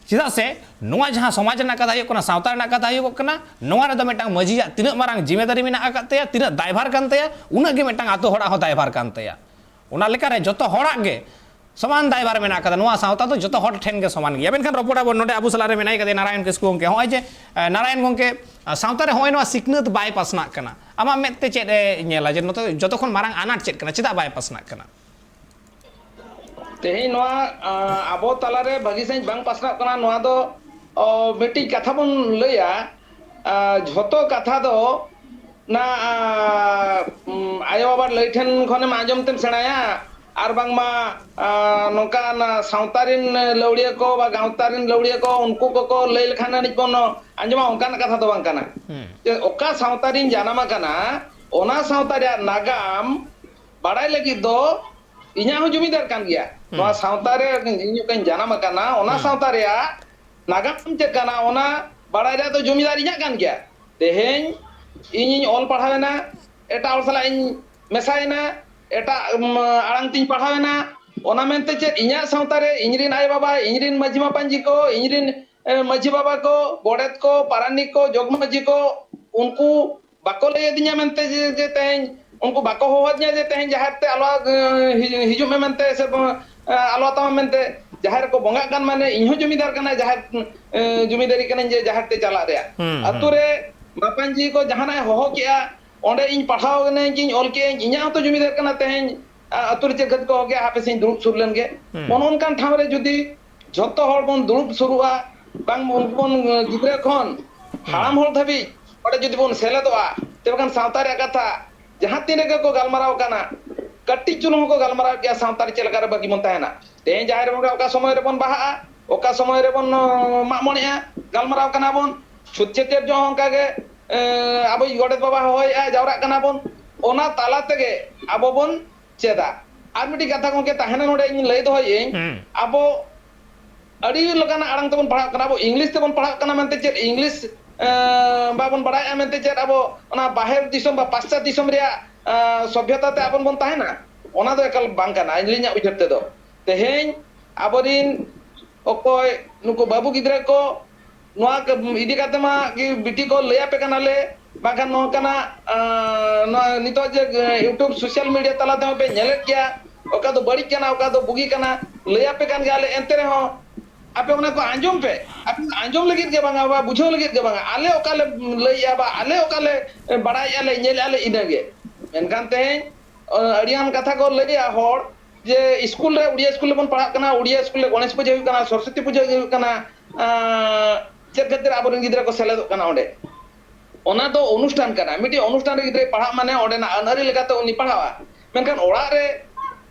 ᱪᱮᱫᱟᱜ ᱥᱮ ᱱᱚᱣᱟ ᱡᱟᱦᱟᱸ ᱥᱚᱢᱟᱡᱽ ᱨᱮᱱᱟᱜ ᱠᱟᱛᱷᱟ ᱦᱩᱭᱩᱜ ᱠᱟᱱᱟ, ᱥᱟᱶᱛᱟ ᱨᱮᱱᱟᱜ ᱠᱟᱛᱷᱟ ᱦᱩᱭᱩᱜᱚᱜ ᱠᱟᱱᱟ, ᱱᱚᱣᱟ ᱨᱮᱫᱚ ᱢᱤᱫᱴᱟᱝ ᱢᱟᱹᱡᱷᱤᱭᱟᱜ ᱛᱤᱱᱟᱹᱜ ᱢᱟᱨᱟᱝ ᱡᱤᱢᱮᱫᱟᱨᱤ ᱢᱮᱱᱟᱜ ᱟᱠᱟᱫ ᱛᱟᱭᱟ, ᱛᱤᱱᱟᱹᱜ ᱫᱟᱭᱵᱷᱟᱨ ᱠᱟᱱ ᱛᱟᱭᱟ, ᱩᱱᱟᱹᱜ ᱜᱮ ᱢᱤᱫᱴᱟᱝ ᱟᱛᱳ ᱦᱚᱲᱟᱜ ᱦᱚᱸ ᱫᱟᱭᱵᱷᱟᱨ ᱠᱟᱱ ᱛᱟᱭᱟ᱾ ᱚᱱᱟ ᱞᱮᱠᱟᱨᱮ ᱡᱚᱛᱚ ᱦᱚᱲᱟᱜ ᱜᱮ ᱥᱚᱢᱟᱱ ᱫᱟᱭᱵᱷᱟᱨ ᱢᱮᱱᱟᱜ ᱟᱠᱟᱫᱟ᱾ ᱱᱚᱣᱟ ᱥᱟᱶᱛᱟ ᱫᱚ ᱡᱚᱛᱚ ᱦᱚᱲ ᱴᱷᱮᱱ ᱜᱮ ᱥᱚᱢᱟᱱ ᱜᱮᱭᱟ᱾ ᱢᱮᱱᱠᱷᱟᱱ ᱨᱚᱯᱚᱲ ᱟᱵᱚᱱ ᱱᱚᱰᱮ ᱟᱵᱚ ᱥᱟᱞᱟᱜ ᱨᱮ ᱢᱮᱱᱟᱭ ᱠᱟᱫᱮᱭᱟ ᱱᱟᱨᱟᱭᱚᱱ ᱠᱤᱥᱠᱩ ᱜᱚᱢᱠᱮ᱾ ᱦᱚᱸᱜᱼᱚᱭ ᱡᱮ, ᱮ, ᱱᱟᱨᱟᱭᱚᱱ ᱜᱚᱢᱠᱮ, ᱟ, ᱥᱟᱶᱛᱟ ᱨᱮ ᱦᱚᱸᱜᱼᱚᱭ ᱱᱚᱣᱟ ᱥᱤᱠᱷᱱᱟᱹᱛ ᱵᱟᱭ ᱯᱟᱥᱱᱟᱜ ᱠᱟᱱᱟ, ᱟᱢᱟᱜ ᱢᱮᱫ ᱛᱮ ᱪᱮᱫ ᱮ ᱧᱮᱞᱟ ᱡᱮ ᱱᱚᱛᱮ ᱡᱚᱛᱚ ᱠᱷᱚᱱ ᱢᱟᱨᱟᱝ ᱟᱱᱟᱴ ᱪᱮᱫ ᱠᱟᱱᱟ, ᱪᱮᱫᱟᱜ ᱵᱟᱭ ᱯᱟᱥᱱᱟᱜ ᱠᱟᱱᱟ? ᱛᱮᱦᱮᱧ ᱱᱚᱣᱟ, ᱟ, ᱟᱵᱚ ᱛᱟᱞᱟᱨᱮ ᱵᱷᱟᱹᱜᱤ ᱥᱟᱺᱦᱤᱡ ᱵᱟᱝ ᱯᱟᱥᱱᱟᱜ ᱠᱟᱱᱟ, ᱱᱚᱣᱟ ᱫᱚ, ᱚ, ᱢᱤᱫᱴᱤᱡ ᱠᱟᱛᱷᱟ ᱵᱚᱱ ᱞᱟᱹᱭᱟ, ᱟ, ᱡᱷᱚᱛᱚ ᱠᱟᱛᱷᱟ ᱫᱚ ᱚᱱᱟ, ᱟ, ᱩᱢ, ᱟᱭᱳ ᱵᱟᱵᱟ ᱞᱟᱹᱭ ᱴᱷᱮᱱ ᱠᱷᱚᱱᱮᱢ ᱟᱸᱡᱚᱢ ᱛᱮᱢ ᱥᱮᱬᱟᱭᱟ, ᱟᱨ ᱵᱟᱝᱢᱟ, ᱟ, ᱱᱚᱝᱠᱟᱱ ᱥᱟᱶᱛᱟ ᱨᱤᱱ ᱞᱟᱹᱣᱲᱤᱭᱟᱹ ᱠᱚ ᱵᱟ ᱜᱟᱶᱛᱟ ᱨᱤᱱ ᱞᱟᱹᱣᱲᱤᱭᱟᱹ ᱠᱚ ᱩᱱᱠᱩ ᱠᱚᱠᱚ ᱞᱟᱹᱭ ᱞᱮᱠᱷᱟᱱ ᱟᱹᱱᱤᱡ ᱵᱚᱱ ᱟᱸᱡᱚᱢᱟ, ᱚᱱᱠᱟᱱᱟᱜ ᱠᱟᱛᱷᱟ ᱫᱚ ᱵᱟᱝ ᱠᱟᱱᱟ᱾ ᱦᱩᱸ᱾ ᱡᱮ ᱚᱠᱟ ᱥᱟᱶᱛᱟ ᱨᱤᱧ ᱡᱟᱱᱟᱢ ᱟᱠᱟᱱᱟ, ᱚᱱᱟ ᱥᱟᱶᱛᱟ ᱨᱮᱭᱟᱜ ᱱᱟᱜᱟᱢ ᱵᱟᱲᱟᱭ ᱞᱟᱹᱜᱤᱫ ᱫᱚ ᱤᱧᱟᱹᱜ ᱦᱚᱸ ᱡᱩᱢᱤᱫᱟᱨ ᱠᱟᱱ ᱜᱮᱭᱟ᱾ ᱦᱩᱸ᱾ ᱱᱚᱣᱟ ᱥᱟᱶᱛᱟ ᱨᱮ ᱤᱧ ᱚᱠᱟᱧ ᱡᱟᱱᱟᱢ ᱟᱠᱟᱱᱟ, ᱚᱱᱟ ᱦᱩᱸ᱾ ᱥᱟᱶᱛᱟ ᱨᱮᱭᱟᱜ ᱱᱟᱜᱟᱢ ᱪᱮᱫ ᱠᱟᱱᱟ, ᱚᱱᱟ ᱵᱟᱲᱟᱭ ᱨᱮᱭᱟᱜ ᱫᱚ ᱡᱩᱢᱤᱫᱟᱨ ᱤᱧᱟᱹᱜ ᱠᱟᱱ ᱜᱮᱭᱟ᱾ ᱛᱮᱦᱮᱧ ᱤᱧᱤᱧ ᱚᱞ ᱯᱟᱲᱦᱟᱣᱮᱱᱟ, ᱮᱴᱟᱜ ᱦᱚᱲ ᱥᱟᱞᱟᱜ ᱤᱧ ᱢᱮᱥᱟᱭᱮᱱᱟ, ᱮᱴᱟᱜ, ᱩᱢ, ᱟᱲᱟᱝ ᱛᱤᱧ ᱯᱟᱲᱦᱟᱣᱮᱱᱟ, ᱚᱱᱟ ᱢᱮᱱᱛᱮ ᱪᱮᱫ ᱤᱧᱟᱹᱜ ᱥᱟᱶᱛᱟ ᱨᱮ ᱤᱧ ᱨᱤᱱ ᱟᱭᱳ ᱵᱟᱵᱟ, ᱤᱧ ᱨᱤᱱ ᱢᱟᱹᱡᱷᱤ ᱢᱟᱯᱟᱧᱡᱤ ᱠᱚ, ᱤᱧ ᱨᱤᱱ, ᱮ, ᱢᱟᱹᱡᱷᱤ ᱵᱟᱵᱟ ᱠᱚ, ᱜᱚᱰᱮᱛ ᱠᱚ, ᱯᱟᱨᱟᱱᱤᱠ ᱠᱚ, ᱡᱚᱜᱽ ᱢᱟᱹᱡᱷᱤ ᱠᱚ, ᱩᱱᱠᱩ ᱵᱟᱠᱚ ᱞᱟᱹᱭ ᱟᱹᱫᱤᱧᱟ ᱢᱮᱱᱛᱮ ᱡᱮ, ᱡᱮ ᱛᱮᱦᱮᱧ ᱩᱱᱠᱩ ᱵᱟᱠᱚ ᱦᱚᱦᱚ ᱟᱹᱫᱤᱧᱟ ᱡᱮ ᱛᱮᱦᱮᱧ ᱡᱟᱦᱮᱨ ᱛᱮ ᱟᱞᱚ, ᱮ, ᱦᱤᱡᱩᱜ, ᱦᱤᱡᱩᱜ ᱢᱮ ᱢᱮᱱᱛᱮ ᱥᱮ, ᱮ, ᱟᱞᱚ ᱟᱛᱟᱣ ᱢᱮ ᱢᱮᱱᱛᱮ᱾ ᱡᱟᱦᱮᱨ ᱨᱮᱠᱚ ᱵᱚᱸᱜᱟᱜ ᱠᱟᱱ ᱢᱟᱱᱮ ᱤᱧ ᱦᱚᱸ ᱡᱩᱢᱤᱫᱟᱨ ᱠᱟᱱᱟᱭ ᱡᱟᱦᱮᱨ, ᱮ, ᱡᱩᱢᱤᱫᱟᱨᱤ ᱠᱟᱹᱱᱟᱹᱧ ᱡᱮ ᱡᱟᱦᱮᱨ ᱛᱮ ᱪᱟᱞᱟᱜ ᱨᱮᱭᱟᱜ᱾ ᱦᱩᱸ, ᱟᱹᱛᱩ ᱦᱩᱸ᱾ ᱨᱮ ᱢᱟᱯᱟᱧᱡᱤ ᱠᱚ ᱡᱟᱦᱟᱱᱟᱜ ᱮ ᱦᱚᱦᱚ ᱠᱮᱜᱼᱟ, ᱚᱸᱰᱮ ᱤᱧ ᱯᱟᱲᱦᱟᱣ ᱮᱱᱟᱹᱧ ᱠᱤᱧ ᱚᱞ ᱠᱮᱜᱼᱟᱹᱧ, ᱤᱧᱟᱹᱜ ᱦᱚᱸᱛᱚ ᱡᱩᱢᱤᱫᱟᱨ ᱠᱟᱱᱟ ᱛᱮᱦᱮᱧ᱾ ᱟ-, ᱟᱹᱛᱩ ᱨᱮ ᱪᱮᱫ ᱠᱷᱟᱹᱛᱤᱨ ᱠᱚ ᱦᱚᱦᱚ ᱠᱮᱜᱼᱟ, ᱦᱟᱯᱮ ᱥᱮᱧ ᱫᱩᱲᱩᱵ ᱥᱩᱨ ᱞᱮᱱ ᱜᱮ᱾ ᱦᱩᱸ᱾ ᱚᱱᱮ ᱚᱱᱠᱟᱱ ᱴᱷᱟᱶ ᱨᱮ ᱡᱩᱫᱤ ᱡᱷᱚᱛᱚ ᱦᱚᱲ ᱵᱚᱱ ᱫᱩᱲᱩᱵ ᱥᱩᱨᱩᱜᱼᱟ, ᱵᱟᱝ ᱩᱱᱠᱩ ᱵᱚᱱ, ᱜᱤᱫᱽᱨᱟᱹ ᱠᱷᱚᱱ ᱦᱟᱲᱟᱢ ᱦᱚᱲ ᱫᱷᱟᱹᱵᱤᱡ ᱚᱸᱰᱮ ᱡᱩᱫᱤ ᱵᱚᱱ ᱥᱮᱞᱮᱫᱚᱜᱼᱟ, ᱛᱚᱵᱮ ᱠᱷᱟᱱ ᱥᱟᱶᱛᱟ ᱨᱮᱭᱟᱜ ᱠᱟᱛᱷᱟ ᱡᱟᱦᱟᱸ ᱛᱤᱱ ᱨᱮᱜᱮ ᱠᱚ ᱜᱟᱞᱢᱟᱨᱟᱣ ᱠᱟᱱᱟ, ᱠᱟᱹᱴᱤᱡ ᱪᱩᱞᱩᱝ ᱦᱚᱸᱠᱚ ᱜᱟᱞᱢᱟᱨᱟᱣ ᱠᱮᱭᱟ, ᱥᱟᱶᱛᱟ ᱨᱮ ᱪᱮᱫ ᱞᱮᱠᱟ ᱨᱮ ᱵᱟᱹᱜᱤ ᱵᱚᱱ ᱛᱟᱦᱮᱱᱟ᱾ ᱛᱮᱦᱮᱧ ᱡᱟᱦᱮᱨ ᱵᱚᱸᱜᱟ ᱚᱠᱟ ᱥᱚᱢᱚᱭ ᱨᱮᱵᱚᱱ ᱵᱟᱦᱟᱜᱼᱟ, ᱚᱠᱟ ᱥᱚᱢᱚᱭ ᱨᱮᱵᱚᱱ, ᱚ, ᱢᱟᱜ ᱢᱚᱬᱮᱜᱼᱟ, ᱜᱟᱞᱢᱟᱨᱟᱣ ᱠᱟᱱᱟ ᱵᱚᱱ, ᱪᱷᱩᱛ ᱪᱷᱟᱹᱴᱭᱟᱹᱨ ᱡᱚᱦᱚᱜ ᱦᱚᱸ ᱚᱱᱠᱟ ᱜᱮ, ᱮ, ᱟᱵᱚᱭᱤᱡ ᱜᱚᱰᱮᱛ ᱵᱟᱵᱟ ᱦᱚᱦᱚᱭᱮᱜᱼᱟ, ᱡᱟᱣᱨᱟᱜ ᱠᱟᱱᱟ ᱵᱚᱱ, ᱚᱱᱟ ᱛᱟᱞᱟ ᱛᱮᱜᱮ ᱟᱵᱚ ᱵᱚᱱ ᱪᱮᱫᱟ᱾ ᱟᱨ ᱢᱤᱫᱴᱤᱡ ᱠᱟᱛᱷᱟ ᱜᱚᱢᱠᱮ ᱛᱟᱦᱮᱱᱟ ᱱᱚᱰᱮ, ᱤᱧ ᱞᱟᱹᱭ ᱫᱚᱦᱚᱭᱮᱜᱼᱟᱹᱧ, ᱦᱩᱸ᱾ ᱟᱵᱚ ᱟᱹᱰᱤ ᱞᱮᱠᱟᱱᱟᱜ ᱟᱲᱟᱝ ᱛᱮᱵᱚᱱ ᱯᱟᱲᱦᱟᱜ ᱠᱟᱱᱟ᱾ ᱟᱵᱚ ᱤᱝᱞᱤᱥ ᱛᱮᱵᱚᱱ ᱯᱟᱲᱦᱟᱜ ᱠᱟᱱᱟ ᱢᱮᱱᱛᱮ ᱪᱮᱫ ᱤᱝᱞᱤᱥ, ᱮᱸ, ᱵᱟᱵᱚᱱ ᱵᱟᱲᱟᱭᱮᱜᱼᱟ ᱢᱮᱱᱛᱮ ᱪᱮᱫ ᱟᱵᱚ ᱚᱱᱟ ᱵᱟᱦᱮᱨ ᱫᱤᱥᱚᱢ ᱵᱟ ᱯᱟᱥᱪᱟᱛ ᱫᱤᱥᱚᱢ ᱨᱮᱭᱟᱜ, ᱮᱸ, ᱥᱚᱵᱷᱭᱚᱛᱟ ᱛᱮ ᱟᱵᱚ ᱵᱚᱱ ᱛᱟᱦᱮᱱᱟ? ᱚᱱᱟ ᱫᱚ ᱮᱠᱟᱞ ᱵᱟᱝ ᱠᱟᱱᱟ ᱟᱹᱞᱤᱧᱟᱜ ᱩᱭᱦᱟᱹᱨ ᱛᱮᱫᱚ᱾ ᱛᱮᱦᱮᱧ ᱟᱵᱚᱨᱤᱱ ᱚᱠᱚᱭ ᱱᱩᱠᱩ ᱵᱟᱹᱵᱩ ᱜᱤᱫᱽᱨᱟᱹ ᱠᱚ ᱱᱚᱣᱟ ᱠᱚ ᱤᱫᱤ ᱠᱟᱛᱮ ᱢᱟ ᱜᱮ ᱵᱤᱴᱤ ᱠᱚ ᱞᱟᱹᱭ ᱟᱯᱮ ᱠᱟᱱᱟᱞᱮ, ᱵᱟᱝᱠᱷᱟᱱ ᱱᱚᱝᱠᱟᱱᱟᱜ, ᱟᱸ, ᱱᱚᱣᱟ ᱱᱤᱛᱚᱜ ᱡᱮ, ᱮ, YouTube social media ᱛᱟᱞᱟ ᱛᱮᱦᱚᱸ ᱯᱮ ᱧᱮᱞᱮᱫ ᱜᱮᱭᱟ, ᱚᱠᱟ ᱫᱚ ᱵᱟᱹᱲᱤᱡ ᱠᱟᱱᱟ, ᱚᱠᱟ ᱫᱚ ᱵᱩᱜᱤ ᱠᱟᱱᱟ, ᱞᱟᱹᱭ ᱟᱯᱮ ᱠᱟᱱ ᱜᱮᱭᱟᱞᱮ, ᱮᱱᱛᱮ ᱨᱮᱦᱚᱸ ᱟᱯᱮ ᱚᱱᱟ ᱠᱚ ᱟᱸᱡᱚᱢ ᱯᱮ᱾ ᱟᱯᱮ ᱟᱸᱡᱚᱢ ᱞᱟᱹᱜᱤᱫ ᱜᱮ ᱵᱟᱝᱟ, ᱵᱟ ᱵᱩᱡᱷᱟᱹᱣ ᱞᱟᱹᱜᱤᱫ ᱜᱮ ᱵᱟᱝᱟ, ᱟᱞᱮ ᱚᱠᱟ ᱞᱮ ᱞᱟᱹᱭᱮᱜᱼᱟ ᱵᱟ ᱟᱞᱮ ᱚᱠᱟ ᱞᱮ, ᱮ, ᱵᱟᱲᱟᱭᱮᱜᱼᱟ ᱞᱮ, ᱧᱮᱞᱮᱜᱼᱟ ᱞᱮ, ᱤᱱᱟᱹᱜᱮ᱾ ᱢᱮᱱᱠᱷᱟᱱ ᱛᱮᱦᱮᱧ, ᱚ, ᱟᱹᱰᱤᱜᱟᱱ ᱠᱟᱛᱷᱟ ᱠᱚ ᱞᱟᱹᱭᱮᱜᱼᱟ ᱦᱚᱲ, ᱡᱮ ᱤᱥᱠᱩᱞ ᱨᱮ, ᱩᱲᱤᱭᱟ ᱤᱥᱠᱩᱞ ᱨᱮᱵᱚᱱ ᱯᱟᱲᱦᱟᱜ ᱠᱟᱱᱟ, ᱩᱲᱤᱭᱟ ᱤᱥᱠᱩᱞ ᱨᱮ ᱜᱚᱬᱮᱥ ᱯᱩᱡᱟᱹ ᱦᱩᱭᱩᱜ ᱠᱟᱱᱟ, ᱥᱚᱨᱚᱥᱚᱛᱤ ᱯᱩᱡᱟᱹ ᱦᱩᱭᱩᱜ ᱠᱟᱱᱟ, ᱟᱸ, ᱪᱮᱫ ᱠᱷᱟᱹᱛᱤᱨ ᱟᱵᱚᱨᱮᱱ ᱜᱤᱫᱽᱨᱟᱹ ᱠᱚ ᱥᱮᱞᱮᱫᱚᱜ ᱠᱟᱱᱟ ᱚᱸᱰᱮ? ᱚᱱᱟ ᱫᱚ ᱚᱱᱩᱥᱴᱷᱟᱱ ᱠᱟᱱᱟ᱾ ᱢᱤᱫᱴᱤᱡ ᱚᱱᱩᱥᱴᱷᱟᱱ ᱨᱮ ᱜᱤᱫᱽᱨᱟᱹᱭ ᱯᱟᱲᱦᱟᱜ ᱢᱟᱱᱮ ᱚᱸᱰᱮᱱᱟᱜ ᱟᱹᱱ ᱟᱹᱨᱤ ᱞᱮᱠᱟᱛᱮ ᱩᱱᱤ ᱯᱟᱲᱦᱟᱣᱟ᱾ ᱢᱮᱱᱠᱷᱟᱱ ᱚᱲᱟᱜ ᱨᱮ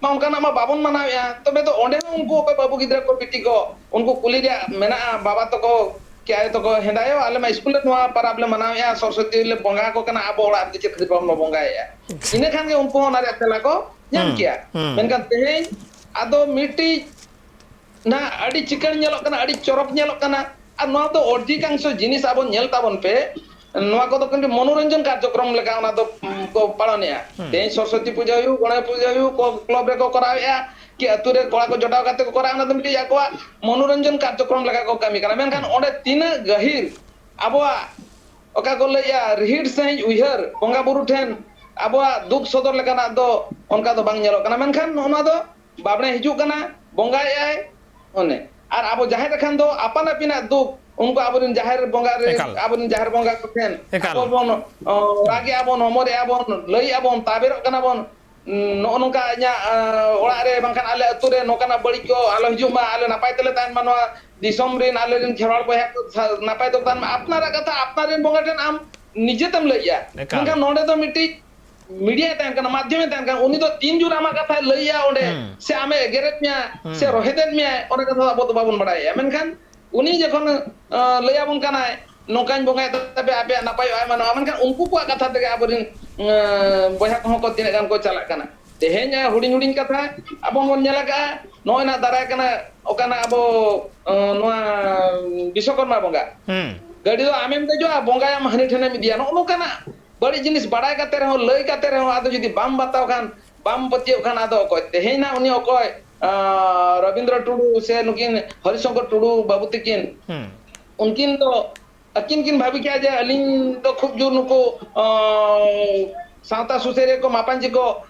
ᱢᱟ ᱚᱱᱠᱟᱱᱟᱜ ᱢᱟ ᱵᱟᱵᱚᱱ ᱢᱟᱱᱟᱣᱮᱜᱼᱟ᱾ ᱛᱚᱵᱮ ᱫᱚ ᱚᱸᱰᱮ ᱦᱚᱸ ᱩᱱᱠᱩ ᱚᱠᱚᱭ ᱵᱟᱹᱵᱩ ᱜᱤᱫᱽᱨᱟᱹ ᱠᱚ, ᱵᱤᱴᱤ ᱠᱚ, ᱩᱱᱠᱩ ᱠᱩᱞᱤ ᱨᱮᱭᱟᱜ ᱢᱮᱱᱟᱜᱼᱟ, ᱵᱟᱵᱟ ᱛᱟᱠᱚ ᱠᱤ ᱟᱭᱳ ᱛᱟᱠᱚ, "ᱦᱮᱸ ᱫᱟᱭᱳ, ᱟᱞᱮ ᱢᱟ ᱤᱥᱠᱩᱞ ᱨᱮ ᱱᱚᱣᱟ ᱯᱟᱨᱟᱵᱽ ᱞᱮ ᱢᱟᱱᱟᱣᱮᱜᱼᱟ, ᱥᱚᱨᱚᱥᱚᱛᱤ ᱞᱮ ᱵᱚᱸᱜᱟ ᱟᱠᱚ ᱠᱟᱱᱟ, ᱟᱵᱚ ᱚᱲᱟᱜ ᱨᱮᱫᱚ ᱪᱮᱫ ᱠᱷᱟᱹᱛᱤᱨ ᱵᱟᱵᱚᱱ ᱵᱚᱸᱜᱟᱭᱮᱜᱼᱟ?" ᱤᱱᱟᱹ ᱠᱷᱟᱱ ᱜᱮ ᱩᱱᱠᱩ ᱦᱚᱸ ᱚᱱᱟ ᱨᱮᱭᱟᱜ ᱛᱮᱞᱟ ᱠᱚ ᱧᱟᱢ ᱦᱩᱸ, ᱠᱮᱭᱟ᱾ ᱦᱩᱸ᱾ ᱢᱮᱱᱠᱷᱟᱱ ᱛᱮᱦᱮᱧ ᱟᱫᱚ ᱢᱤᱫᱴᱤᱡ ᱱᱟᱦᱟᱜ ᱟᱹᱰᱤ ᱪᱤᱠᱟᱹᱲ ᱧᱮᱞᱚᱜ ᱠᱟᱱᱟ, ᱟᱹᱰᱤ ᱪᱚᱨᱚᱠ ᱧᱮᱞᱚᱜ ᱠᱟᱱᱟ᱾ ᱟᱨ ᱱᱚᱣᱟ ᱫᱚ ᱚᱫᱷᱤᱠᱟᱝᱥᱚ ᱡᱤᱱᱤᱥ ᱟᱵᱚ ᱧᱮᱞ ᱛᱟᱵᱚᱱ ᱯᱮ, ᱱᱚᱣᱟ ᱠᱚᱫᱚ ᱠᱤᱱᱛᱩ ᱢᱚᱱᱳᱨᱚᱧᱡᱚᱱ ᱠᱟᱨᱡᱚᱠᱨᱚᱢ ᱞᱮᱠᱟ ᱚᱱᱟ ᱫᱚ, ᱩᱢ, ᱠᱚ ᱯᱟᱞᱚᱱᱮᱜᱼᱟ᱾ ᱦᱩᱸ᱾ ᱛᱮᱦᱮᱧ ᱥᱚᱨᱚᱥᱚᱛᱤ ᱯᱩᱡᱟᱹ ᱦᱩᱭᱩᱜ, ᱜᱚᱬᱮᱥ ᱯᱩᱡᱟᱹ ᱦᱩᱭᱩᱜ, ᱠᱚ ᱠᱞᱚᱵ ᱨᱮᱠᱚ ᱠᱚᱨᱟᱣᱮᱜᱼᱟ, ᱠᱤ ᱟᱹᱛᱩ ᱨᱮ ᱠᱚᱲᱟ ᱠᱚ ᱡᱚᱴᱟᱣ ᱠᱟᱛᱮ ᱠᱚ ᱠᱚᱨᱟᱣᱟ, ᱚᱱᱟ ᱫᱚ ᱢᱤᱫᱴᱤᱡ ᱟᱠᱚᱣᱟᱜ ᱢᱚᱱᱳᱨᱚᱧᱡᱚᱱ ᱠᱟᱨᱡᱚᱠᱨᱚᱢ ᱞᱮᱠᱟ ᱠᱚ ᱠᱟᱹᱢᱤ ᱠᱟᱱᱟ᱾ ᱢᱮᱱᱠᱷᱟᱱ ᱦᱩᱸ᱾ ᱚᱸᱰᱮ ᱛᱤᱱᱟᱹᱜ ᱜᱟᱹᱦᱤᱨ ᱟᱵᱚᱣᱟᱜ ᱚᱠᱟ ᱠᱚ ᱞᱟᱹᱭᱮᱜᱼᱟ, ᱨᱤᱦᱤᱲ ᱥᱟᱺᱦᱤᱡ ᱩᱭᱦᱟᱹᱨ ᱵᱚᱸᱜᱟ ᱵᱩᱨᱩ ᱴᱷᱮᱱ ᱟᱵᱚᱣᱟᱜ ᱫᱩᱠ ᱥᱚᱫᱚᱨ ᱞᱮᱠᱟᱱᱟᱜ ᱫᱚ ᱚᱱᱠᱟ ᱫᱚ ᱵᱟᱝ ᱧᱮᱞᱚᱜ ᱠᱟᱱᱟ᱾ ᱢᱮᱱᱠᱷᱟᱱ ᱱᱚᱜᱼᱚ ᱱᱚᱣᱟ ᱫᱚ ᱵᱟᱵᱽᱲᱮ ᱦᱤᱡᱩᱜ ᱠᱟᱱᱟ, ᱵᱚᱸᱜᱟᱭᱮᱜᱼᱟᱭ, ᱚᱱᱮ᱾ ᱟᱨ ᱟᱵᱚ ᱡᱟᱦᱮᱨ ᱨᱮᱠᱷᱟᱱ ᱫᱚ ᱟᱯᱟᱱ ᱟᱹᱯᱤᱱᱟᱜ ᱫᱩᱠ, ᱩᱱᱠᱩ ᱟᱵᱚᱨᱮᱱ ᱡᱟᱦᱮᱨ ᱵᱚᱸᱜᱟ ᱨᱮ, ᱮᱠᱟᱞ᱾ ᱟᱵᱚᱨᱮᱱ ᱡᱟᱦᱮᱨ ᱵᱚᱸᱜᱟ ᱠᱚ ᱴᱷᱮᱱ ᱮᱠᱟᱞ᱾ ᱟᱵᱚ ᱵᱚᱱ, ᱚ, ᱨᱟᱜᱮᱜᱼᱟ ᱵᱚᱱ, ᱦᱚᱢᱚᱨᱮᱜᱼᱟ ᱵᱚᱱ, ᱞᱟᱹᱭᱮᱜᱼᱟ ᱵᱚᱱ, ᱛᱟᱵᱮᱨᱚᱜ ᱠᱟᱱᱟ ᱵᱚᱱ᱾ ᱱᱚᱜᱼᱚ ᱱᱚᱝᱠᱟ ᱤᱧᱟᱹᱜ ᱚᱲᱟᱜ ᱨᱮ ᱵᱟᱝᱠᱷᱟᱱ ᱟᱞᱮ ᱟᱹᱛᱩ ᱨᱮ ᱱᱚᱝᱠᱟᱱᱟᱜ ᱵᱟᱹᱲᱤᱡ ᱠᱚ ᱟᱞᱚ ᱦᱤᱡᱩᱜ ᱢᱟ, ᱟᱞᱮ ᱱᱟᱯᱟᱭ ᱛᱮᱞᱮ ᱛᱟᱦᱮᱱ ᱢᱟ, ᱱᱚᱣᱟ ᱫᱤᱥᱚᱢ ᱨᱮᱱ ᱟᱞᱮ ᱨᱮᱱ ᱠᱷᱮᱨᱣᱟᱲ ᱵᱚᱭᱦᱟ ᱠᱚ ᱱᱟᱯᱟᱭ ᱛᱮᱠᱚ ᱛᱟᱦᱮᱱ ᱢᱟ᱾ ᱟᱯᱱᱟᱨᱟᱜ ᱠᱟᱛᱷᱟ ᱟᱯᱱᱟᱨ ᱨᱮᱱ ᱵᱚᱸᱜᱟ ᱴᱷᱮᱱ ᱟᱢ ᱱᱤᱡᱮᱛᱮᱢ ᱞᱟᱹᱭᱮᱜᱼᱟ᱾ ᱢᱮᱱᱠᱷᱟᱱ ᱱᱚᱰᱮ ᱫᱚ ᱢᱤᱫᱴᱤᱡ ᱢᱤᱰᱤᱭᱟᱭ ᱛᱟᱦᱮᱱ ᱠᱟᱱᱟ, ᱢᱟᱫᱽᱫᱷᱚᱢᱮ ᱛᱟᱦᱮᱱ ᱠᱟᱱᱟ, ᱩᱱᱤ ᱫᱚ ᱛᱤᱱ ᱡᱳᱨ ᱟᱢᱟᱜ ᱠᱟᱛᱷᱟᱭ ᱞᱟᱹᱭᱮᱜᱼᱟ ᱚᱸᱰᱮ, ᱥᱮ ᱟᱢᱮ ᱮᱜᱮᱨᱮᱫ ᱢᱮᱭᱟ, ᱥᱮ ᱨᱚᱦᱮᱫᱮᱫ ᱢᱮᱭᱟᱭ, ᱚᱱᱟ ᱠᱟᱛᱷᱟ ᱫᱚ ᱟᱵᱚ ᱫᱚ ᱵᱟᱵᱚᱱ ᱵᱟᱲᱟᱭᱮᱜᱼᱟ᱾ ᱢᱮᱱᱠᱷᱟᱱ ᱩᱱᱤ ᱡᱚᱠᱷᱚᱱ ᱞᱟᱹᱭ ᱟᱵᱚᱱ ᱠᱟᱱᱟᱭ, ᱱᱚᱝᱠᱟᱧ ᱵᱚᱸᱜᱟᱭᱮᱫ ᱛᱟᱯᱮᱭᱟ, ᱟᱯᱮᱭᱟᱜ ᱱᱟᱯᱟᱭᱚᱜᱼᱟ, ᱮᱢᱟᱱᱚᱜᱼᱟ, ᱢᱮᱱᱠᱷᱟᱱ ᱩᱱᱠᱩ ᱠᱚᱣᱟᱜ ᱠᱟᱛᱷᱟ ᱛᱮᱜᱮ ᱟᱵᱚᱨᱮᱱ ᱵᱚᱭᱦᱟ ᱠᱚᱦᱚᱸ ᱠᱚ ᱛᱤᱱᱟᱹᱜ ᱜᱟᱱ ᱠᱚ ᱪᱟᱞᱟᱜ ᱠᱟᱱᱟ᱾ ᱛᱮᱦᱮᱧ ᱦᱩᱰᱤᱧ ᱦᱩᱰᱤᱧ ᱠᱟᱛᱷᱟ ᱟᱵᱚ ᱵᱚᱱ ᱧᱮᱞ ᱟᱠᱟᱫᱼᱟ, ᱱᱚᱜᱼᱚᱭ ᱱᱟᱜ ᱫᱟᱨᱟᱭ ᱠᱟᱱᱟ ᱚᱠᱟᱱᱟᱜ ᱟᱵᱚ ᱱᱚᱣᱟ ᱵᱤᱥᱥᱚᱠᱚᱨᱢᱟ ᱵᱚᱸᱜᱟ, ᱜᱟᱹᱰᱤ ᱫᱚ ᱟᱢᱮᱢ ᱫᱮᱡᱚᱜᱼᱟ, ᱵᱚᱸᱜᱟᱭᱟᱢ ᱦᱟᱹᱱᱤ ᱴᱷᱮᱱᱮᱢ ᱤᱫᱤᱭᱟ, ᱱᱚᱜᱼᱚ ᱱᱚᱝᱠᱟᱱᱟᱜ ᱵᱟᱹᱲᱤᱡ ᱡᱤᱱᱤᱥ ᱵᱟᱲᱟᱭ ᱠᱟᱛᱮ ᱨᱮᱦᱚᱸ, ᱞᱟᱹᱭ ᱠᱟᱛᱮ ᱨᱮᱦᱚᱸ, ᱟᱫᱚ ᱡᱩᱫᱤ ᱵᱟᱢ ᱵᱟᱛᱟᱣ ᱠᱷᱟᱱ, ᱵᱟᱢ ᱯᱟᱹᱛᱭᱟᱹᱜ ᱠᱷᱟᱱ, ᱟᱫᱚ ᱚᱠᱚᱭ ᱛᱮᱦᱮᱧ ᱱᱟᱜ ᱩᱱᱤ ᱚᱠᱚᱭ ᱨᱚᱵᱤᱱᱫᱨᱚ ᱴᱩᱰᱩ ᱥᱮ ᱱᱩᱠᱤᱱ ᱦᱚᱨᱤᱥᱚᱝᱠᱚᱨ ᱴᱩᱰᱩ ᱵᱟᱹᱵᱩ ᱛᱟᱹᱠᱤᱱ, ᱩᱱᱠᱤᱱ ᱫᱚ ᱟᱹᱠᱤᱱ ᱠᱤᱱ ᱵᱷᱟᱹᱵᱤ ᱠᱮᱜᱼᱟ ᱡᱮ ᱟᱹᱞᱤᱧ ᱫᱚ ᱠᱷᱩᱵ ᱡᱳᱨ ᱱᱩᱠᱩ ᱥᱟᱶᱛᱟ ᱥᱩᱥᱟᱹᱨᱤᱭᱟᱹ ᱠᱚ, ᱢᱟᱯᱟᱧᱪᱤ ᱠᱚ,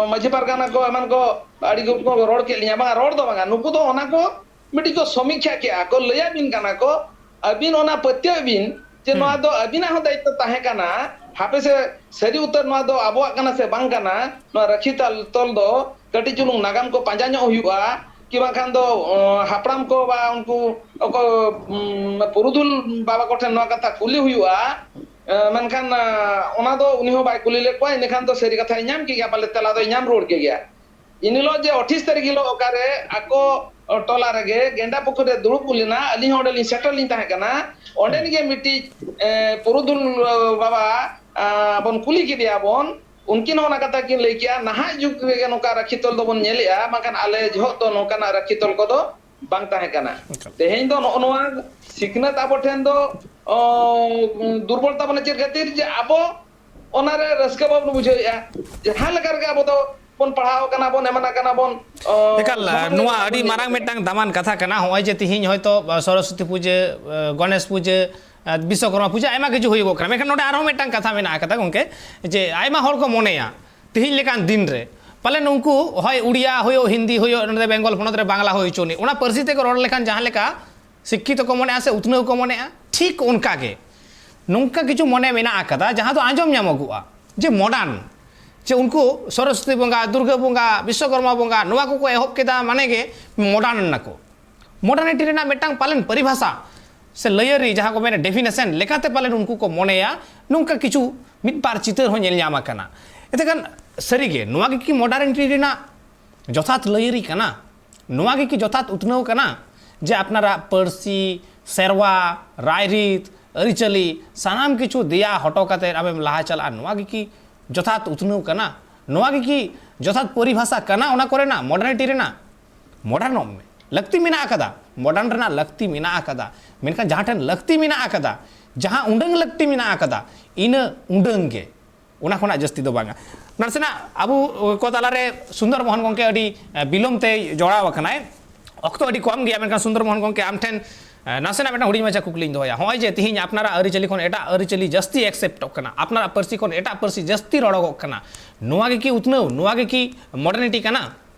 ᱢᱟᱹᱡᱷᱤ ᱯᱟᱨᱜᱟᱱᱟ ᱠᱚ, ᱮᱢᱟᱱ ᱠᱚ ᱟᱹᱰᱤ ᱜᱚᱴ ᱠᱚ ᱨᱚᱲ ᱠᱮᱫ ᱞᱤᱧᱟ᱾ ᱵᱟᱝ, ᱨᱚᱲ ᱫᱚ ᱵᱟᱝᱟ, ᱱᱩᱠᱩ ᱫᱚ ᱚᱱᱟ ᱠᱚ ᱢᱤᱫᱴᱤᱡ ᱠᱚ ᱥᱚᱢᱤᱠᱠᱷᱟ ᱠᱮᱜᱼᱟ ᱠᱚ, ᱞᱟᱹᱭᱟᱵᱤᱱ ᱠᱟᱱᱟ ᱠᱚ, ᱟᱹᱵᱤᱱ ᱚᱱᱟ ᱯᱟᱹᱛᱭᱟᱹᱣ ᱵᱤᱱ ᱡᱮ ᱱᱚᱣᱟ ᱫᱚ ᱟᱹᱵᱤᱱᱟᱜ ᱦᱚᱸ ᱫᱟᱭᱤᱛᱛᱚ ᱛᱟᱦᱮᱸ ᱠᱟᱱᱟ᱾ ᱦᱟᱯᱮ ᱥᱮ ᱥᱟᱹᱨᱤ ᱩᱛᱟᱹᱨ ᱱᱚᱣᱟ ᱫᱚ ᱟᱵᱚᱣᱟᱜ ᱠᱟᱱᱟ ᱥᱮ ᱵᱟᱝ ᱠᱟᱱᱟ, ᱱᱚᱣᱟ ᱨᱟᱹᱠᱷᱤ ᱛᱟᱞ-, ᱛᱚᱞ ᱫᱚ ᱠᱟᱹᱴᱤᱡ ᱪᱩᱞᱩᱝ ᱱᱟᱜᱟᱢ ᱠᱚ ᱯᱟᱸᱡᱟ ᱧᱚᱜ ᱦᱩᱭᱩᱜᱼᱟ, ᱠᱤ ᱵᱟᱝᱠᱷᱟᱱ ᱫᱚ, ᱚ, ᱦᱟᱯᱲᱟᱢ ᱠᱚ ᱵᱟ ᱩᱱᱠᱩ ᱚᱠᱚᱭ, ᱩᱢ, ᱯᱩᱨᱩᱫᱷᱩᱞ ᱵᱟᱵᱟ ᱠᱚᱴᱷᱮᱱ ᱱᱚᱣᱟ ᱠᱟᱛᱷᱟ ᱠᱩᱞᱤ ᱦᱩᱭᱩᱜᱼᱟ᱾ ᱮ, ᱢᱮᱱᱠᱷᱟᱱ, ᱟ, ᱚᱱᱟ ᱫᱚ ᱩᱱᱤ ᱦᱚᱸ ᱵᱟᱭ ᱠᱩᱞᱤ ᱞᱮᱫ ᱠᱚᱣᱟ, ᱤᱱᱟᱹᱠᱷᱟᱱ ᱫᱚ ᱥᱟᱹᱨᱤ ᱠᱟᱛᱷᱟᱭ ᱧᱟᱢ ᱠᱮᱫ ᱜᱮᱭᱟ, ᱯᱟᱞᱮ ᱛᱮᱞᱟ ᱫᱚᱭ ᱧᱟᱢ ᱨᱩᱣᱟᱹᱲ ᱠᱮᱫ ᱜᱮᱭᱟ᱾ ᱤᱱ ᱦᱤᱞᱳᱜ ᱡᱮ ᱟᱴᱷᱤᱥ ᱛᱟᱹᱨᱤᱠᱷ ᱦᱤᱞᱳᱜ ᱚᱠᱟᱨᱮ ᱟᱠᱚ ᱴᱚᱞᱟ ᱨᱮᱜᱮ ᱜᱮᱸᱰᱟ ᱯᱩᱠᱷᱩᱨᱤ ᱨᱮ ᱫᱩᱲᱩᱵ ᱦᱩᱭ ᱞᱮᱱᱟ, ᱟᱹᱞᱤᱧ ᱦᱚᱸ ᱚᱸᱰᱮ ᱞᱤᱧ ᱥᱮᱴᱮᱨ ᱞᱤᱧ ᱛᱟᱦᱮᱸ ᱠᱟᱱᱟ᱾ ᱚᱸᱰᱮᱱ ᱜᱮ ᱢᱤᱫᱴᱤᱡ, ᱮ, ᱯᱩᱨᱩᱫᱷᱩᱞ, ᱮ, ᱵᱟᱵᱟ, ᱟ, ᱵᱚᱱ ᱠᱩᱞᱤ ᱠᱮᱫᱮᱭᱟ ᱵᱚᱱ, ᱩᱱᱠᱤᱱ ᱦᱚᱸ ᱚᱱᱟ ᱠᱟᱛᱷᱟ ᱠᱤᱱ ᱞᱟᱹᱭ ᱠᱮᱜᱼᱟ, ᱱᱟᱦᱟᱜ ᱡᱩᱜᱽ ᱨᱮᱜᱮ ᱱᱚᱝᱠᱟ ᱨᱟᱹᱠᱷᱤ ᱛᱚᱞ ᱫᱚᱵᱚᱱ ᱧᱮᱞᱮᱜᱼᱟ, ᱵᱟᱝᱠᱷᱟᱱ ᱟᱞᱮ ᱡᱚᱦᱚᱜ ᱫᱚ ᱱᱚᱝᱠᱟᱱᱟᱜ ᱨᱟᱹᱠᱷᱤ ᱛᱚᱞ ᱠᱚᱫᱚ ᱵᱟᱝ ᱛᱟᱦᱮᱸ ᱠᱟᱱᱟ᱾ ᱮᱠᱟᱞ᱾ ᱛᱮᱦᱮᱧ ᱫᱚ ᱱᱚᱜᱼᱚ ᱱᱚᱣᱟ ᱥᱤᱠᱷᱱᱟᱹᱛ ᱟᱵᱚ ᱴᱷᱮᱱ ᱫᱚ, ᱚ, ᱫᱩᱨᱵᱚᱞ ᱛᱟᱵᱚᱱᱟ᱾ ᱪᱮᱫ ᱠᱷᱟᱹᱛᱤᱨ? ᱡᱮ ᱟᱵᱚ ᱚᱱᱟᱨᱮ ᱨᱟᱹᱥᱠᱟᱹ ᱵᱟᱵᱚᱱ ᱵᱩᱡᱷᱟᱹᱣᱮᱫᱼᱟ᱾ ᱡᱟᱦᱟᱸ ᱞᱮᱠᱟ ᱨᱮᱜᱮ ᱟᱵᱚ ᱫᱚ ᱵᱚᱱ ᱯᱟᱲᱦᱟᱣ ᱠᱟᱱᱟ ᱵᱚᱱ, ᱮᱢᱟᱱ ᱠᱟᱱᱟ ᱵᱚᱱ, ᱚ, ᱮᱠᱟᱞ, ᱥᱚᱢᱟᱡᱽ ᱨᱮ ᱱᱚᱣᱟ ᱢᱮᱱᱟᱜ ᱟᱹᱰᱤ ᱵᱚᱱ ᱢᱟᱨᱟᱝ ᱧᱮᱞ ᱢᱤᱫᱴᱟᱝ ᱫᱟᱢᱟᱱ ᱠᱟᱛᱷᱟ ᱠᱟᱱᱟ᱾ ᱱᱚᱜᱼᱚᱭ ᱡᱮ ᱛᱤᱦᱤᱧ ᱦᱚᱭᱛᱳ, ᱟ, ᱥᱚᱨᱚᱥᱚᱛᱤ ᱯᱩᱡᱟᱹ, ᱟ, ᱜᱚᱱᱮᱥ ᱯᱩᱡᱟᱹ, ᱟ, ᱵᱤᱥᱥᱚᱠᱚᱨᱢᱟ ᱯᱩᱡᱟᱹ, ᱟᱭᱢᱟ ᱠᱤᱪᱷᱩ ᱦᱩᱭᱩᱜᱚᱜ ᱠᱟᱱᱟ᱾ ᱢᱮᱱᱠᱷᱟᱱ ᱱᱚᱰᱮ ᱟᱨᱦᱚᱸ ᱢᱤᱫᱴᱟᱝ ᱠᱟᱛᱷᱟ ᱢᱮᱱᱟᱜ ᱟᱠᱟᱫᱟ ᱜᱚᱢᱠᱮ, ᱡᱮ ᱟᱭᱢᱟ ᱦᱚᱲ ᱠᱚ ᱢᱚᱱᱮᱭᱟ ᱛᱤᱦᱤᱧ ᱞᱮᱠᱟᱱ ᱫᱤᱱ ᱨᱮ ᱯᱟᱞᱮᱱ ᱩᱱᱠᱩ ᱦᱚᱭ ᱩᱲᱤᱭᱟ ᱦᱩᱭᱩᱜ, ᱦᱤᱱᱫᱤ ᱦᱩᱭᱩᱜ, ᱱᱚᱰᱮ ᱵᱮᱝᱜᱚᱞ ᱯᱚᱱᱚᱛ ᱨᱮ ᱵᱟᱝᱞᱟ ᱦᱩᱭ ᱦᱚᱪᱚᱱᱤᱡ, ᱚᱱᱟ ᱯᱟᱹᱨᱥᱤ ᱛᱮᱠᱚ ᱨᱚᱲ ᱞᱮᱠᱷᱟᱱ ᱡᱟᱦᱟᱸ ᱞᱮᱠᱟ ᱥᱤᱠᱠᱷᱤᱛᱚ ᱠᱚ ᱢᱚᱱᱮᱜᱼᱟ ᱥᱮ ᱩᱛᱱᱟᱹᱣ ᱠᱚ ᱢᱚᱱᱮᱜᱼᱟ, ᱴᱷᱤᱠ ᱚᱱᱠᱟ ᱜᱮ ᱱᱚᱝᱠᱟ ᱠᱤᱪᱷᱩ ᱢᱚᱱᱮ ᱢᱮᱱᱟᱜ ᱟᱠᱟᱫᱟ, ᱡᱟᱦᱟᱸ ᱫᱚ ᱟᱸᱡᱚᱢ ᱧᱟᱢᱚᱜᱚᱜᱼᱟ ᱡᱮ modern, ᱡᱮ ᱩᱱᱠᱩ ᱥᱚᱨᱚᱥᱚᱛᱤ ᱵᱚᱸᱜᱟ, ᱫᱩᱨᱜᱟᱹ ᱵᱚᱸᱜᱟ, ᱵᱤᱥᱥᱚᱠᱚᱨᱢᱟ ᱵᱚᱸᱜᱟ, ᱱᱚᱣᱟ ᱠᱚᱠᱚ ᱮᱦᱚᱵ ᱠᱮᱫᱟ ᱢᱟᱱᱮ ᱜᱮ ᱢᱚᱰᱟᱨᱱ ᱮᱱᱟᱠᱚ᱾ ᱢᱚᱰᱟᱨᱱᱤᱴᱤ ᱨᱮᱱᱟᱜ ᱢᱤᱫᱴᱟᱝ ᱯᱟᱞᱮᱱ ᱯᱚᱨᱤᱵᱷᱟᱥᱟ ᱥᱮ ᱞᱟᱹᱭᱟᱹᱨᱤ, ᱡᱟᱦᱟᱸ ᱠᱚ ᱢᱮᱱᱟ ᱰᱮᱯᱷᱤᱱᱮᱥᱚᱱ ᱞᱮᱠᱟᱛᱮ ᱯᱟᱞᱮᱱ ᱩᱱᱠᱩ ᱠᱚ ᱢᱚᱱᱮᱭᱟ, ᱱᱚᱝᱠᱟ ᱠᱤᱪᱷᱩ ᱢᱤᱫ ᱵᱟᱨ ᱪᱤᱛᱟᱹᱨ ᱦᱚᱸ ᱧᱮᱞ ᱧᱟᱢ ᱟᱠᱟᱱᱟ᱾ ᱮᱱᱛᱮ ᱠᱷᱟᱱ ᱥᱟᱹᱨᱤᱜᱮ ᱱᱚᱣᱟ ᱜᱮ ᱠᱤ ᱢᱚᱰᱟᱨᱱᱤᱴᱤ ᱨᱮᱱᱟᱜ ᱡᱚᱛᱷᱟᱛ ᱞᱟᱹᱭᱟᱹᱨᱤ ᱠᱟᱱᱟ? ᱱᱚᱣᱟ ᱜᱮ ᱠᱤ ᱡᱚᱛᱷᱟᱛ ᱩᱛᱱᱟᱹᱣ ᱠᱟᱱᱟ? ᱡᱮ ᱟᱯᱱᱟᱨᱟᱜ ᱯᱟᱹᱨᱥᱤ, ᱥᱮᱨᱣᱟ, ᱨᱟᱭᱨᱤᱛ, ᱟᱹᱨᱤᱪᱟᱹᱞᱤ, ᱥᱟᱱᱟᱢ ᱠᱤᱪᱷᱩ ᱫᱮᱭᱟ ᱦᱚᱴᱚ ᱠᱟᱛᱮ ᱟᱢᱮᱢ ᱞᱟᱦᱟ ᱪᱟᱞᱟᱜᱼᱟ, ᱱᱚᱣᱟ ᱜᱮ ᱠᱤ ᱡᱚᱛᱷᱟᱛ ᱩᱛᱱᱟᱹᱣ ᱠᱟᱱᱟ? ᱱᱚᱣᱟ ᱜᱮ ᱠᱤ ᱡᱚᱛᱷᱟᱛ ᱯᱚᱨᱤᱵᱷᱟᱥᱟ ᱠᱟᱱᱟ ᱚᱱᱟ ᱠᱚᱨᱮᱱᱟᱜ, ᱢᱚᱰᱟᱨᱱᱤᱴᱤ ᱨᱮᱱᱟᱜ? ᱢᱚᱰᱟᱨᱱᱚᱜ ᱢᱮ, ᱞᱟᱹᱠᱛᱤ ᱢᱮᱱᱟᱜ ᱟᱠᱟᱫᱟ, ᱢᱚᱰᱟᱨᱱ ᱨᱮᱱᱟᱜ ᱞᱟᱹᱠᱛᱤ ᱢᱮᱱᱟᱜ ᱟᱠᱟᱫᱟ, ᱢᱮᱱᱠᱷᱟᱱ ᱡᱟᱦᱟᱸ ᱴᱷᱮᱱ ᱞᱟᱹᱠᱛᱤ ᱢᱮᱱᱟᱜ ᱟᱠᱟᱫᱟ, ᱡᱟᱦᱟᱸ ᱩᱰᱟᱹᱝ ᱞᱟᱹᱠᱛᱤ ᱢᱮᱱᱟᱜ ᱟᱠᱟᱫᱟ, ᱤᱱᱟᱹ ᱩᱰᱟᱹᱝ ᱜᱮ, ᱚᱱᱟ ᱠᱷᱚᱱᱟᱜ ᱡᱟᱹᱥᱛᱤ ᱫᱚ ᱵᱟᱝᱟ᱾ ᱱᱟᱥᱮᱱᱟᱜ ᱟᱵᱚ ᱠᱚ ᱛᱟᱞᱟᱨᱮ ᱥᱩᱱᱫᱚᱨ ᱢᱳᱦᱚᱱ ᱜᱚᱢᱠᱮ ᱟᱹᱰᱤ, ᱮ, ᱵᱤᱞᱚᱢ ᱛᱮ ᱡᱚᱲᱟᱣ ᱟᱠᱟᱱᱟᱭ, ᱚᱠᱛᱚ ᱟᱹᱰᱤ ᱠᱚᱢ ᱜᱮᱭᱟ, ᱢᱮᱱᱠᱷᱟᱱ ᱥᱩᱱᱫᱚᱨ ᱢᱳᱦᱚᱱ ᱜᱚᱢᱠᱮ ᱟᱢ ᱴᱷᱮᱱ, ᱮ, ᱱᱟᱥᱮᱱᱟᱜ ᱢᱤᱫᱴᱟᱝ ᱦᱩᱰᱤᱧ ᱢᱟᱪᱷᱟ ᱠᱩᱠᱞᱤᱧ ᱫᱚᱦᱚᱭᱟ᱾ ᱱᱚᱜᱼᱚᱭ ᱡᱮ ᱛᱤᱦᱤᱧ ᱟᱯᱱᱟᱨᱟᱜ ᱟᱹᱨᱤᱪᱟᱹᱞᱤ ᱠᱷᱚᱱ ᱮᱴᱟᱜ ᱟᱹᱨᱤᱪᱟᱹᱞᱤ ᱡᱟᱹᱥᱛᱤ ᱮᱠᱥᱮᱯᱴᱚᱜ ᱠᱟᱱᱟ, ᱟᱯᱱᱟᱨᱟᱜ ᱯᱟᱹᱨᱥᱤ ᱠᱷᱚᱱ ᱮᱴᱟᱜ ᱯᱟᱹᱨᱥᱤ ᱡᱟᱹᱥᱛᱤ ᱨᱚᱲᱚᱜᱚᱜ ᱠᱟᱱᱟ, ᱱᱚᱣᱟ ᱜᱮ ᱠᱤ ᱩᱛᱱᱟᱹᱣ, ᱱᱚᱣᱟ ᱜᱮ ᱠᱤ ᱢᱚᱰᱟᱨᱱᱤᱴᱤ ᱠᱟᱱᱟ?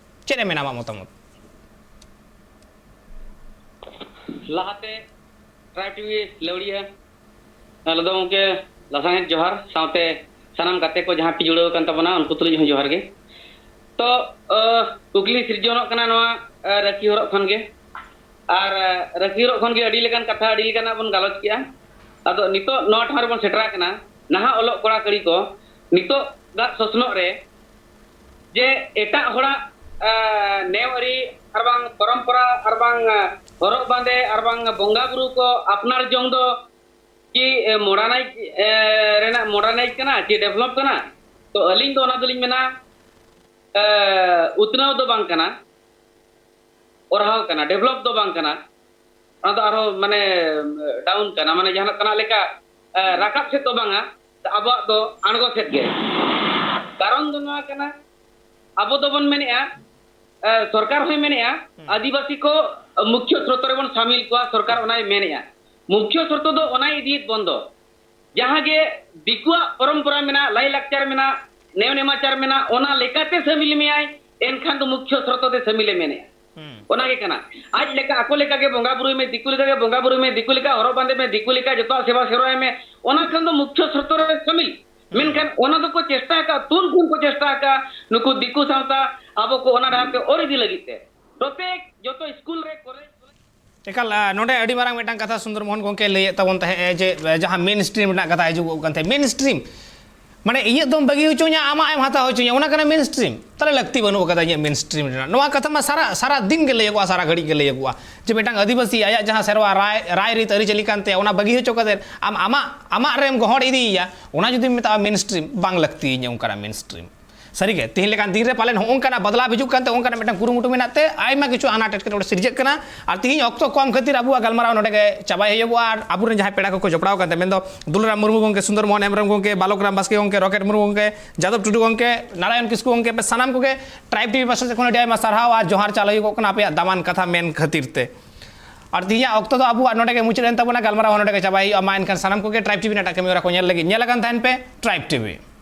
ᱪᱮᱫ ᱮᱢ ᱢᱮᱱᱟ ᱟᱢᱟᱜ ᱢᱚᱛᱟᱢᱚᱛ? ᱞᱟᱦᱟᱛᱮ ᱴᱨᱟᱭᱤᱵᱽ ᱴᱤᱵᱷᱤ ᱞᱟᱹᱣᱲᱤᱭᱟᱹ, ᱟᱞᱮ ᱫᱚ ᱜᱚᱢᱠᱮ ᱞᱟᱥᱟᱬᱦᱮᱫ ᱡᱚᱦᱟᱨ, ᱥᱟᱶᱛᱮ ᱥᱟᱱᱟᱢ ᱜᱟᱛᱮ ᱠᱚ ᱡᱟᱦᱟᱸ ᱯᱮ ᱡᱩᱲᱟᱹᱣ ᱟᱠᱟᱱ ᱛᱟᱵᱚᱱᱟ, ᱩᱱᱠᱩ ᱛᱩᱞᱩᱡ ᱦᱚᱸ ᱡᱚᱦᱟᱨ ᱜᱮ᱾ ᱛᱚ, ᱟᱸ, ᱠᱩᱠᱞᱤ ᱥᱤᱨᱡᱚᱱᱚᱜ ᱠᱟᱱᱟ ᱱᱚᱣᱟ, ᱟᱸ, ᱨᱟᱹᱠᱷᱤ ᱦᱚᱨᱚᱜ ᱠᱷᱚᱱ ᱜᱮ᱾ ᱟᱨ, ᱟᱸ, ᱨᱟᱹᱠᱷᱤ ᱦᱚᱨᱚᱜ ᱠᱷᱚᱱ ᱜᱮ ᱟᱹᱰᱤ ᱞᱮᱠᱟᱱ ᱠᱟᱛᱷᱟ, ᱟᱹᱰᱤ ᱞᱮᱠᱟᱱᱟᱜ ᱵᱚᱱ ᱜᱟᱞᱚᱪ ᱠᱮᱜᱼᱟ᱾ ᱟᱫᱚ ᱱᱤᱛᱚᱜ ᱱᱚᱣᱟ ᱴᱷᱟᱶ ᱨᱮᱵᱚᱱ ᱥᱮᱴᱮᱨ ᱟᱠᱟᱱᱟ, ᱱᱟᱦᱟᱜ ᱚᱞᱚᱜ ᱠᱚᱲᱟ ᱠᱩᱲᱤ ᱠᱚ ᱱᱤᱛᱚᱜᱟᱜ ᱥᱚᱥᱱᱚᱜ ᱨᱮ ᱡᱮ ᱮᱴᱟᱜ ᱦᱚᱲᱟᱜ, ᱟᱸ, ᱱᱮᱣ ᱟᱹᱨᱤ ᱟᱨ ᱵᱟᱝ ᱯᱚᱨᱚᱢᱯᱚᱨᱟ ᱟᱨ ᱵᱟᱝ, ᱟᱸ, ᱦᱚᱨᱚᱜ ᱵᱟᱸᱫᱮ ᱟᱨ ᱵᱟᱝ ᱵᱚᱸᱜᱟ ᱵᱩᱨᱩ ᱠᱚ ᱟᱯᱱᱟᱨ ᱡᱚᱝ ᱫᱚ ᱠᱤ, ᱮ, ᱢᱚᱰᱟᱨᱱᱟᱭᱤᱡᱽ, ᱮ, ᱨᱮᱱᱟᱜ ᱢᱚᱰᱟᱨᱱᱟᱭᱤᱡᱽ ᱠᱟᱱᱟ ᱪᱮ ᱰᱮᱵᱷᱞᱚᱯ ᱠᱟᱱᱟ? ᱛᱚ ᱟᱹᱞᱤᱧ ᱫᱚ ᱚᱱᱟ ᱫᱚᱞᱤᱧ ᱢᱮᱱᱟ, ᱮ, ᱩᱛᱱᱟᱹᱣ ᱫᱚ ᱵᱟᱝ ᱠᱟᱱᱟ, ᱚᱨᱦᱟᱣ ᱠᱟᱱᱟ, ᱰᱮᱵᱷᱞᱚᱯ ᱫᱚ ᱵᱟᱝ ᱠᱟᱱᱟ᱾ ᱚᱱᱟ ᱫᱚ ᱟᱨᱦᱚᱸ ᱢᱟᱱᱮ ᱰᱟᱣᱩᱱ ᱠᱟᱱᱟ, ᱢᱟᱱᱮ ᱡᱟᱦᱟᱸ ᱠᱟᱱᱟ ᱞᱮᱠᱟ, ᱮ, ᱨᱟᱠᱟᱵ ᱥᱮᱫ ᱫᱚ ᱵᱟᱝᱟ, ᱟᱵᱚᱣᱟᱜ ᱫᱚ ᱟᱬᱜᱚ ᱥᱮᱫ ᱜᱮ᱾ ᱠᱟᱨᱚᱱ ᱫᱚ ᱱᱚᱣᱟ ᱠᱟᱱᱟ, ᱟᱵᱚ ᱫᱚᱵᱚᱱ ᱢᱮᱱᱮᱫᱼᱟ, ᱮ, ᱥᱚᱨᱠᱟᱨ ᱦᱚᱸᱭ ᱢᱮᱱᱮᱫᱼᱟ, ᱦᱩᱸ᱾ ᱟᱹᱫᱤᱵᱟᱹᱥᱤ ᱠᱚ ᱢᱩᱠᱷᱭᱚ ᱥᱨᱳᱛ ᱨᱮᱵᱚᱱ ᱥᱟᱢᱤᱞ ᱠᱚᱣᱟ, ᱥᱚᱨᱠᱟᱨ ᱚᱱᱟᱭ ᱢᱮᱱᱮᱫᱼᱟ᱾ ᱢᱩᱠᱷᱭᱚ ᱥᱨᱳᱛ ᱫᱚ ᱚᱱᱟᱭ ᱤᱫᱤᱭᱮᱫ ᱵᱚᱱ ᱫᱚ, ᱡᱟᱦᱟᱸ ᱜᱮ ᱫᱤᱠᱩᱣᱟᱜ ᱯᱚᱨᱚᱢᱯᱚᱨᱟ ᱢᱮᱱᱟᱜ, ᱞᱟᱭᱼᱞᱟᱠᱪᱟᱨ ᱢᱮᱱᱟᱜ, ᱱᱮᱣ ᱱᱮᱢᱟᱪᱟᱨ ᱢᱮᱱᱟᱜ, ᱚᱱᱟ ᱞᱮᱠᱟᱛᱮ ᱥᱟᱹᱢᱤᱞ ᱢᱮᱭᱟᱭ, ᱮᱱᱠᱷᱟᱱ ᱫᱚ ᱢᱩᱠᱷᱭᱚ ᱥᱨᱳᱛ ᱫᱚ ᱥᱟᱹᱢᱤᱞᱮ ᱢᱮᱱᱮᱜᱼᱟ᱾ ᱦᱩᱸ᱾ ᱚᱱᱟ ᱜᱮ ᱠᱟᱱᱟ᱾ ᱟᱡ ᱞᱮᱠᱟ, ᱟᱠᱚ ᱞᱮᱠᱟ ᱜᱮ ᱵᱚᱸᱜᱟ ᱵᱩᱨᱩᱭ ᱢᱮ, ᱫᱤᱠᱩ ᱞᱮᱠᱟ ᱜᱮ ᱵᱚᱸᱜᱟ ᱵᱩᱨᱩᱭ ᱢᱮ, ᱫᱤᱠᱩ ᱞᱮᱠᱟ ᱦᱚᱨᱚᱜ ᱵᱟᱸᱫᱮ ᱢᱮ, ᱫᱤᱠᱩ ᱞᱮᱠᱟ ᱡᱚᱛᱚᱣᱟᱜ ᱥᱮᱵᱟ ᱥᱮᱨᱣᱟᱭ ᱢᱮ, ᱚᱱᱟ ᱠᱷᱟᱱ ᱫᱚ ᱢᱩᱠᱷᱭᱚ ᱥᱨᱳᱛ ᱨᱮ ᱥᱟᱹᱢᱤᱞ᱾ ᱢᱮᱱᱠᱷᱟᱱ ᱚᱱᱟ ᱫᱚᱠᱚ ᱪᱮᱥᱴᱟ ᱟᱠᱟᱫ, ᱛᱩᱱ ᱠᱷᱚᱱ ᱠᱚ ᱪᱮᱥᱴᱟ ᱟᱠᱟᱫ ᱱᱩᱠᱩ ᱫᱤᱠᱩ ᱥᱟᱶᱛᱟ ᱟᱵᱚ ᱠᱚ ᱚᱱᱟ ᱰᱟᱦᱟᱨ ᱛᱮ ᱚᱨ ᱤᱫᱤ ᱞᱟᱹᱜᱤᱫ ᱛᱮ᱾ ᱯᱨᱚᱛᱮᱠ ᱡᱚᱛᱚ ᱥᱠᱩᱞ ᱨᱮ, ᱠᱚᱞᱮᱡᱽ, ᱮᱠᱟᱞ, ᱟ, ᱱᱚᱰᱮ ᱟᱹᱰᱤ ᱢᱟᱨᱟᱝ ᱢᱤᱫᱴᱟᱝ ᱠᱟᱛᱷᱟ ᱥᱩᱱᱫᱚᱨ ᱢᱳᱦᱚᱱ ᱜᱚᱢᱠᱮ ᱞᱟᱹᱭᱮᱫ ᱛᱟᱵᱚᱱ ᱛᱟᱦᱮᱸᱫ ᱡᱮ, ᱮ, ᱡᱟᱦᱟᱸ ᱢᱮᱱ ᱥᱴᱨᱤᱢ ᱨᱮᱱᱟᱜ ᱠᱟᱛᱷᱟ ᱦᱤᱡᱩᱜᱚᱜ ᱠᱟᱱ ᱛᱟᱦᱮᱸᱫ, ᱢᱮᱱ ᱥᱴᱨᱤᱢ ᱢᱟᱱᱮ ᱤᱧᱟᱹᱜ ᱫᱚᱢ ᱵᱟᱹᱜᱤ ᱦᱚᱪᱚᱧᱟ, ᱟᱢᱟᱜ ᱮᱢ ᱦᱟᱛᱟᱣ ᱦᱚᱪᱚᱧᱟ, ᱚᱱᱟ ᱠᱟᱱᱟ ᱢᱮᱱ ᱥᱴᱨᱤᱢ᱾ ᱛᱟᱦᱞᱮ ᱞᱟᱹᱠᱛᱤ ᱵᱟᱹᱱᱩᱜ ᱟᱠᱟᱫᱟ ᱤᱧᱟᱹᱜ ᱢᱮᱱ ᱥᱴᱨᱤᱢ ᱨᱮᱱᱟᱜ᱾ ᱱᱚᱣᱟ ᱠᱟᱛᱷᱟ ᱢᱟ ᱥᱟᱨᱟ, ᱥᱟᱨᱟ ᱫᱤᱱ ᱜᱮ ᱞᱟᱹᱭᱟᱹᱜᱚᱜᱼᱟ, ᱥᱟᱨᱟ ᱜᱷᱟᱹᱲᱤᱡ ᱜᱮ ᱞᱟᱹᱭᱟᱹᱜᱚᱜᱼᱟ ᱡᱮ ᱢᱤᱫᱴᱟᱝ ᱟᱹᱫᱤᱵᱟᱹᱥᱤ ᱟᱭᱟᱜ ᱡᱟᱦᱟᱸ ᱥᱮᱨᱣᱟ ᱨᱟᱭ, ᱨᱟᱭ ᱨᱤᱛ ᱟᱹᱨᱤᱪᱟᱹᱞᱤ ᱠᱟᱱ ᱛᱟᱭᱟ, ᱚᱱᱟ ᱵᱟᱹᱜᱤ ᱦᱚᱪᱚ ᱠᱟᱛᱮ ᱟᱢ ᱟᱢᱟᱜ, ᱟᱢᱟᱜ ᱨᱮᱢ ᱜᱚᱦᱚᱲ ᱤᱫᱤᱭᱮᱭᱟ, ᱚᱱᱟ ᱡᱩᱫᱤᱢ ᱢᱮᱛᱟᱜᱼᱟ ᱢᱮᱱ ᱥᱴᱨᱤᱢ, ᱵᱟᱝ ᱞᱟᱹᱠᱛᱤᱭᱟᱹᱧᱟ ᱚᱱᱠᱟᱱᱟᱜ ᱢᱮᱱ ᱥᱴᱨᱤᱢ᱾ ᱥᱟᱹᱨᱤᱜᱮ ᱛᱮᱦᱮᱧ ᱞᱮᱠᱟᱱ ᱫᱤᱱ ᱨᱮ ᱯᱟᱞᱮᱱ ᱦᱚᱸᱜᱼᱚ ᱱᱚᱝᱠᱟᱱᱟᱜ ᱵᱚᱫᱞᱟᱣ ᱦᱤᱡᱩᱜ ᱠᱟᱱᱛᱮ ᱚᱱᱠᱟᱱᱟᱜ ᱢᱤᱫᱴᱟᱝ ᱠᱩᱨᱩᱢᱩᱴᱩ ᱢᱮᱱᱟᱜ ᱛᱮ ᱟᱭᱢᱟ ᱠᱤᱪᱷᱩ ᱟᱱᱟᱴ ᱮᱴᱠᱮᱴᱚᱬᱮ ᱥᱤᱨᱡᱟᱹᱜ ᱠᱟᱱᱟ᱾ ᱟᱨ ᱛᱮᱦᱮᱧ ᱚᱠᱛᱚ ᱠᱚᱢ ᱠᱷᱟᱹᱛᱤᱨ ᱟᱵᱚᱣᱟᱜ ᱜᱟᱞᱢᱟᱨᱟᱣ ᱱᱚᱰᱮ ᱜᱮ ᱪᱟᱵᱟᱭ ᱦᱩᱭᱩᱜᱚᱜᱼᱟ᱾ ᱟᱨ ᱟᱵᱚᱨᱮᱱ ᱡᱟᱦᱟᱸᱭ ᱯᱮᱲᱟ ᱠᱚᱠᱚ ᱡᱚᱯᱲᱟᱣ ᱠᱟᱱ ᱛᱟᱦᱮᱸ, ᱢᱮᱱᱫᱚ ᱫᱩᱞᱨᱟᱢ ᱢᱩᱨᱢᱩ ᱜᱚᱢᱠᱮ, ᱥᱩᱱᱫᱚᱨ ᱢᱳᱦᱚᱱ ᱦᱮᱢᱵᱨᱚᱢ ᱜᱚᱢᱠᱮ, ᱵᱟᱞᱚᱠ ᱨᱟᱢ ᱵᱟᱥᱠᱮ ᱜᱚᱢᱠᱮ, ᱨᱚᱠᱮᱴ ᱢᱩᱨᱢᱩ ᱜᱚᱢᱠᱮ, ᱡᱟᱫᱚᱵ ᱴᱩᱰᱩ ᱜᱚᱢᱠᱮ, ᱱᱟᱨᱟᱭᱚᱱ ᱠᱤᱥᱠᱩ ᱜᱚᱢᱠᱮ, ᱯᱮ ᱥᱟᱱᱟᱢ ᱠᱚᱜᱮ ᱴᱨᱟᱭᱤᱵᱽ ᱴᱤᱵᱷᱤ ᱯᱟᱥᱴᱟ ᱥᱮᱫ ᱠᱷᱚᱱ ᱟᱹᱰᱤ ᱟᱭᱢᱟ ᱥᱟᱨᱦᱟᱣ ᱟᱨ ᱡᱚᱦᱟᱨ ᱪᱟᱞ ᱦᱩᱭᱩᱜᱚᱜ ᱠᱟᱱᱟ ᱟᱯᱮᱭᱟᱜ ᱫᱟᱢᱟᱱ ᱠᱟᱛᱷᱟ ᱢᱮᱱ ᱠᱷᱟᱹᱛᱤᱨ ᱛᱮ᱾ ᱟᱨ ᱛᱮᱦᱮᱧᱟᱜ ᱚᱠᱛᱚ ᱫᱚ ᱟᱵᱚᱣᱟᱜ ᱱᱚᱰᱮ ᱜᱮ ᱢᱩᱪᱟᱹᱫ ᱮᱱ ᱛᱟᱵᱚᱱᱟ, ᱜᱟᱞᱢᱟᱨᱟᱣ ᱦᱚᱸ ᱱᱚᱰᱮ ᱜᱮ ᱪᱟᱵᱟᱭ ᱦᱩᱭᱩᱜᱼᱟ᱾ ᱢᱟ ᱮᱱᱠᱷᱟᱱ ᱥᱟᱱᱟᱢ ᱠᱚᱜᱮ ᱴᱨᱟᱭᱤᱵᱽ ᱴᱤᱵᱷᱤ ᱨᱮᱱᱟᱜ ᱠᱟᱹᱢᱤ ᱦᱚᱨᱟ ᱠᱚ ᱧᱮᱞ ᱞᱟᱹᱜᱤᱫ ᱧᱮᱞ ᱟᱠᱟᱱ ᱛᱟᱦᱮᱱ ᱯᱮ ᱴᱨᱟᱭᱤᱵᱽ ᱴᱤᱵᱷᱤ᱾